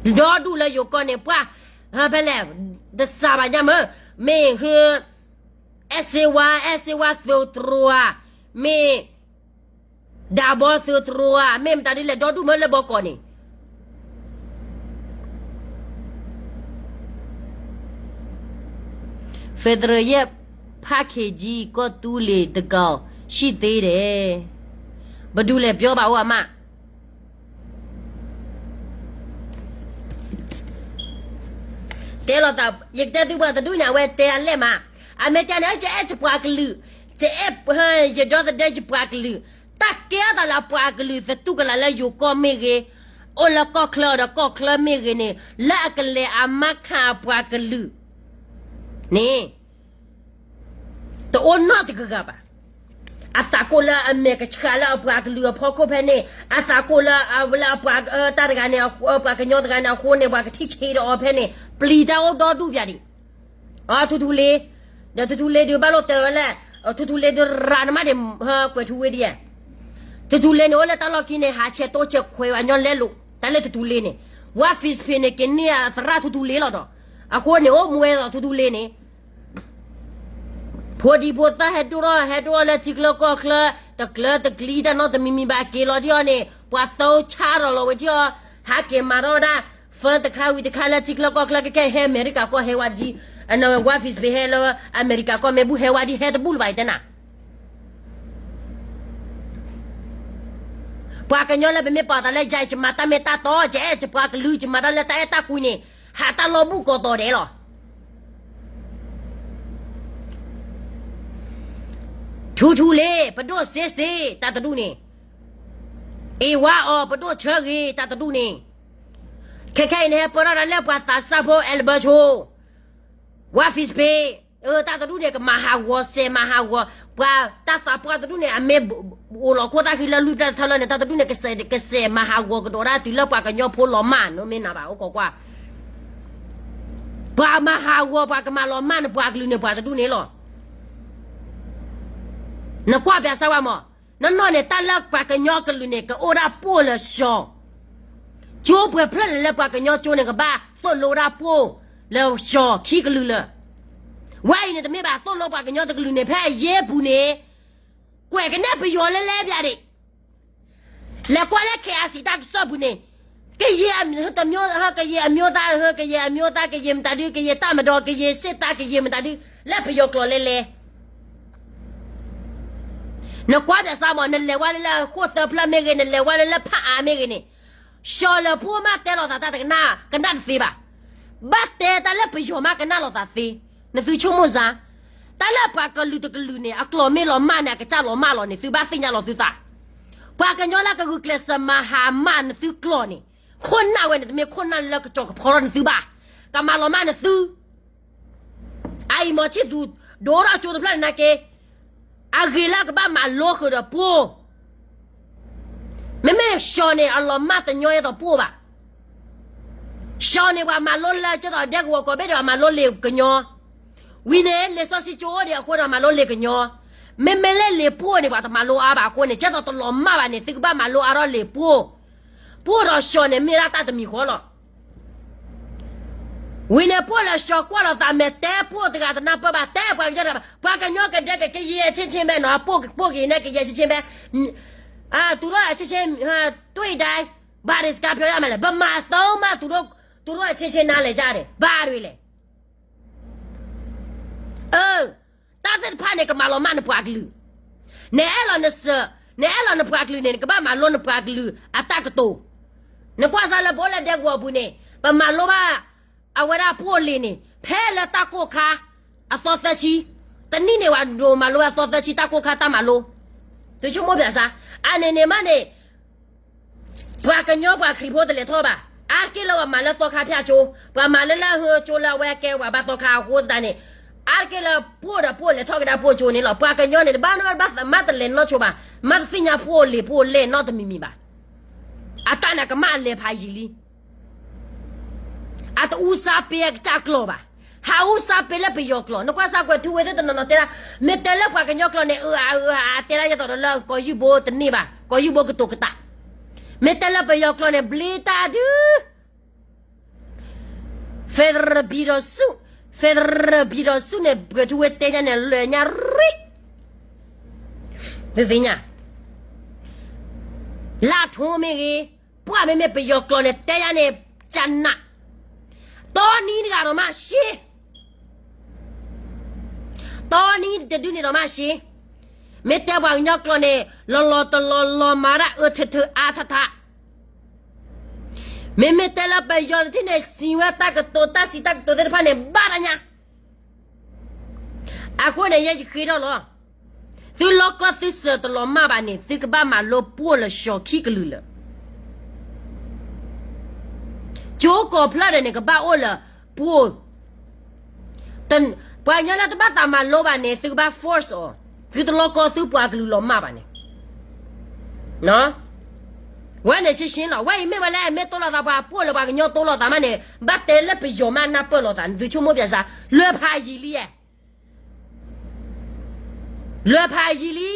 ဒီဒူၣ်လၢယိၤကီၢ်န့ၣ် ပှၤ, ဖဲလဲၣ်, တစၢ်ဘၣ်ညါမ့ၢ်, မ့ၢ်ဟ, အဲၣ်စ့ဝါ, အဲၣ်စ့ဝါသုးတြိၤဧါ, မ့ၢ်, ဒၣ်ဘီသုးတြိၤဧါ, မ့ၢ်မတၤဒ်လဲၣ် ဒီဒူၣ်မ့ၢ်လၢဘီကီးန့ၣ် Federal ယဲၢ် ဖးခ့ၣ်ကၠံ ကီၢ်သူလ့ၤ တကီၢ်ဆံၣ်သ့ဒဲး, ပဒုးလဲၤပျီဘၣ်အိၣ်အမး, တဲလီၤသး, ယကတဲသုပှၤတဒူၣ်န့ၣ် အဝဲတဲအလဲၣ်မး, အမ့ၢ်တဲန့ၣ် ယအဲၣ်ယပှၤကလုာ်, ယအဲၣ်ယဒီသဒၢယပှၤကလုာ်, တၢ်ကဲထီၣ်သးလၢအပှၤကလုာ်သတူၢ်ကလာ်လၢယိၤကီၢ်မ့ၢ်ဂ့ၤ, အိၣ်လၢကီၢ်ချၢဒီးကီၢ်ချၢမ့ၢ်ဂ့ၤန့ၣ် လၢအကလဲၤအမါခးအပှၤကလုာ်န့ၣ် တအိၣ်နီတဂၤဂၤဘၣ်. အသးကိၣ်လၢအမဲာ်ကဆှးလၢအပှၤကလုာ်အဖီခိၣ်ဖဲန့ၣ်, အသးကိၣ်လၢအဝဲလၢအပှၤတၢ်တဂၤန့ၣ်, ပှၤကညီတဂၤန့ၣ်အဃိန့ၣ် ပှၤကထံၣ်ဆံးဒီးအီၤဖဲန့ၣ် ပျံၤတၢ်အိၣ်ဒီဒူၣ်ပၠးဒံး. အထူထူလ့, ဒီးထူထူလ့ဒုးဘၣ်လိာ်တဲာ်ဝဲလဲၣ်, ထူထူလ့ဒုးရၤနမးဒံး, ကွဲးထူဝ့ဒံးဧါ. ထူထူလ့န့ၣ်အိၣ်လၢတၢ်လီၢ်ခံန့ၣ် ဟးဆဲးတိစဲးခွဲးဝဲညီလဲလိာ်, တၢ်လၢထူထူလ့န့ၣ်, ဝါ Fishpay န့ၣ် ကန့ၢ်အသရၣ်ထူထူလ့လီၤဒီး, အဃိန့ၣ် အိၣ်မူဝဲသိးထူထူလ့န့ၣ် ဖိဒံဖိသၣ်ဟဲဒိၣ်ထီၣ် ဟဲဒိၣ်ထီၣ်လၢထံချၢကီၢ်ချၢ, တကျၢတကျံတၢ်နီတမံၤမံၤဘၣ်က့ၤလီၤဒံးအီၤန့ၣ် ပှၤသီဆါထီၣ်လီၤဝဲဒံးအီၤ, ဟးက့ၤမၤထီၣ်ဝဲဒၣ် fund တခါဝံၤတခါလၢထံချၢကီၢ်ချၢ ကဲကဲဟဲအမဲရကၤကီၢ်ဟဲဝဲဒံး, အဝါ Fishpay ဟဲလၢအမဲရကၤကီၢ်မ့ၢ်ဘူၣ်ဟဲဝဲဒံး ဟဲတဘူၣ်လၢၤဘၣ်တဲနၤ ပှၤကညီလၢပမ့ၢ်ပာ်သးလၢယၤ ယမၤတၢ်မ့ၢ်တၢ်တီ, ယအဲၣ်ယပှၤကလုာ် ယမၤတၢ်လၢတၢ်အဲၣ်တၢ်ကွံန့ၣ်, ဟးတၢ်လီၤဘူၣ်ကိးတီၤဒဲးလီၤ. ထူထူလ့, ပဒိၣ်စ့စ့, တၢ်တဒူၣ်န့ၣ်, အ့ဝါအီၤ, ပဒိၣ်ဆၢဂ့ၤ, တၢ်တဒူၣ်န့ၣ်, ခဲခဲအံၤန့ၣ် ဟဲပၢထီၣ်ဒၣ်လၢပှၤသးစၢ်ဖိ Alberto, ဝါ Fishpay, တၢ်တဒူၣ်န့ၣ် ကမၤဟးဂီၤစဲးမၤဟးဂီၤ, ပှၤတၢ်သးပှၢ်တဒူၣ်န့ၣ် အမ့ၢ်အိၣ်လီၤခိၣ်သၣ်ဃံလၢလွံၢ်ပျဲၢ်တထီလၢန့ၣ် တၢ်တဒူၣ်န့ၣ် ကစဲးမၤဟးဂီၤကဒီးဒၣ်တုၤလၢပှၤကညီဖိလီၤမၢ်န့ၣ် မ့ၢ်နၤဘၣ် အိၣ်ခိးကွၢ် ပှၤမၤဟးဂီၤ ပှၤကမၤလီၤမၢ်န့ၣ် ပှၤကလုာ်န့ၣ် ပှၤတဒူၣ်န့ၣ်လီၤ. နကွၢ်ပၠးစၢ်ဝဲမး, နီၢ်နီၢ်န့ၣ် တၢ်လၢပှၤကညီကလုာ်န့ၣ် ကအိၣ်ဒၣ်ပိၢ်လၢၡီၤ, ကၠိပှဲၤဖျၢၣ်လၢပှၤကညီကၠိန့ၣ် ကဘၣ်သိၣ်လိဒၣ်ပိၢ်လၢၡီၤခံကလုာ်လၢာ်. ဝဲအံၤန့ၣ် တမ့ၢ်ဘၣ်သိၣ်လိပှၤကညီတကလုာ်န့ၣ် ဖဲအယ့ပူၤန့ၣ် ကွဲးကနဲၣ်ပယီၤလဲလဲပၠးဒံး လဲၤကွၢ်လၢ KIC တၢ်ကစီၣ်ပူၤန့ၣ်, ကယဲၢ်အမံၤ, ကယဲၢ်အမံၤသၣ်, ကယဲၢ်အမံၤသၣ်, ကယဲၢ်မတၤဒု, ကယဲၢ်တၢ်မဒီ, ကယဲၢ်စ့ၣ်တၢ်, ကယဲၢ်မတၤဒု, လၢပယီၤကျိာ်လဲလဲ. နကွၢ်ပၠးစၢ်မး, နလဲၤဝဲလၢလၢဃိၣ်သၢဖျၢၣ်မ့ၢ်ဂ့ၤ, နလဲၤဝဲလၢလၢဖးအါမ့ၢ်ဂ့ၤန့ၣ်, ဆှီလၢဖိမးတဲလိာ်သးတၢ်တကနၣ်, ကနၣ်တသ့ဘၣ်. ဘၣ်တဲတၢ်လၢပယီၤမးကနၣ်လိာ်သးသ့, နသုဆိကမိၣ်စၢ်. တၢ်လၢပှၤကလုာ်တကလုာ်န့ၣ် အကျိာ်မ့ၢ်လီၤမၢ်န့ၣ် အကစၢ်လီၤမၢ်လီၤန့ၣ် သုဘၣ်သ့ၣ်ညါလီၤသုသး. ပှၤကညီလၢကဂုာ်ကျဲးစၢးမၤဟးမၢ်နသုကျိာ်န့ၣ်, ခိၣ်နၢ်ဝဲန့ၣ် တမ့ၢ်ခိၣ်နၢ်လၢကကၠီၤကဖီထီၣ်နသုဘၣ်. ကမၤလီၤမၢ်နသု အအံၤမ့ၢ်ဆံၣ်သူး ဒိၣ်ထီၣ်ကၠိတဖျၢၣ်န့ၣ်နာ်က့, အဂ့ၤလၢအကဘၣ်မၤလိဃုာ်ဒီးပိၢ်. မ့မ့ၢ်ဆှီန့ၣ် အလီၤမၢ်တညီယဲသိးပိၢ်ဘၣ်. ဆှီန့ၣ် ပှၤမၤလိလၢကဲသိးဒဲကဝီၤကီၢ်ဘ့ၣ်ဒီး အမၤလိလံာ်ကညီ. ဝံၤန့ၣ် လံာ်စီဆှံကၠိအိၣ်ဒံးအဃိဒီး မၤလိလံာ်ကညီ. မ့မ့ၢ်လၢလံာ်ပိၢ်န့ၣ် ပှၤတမၤလိအါဘၣ်အဃိန့ၣ် ကဲသိးတလီၤမၢ်ဘၣ်န့ၣ် သုကဘၣ်မၤလိအါထီၣ်လံာ်ပိၢ်. ပိၢ်ဒီးဆှီန့ၣ် မ့ၢ်ဒၣ်တၢ်တမံၤဃီလီၤ. ဝံၤန့ၣ် ပိၢ်လၢၡီၤကွၢ်လိာ်သးမဲာ်တဲ ပိၢ်တဂၤတနၢ်ပၢၢ်ဘၣ် တဲပှၤကညီတဂၤဘၣ် ပှၤကညီကဒဲကကယဲၢ်ဆ့ဆ့မဲနီၤ ပိၢ်ကယဲၢ်ဆ့ဆ့မဲ သူတို့အချင်းချင်း တွေ့တိုင်း ဘာတွေစကားပြောရမလဲ ဗမာသုံးမှ သူတို့ သူတို့အချင်းချင်းနားလည်ကြတယ် ဘာတွေလဲ အၢ တၢ်သ့ၣ်တဖၣ်န့ၣ် ကမၤလီၤမၢ်နပှၤကလုာ်, နအဲၣ်လီၤနစၢၤ, နအဲၣ်လီၤနပှၤကလုာ်န့ၣ် နကဘၣ်မၤလိနပှၤကလုာ်အတၢ်ကတိၤ, နကွၢ်စၢ်လၢပအိၣ်လၢဒဲကဝီၤပူၤန့ၣ် ပမၤလိဘၣ် အဝဲဒၣ်ပအိၣ်လံန့ၣ် ဖဲလၢတၢ်ကိၢ်ခါ အသီသၢဆံ, တနံၣ်န့ၣ် ပှၤဒိးမၤလိဝဲအသီသၢဆံတၢ်ကိၢ်ခါတၢ်မၤလိ, သုဆိကမိၣ်ပျဲစါ, အန့ၣ်န့ၣ်မးန့ၣ် ပှၤကညီပှၤခရံာ်ဖိတလဲၤထီၣ်ဘၣ်, အါတက့ၢ်လၢပှၤမၤလၢသီခါဖၠၣ်ကၠိ, ပှၤမၤလၢလၢဟုကၠိလၢအဝဲကဲပှၤဘၣ်သီခါအဃိသတးန့ၣ်, အါတက့ၢ်လၢပအိၣ်ဒီးပအိၣ်လဲၤထီၣ်ကဒါပအိၣ်ကၠိန့ၣ်လီၤ. ပှၤကညီန့ၣ် တဘၣ်နီၢ်ဘၣ်မးတလဲၤနီၢ်ဆိဘၣ်, မးတသ့ၣ်ညါပအိၣ်လံၤပအိၣ်လဲၢ်နီတမံၤမံၤဘၣ်. အတၢ်န့ၣ်ကမၣ်အလဲၤဖးယံာ်လံ အတအူစါပ့အကစၢ်ကျိာ်ဘၣ်, ဟးအူစါပ့လၢပယီၤကျိာ်, နကွၢ်စၢ်ကွဲးထူဝဲသ့ၣ်တနီၤနီၤတဲဒၣ်, မ့ၢ်တဲလၢပှၤကညီကျိာ်န့ၣ် အၢအၢအၢအၢ တဲဒၣ်ယဲသိးဒီးလၢကီၢ်ယူၢ်ဘိတန့ၢ်ဘၣ်, ကီၢ်ယူၢ်ဘိကတိၤကတး, မ့ၢ်တဲလၢပယီၤကျိာ်န့ၣ် ဘျ့တၢ်ဒုး federal ပံၤဒီးဆူၣ်, federal ပံၤဒီးဆူၣ်န့ၣ် ပှဲၤထူဝဲတဲညါန့ၣ်လၢညါရံၣ်, သ့ၣ်ညါ လၢထိမ့ၢ်ဂ့ၤ, ပှၢ်မ့မ့ၢ်ပယီၤကျိာ်န့ၣ် တဲယါန့ၣ် ကနး, တီနံတဂၤဒီးမးရှ့, တီနံတဒုန့ၣ်ဒီးမးရှ့, မ့ၢ်တဲပှၤကညီကျိာ်န့ၣ် လီၤလီၤတလီၤလီၤမၤဒၣ်အၢထုးထုးအါထးထး, မ့မ့ၢ်တဲလၢပယီၤတထံၣ်န့ၣ် စံးဝဲတၢ်ကတိၤတၢ်စံးတၢ်ကတိၤသ့ၣ်တဖၣ်န့ၣ် ဘၣ်တၢ်ညါ အဃိန့ၣ် ယဲယဃ့ထီၣ်လီၤ. သုလီၢ်ကီၢ်သုစၢၤတလီၤမၢ်ဘၣ်န့ၣ် သုကဘၣ်မၤလိပှိၢ်လၢၡီၤခံကလုာ်လၢာ်. ကၠိကိးဖျၢၣ်ဒဲးန့ၣ် ကဘၣ်အိၣ်လၢပှိၢ်, ပှၤကညီလၢတဘၣ်သးမၤလိဘၣ်န့ၣ် သုကဘၣ် force အီၤ, သုတလီၢ်ကီၢ်သုပှၤကလုာ်လီၤမၢ်ဘၣ်န့ၣ် ဝဲန့ၣ်ရှင်းရှင်းလီၤ. ဝဲအံၤမ့ၢ်ဝဲလၢအမ့ၢ်တိၢ်လိာ်သးပှၤပှိၢ်လၢပှၤကညီတိၢ်လိာ်သးမးန့ၣ် ဘၣ်တဲလၢပယီၤမးနၢ်ပၢၢ်လိာ်သးန့ၣ် သုဆိကမိၣ်ပျဲစါ, လွဲဖးယံာ်လံဧါ, လွဲဖးယံာ်လံ.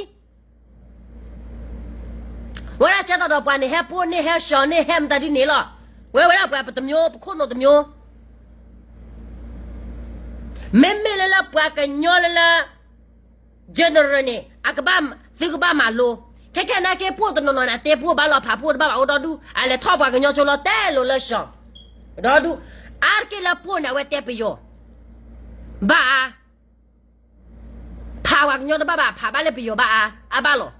ဝဲဒၣ်ကဲသိးဒီးပှၤန့ၣ် ဟဲပှိၢ်န့ၢ်ဟဲၡီၤန့ၢ်ဟဲမတၤဒ်န့ၣ်လီၤ. ဝဲဝဲဒၣ်ပှၤပတမျိုး ပခိၣ်နူာ်တမျိုး မ့မ့ၢ်လၢလၢပှၤကညီလၢလၢ general န့ၣ် အကဘၣ်, သုကဘၣ်မၤလိ, ခဲခဲနာ်က့ ပှိၢ်တနီၤနီၤန့ၣ် အတဲပှိၢ်ဘၣ်လီၤ ဖးပှိၢ်တဘၣ်ဘၣ်အိၣ်ဒီဒူၣ်, အလဲၤထီၣ်ပှၤကညီကၠိလီၤ တဲလိာ်လၢၡီၤ, ဒီဒူၣ်, အါတက့ၢ်လၢပှိၢ်န့ၣ် အဝဲတဲပယီၤ, ဘၣ်အါ ဖးပှၤကညီတဘၣ်ဘၣ် ဖးဘၣ်လၢပယီၤဘၣ်အါ, အါဘၣ်လီၤ.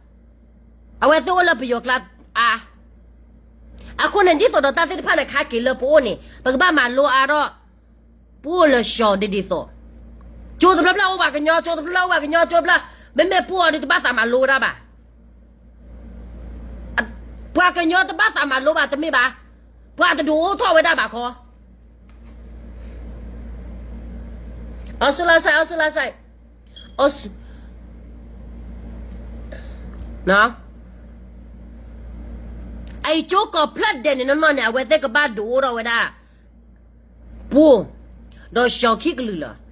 အဝဲသ့ၣ်အိၣ်လၢပယီၤကျါအါ. အဃိန့ၣ် ဒ်သိးဒီးတၢ်သ့ၣ်တဖၣ်န့ၣ် ခါက့ၤလၢပအိၣ်န့ၣ် ပကဘၣ်မၤလိအါထီၣ် ပအိၣ်လၢၡီၤဒ်ဒ်သိး, ကၠိတဖျၢၣ်ဖျၢၣ်အိၣ်ပှၤကညီ, ကၠိတဖျၢၣ်အိၣ်ပှၤကညီ, ကၠိတဖျၢၣ်, မ့မ့ၢ်ပအိၣ်အီၤဒီးတဘၣ်သးမၤလိဝဲဒၣ်ဘၣ်. ပှၤကညီတဘၣ်သးမၤလိဘၣ်တမ့ၢ်ဘၣ်, ပှၤတဒိးအိၣ်ထီၣ်ဝဲဒၣ်ဘၣ်ခီ အီစူလါစဲး, အီစူလါစဲး, အီစူ, အံၤကၠိကိးဖျၢၣ်ဒဲးန့ၣ်နီၢ်နီၢ်န့ၣ် အဝဲသ့ၣ်ကဘၣ်ဒိးအိၣ်ထီၣ်ဝဲဒၣ် ပှိၢ်, ဒီးၡီၤခံကလုာ်လီၤ.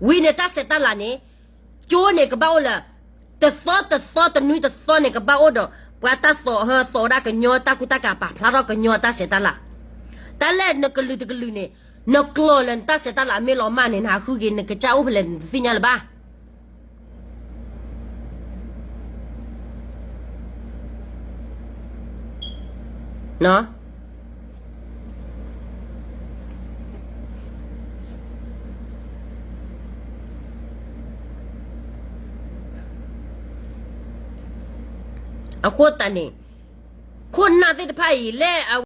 ဝံၤန့ၣ်တၢ်ဆဲးတၢ်လၤန့ၣ် ကၠိန့ၣ်ကဘၣ်အိၣ်လၢ တသီတသီတနွံတသီန့ၣ် ကဘၣ်အိၣ်ဒီး ပှၤတၢ်သိးဟၢသိးဒၣ်ကညီတၢ်ကူတၢ်ကၤ ပာ်ဖျါထီၣ်ကညီတၢ်ဆဲးတၢ်လၤ. တၢ်လဲၣ်နကလုာ်တကလုာ်န့ၣ် နကျိာ်လၢနတၢ်ဆဲးတၢ်လၤမ့ၢ်လီၤမၢ်န့ၣ် နဟးဃုက့ၤ နကစၢ်အိၣ်ဖဲလဲၣ်နတသ့ၣ်ညါလၢၤဘၣ်. အဃိသတးန့ၣ် ခိၣ်နၢ်သ့ၣ်တဖၣ်အံၤ လၢ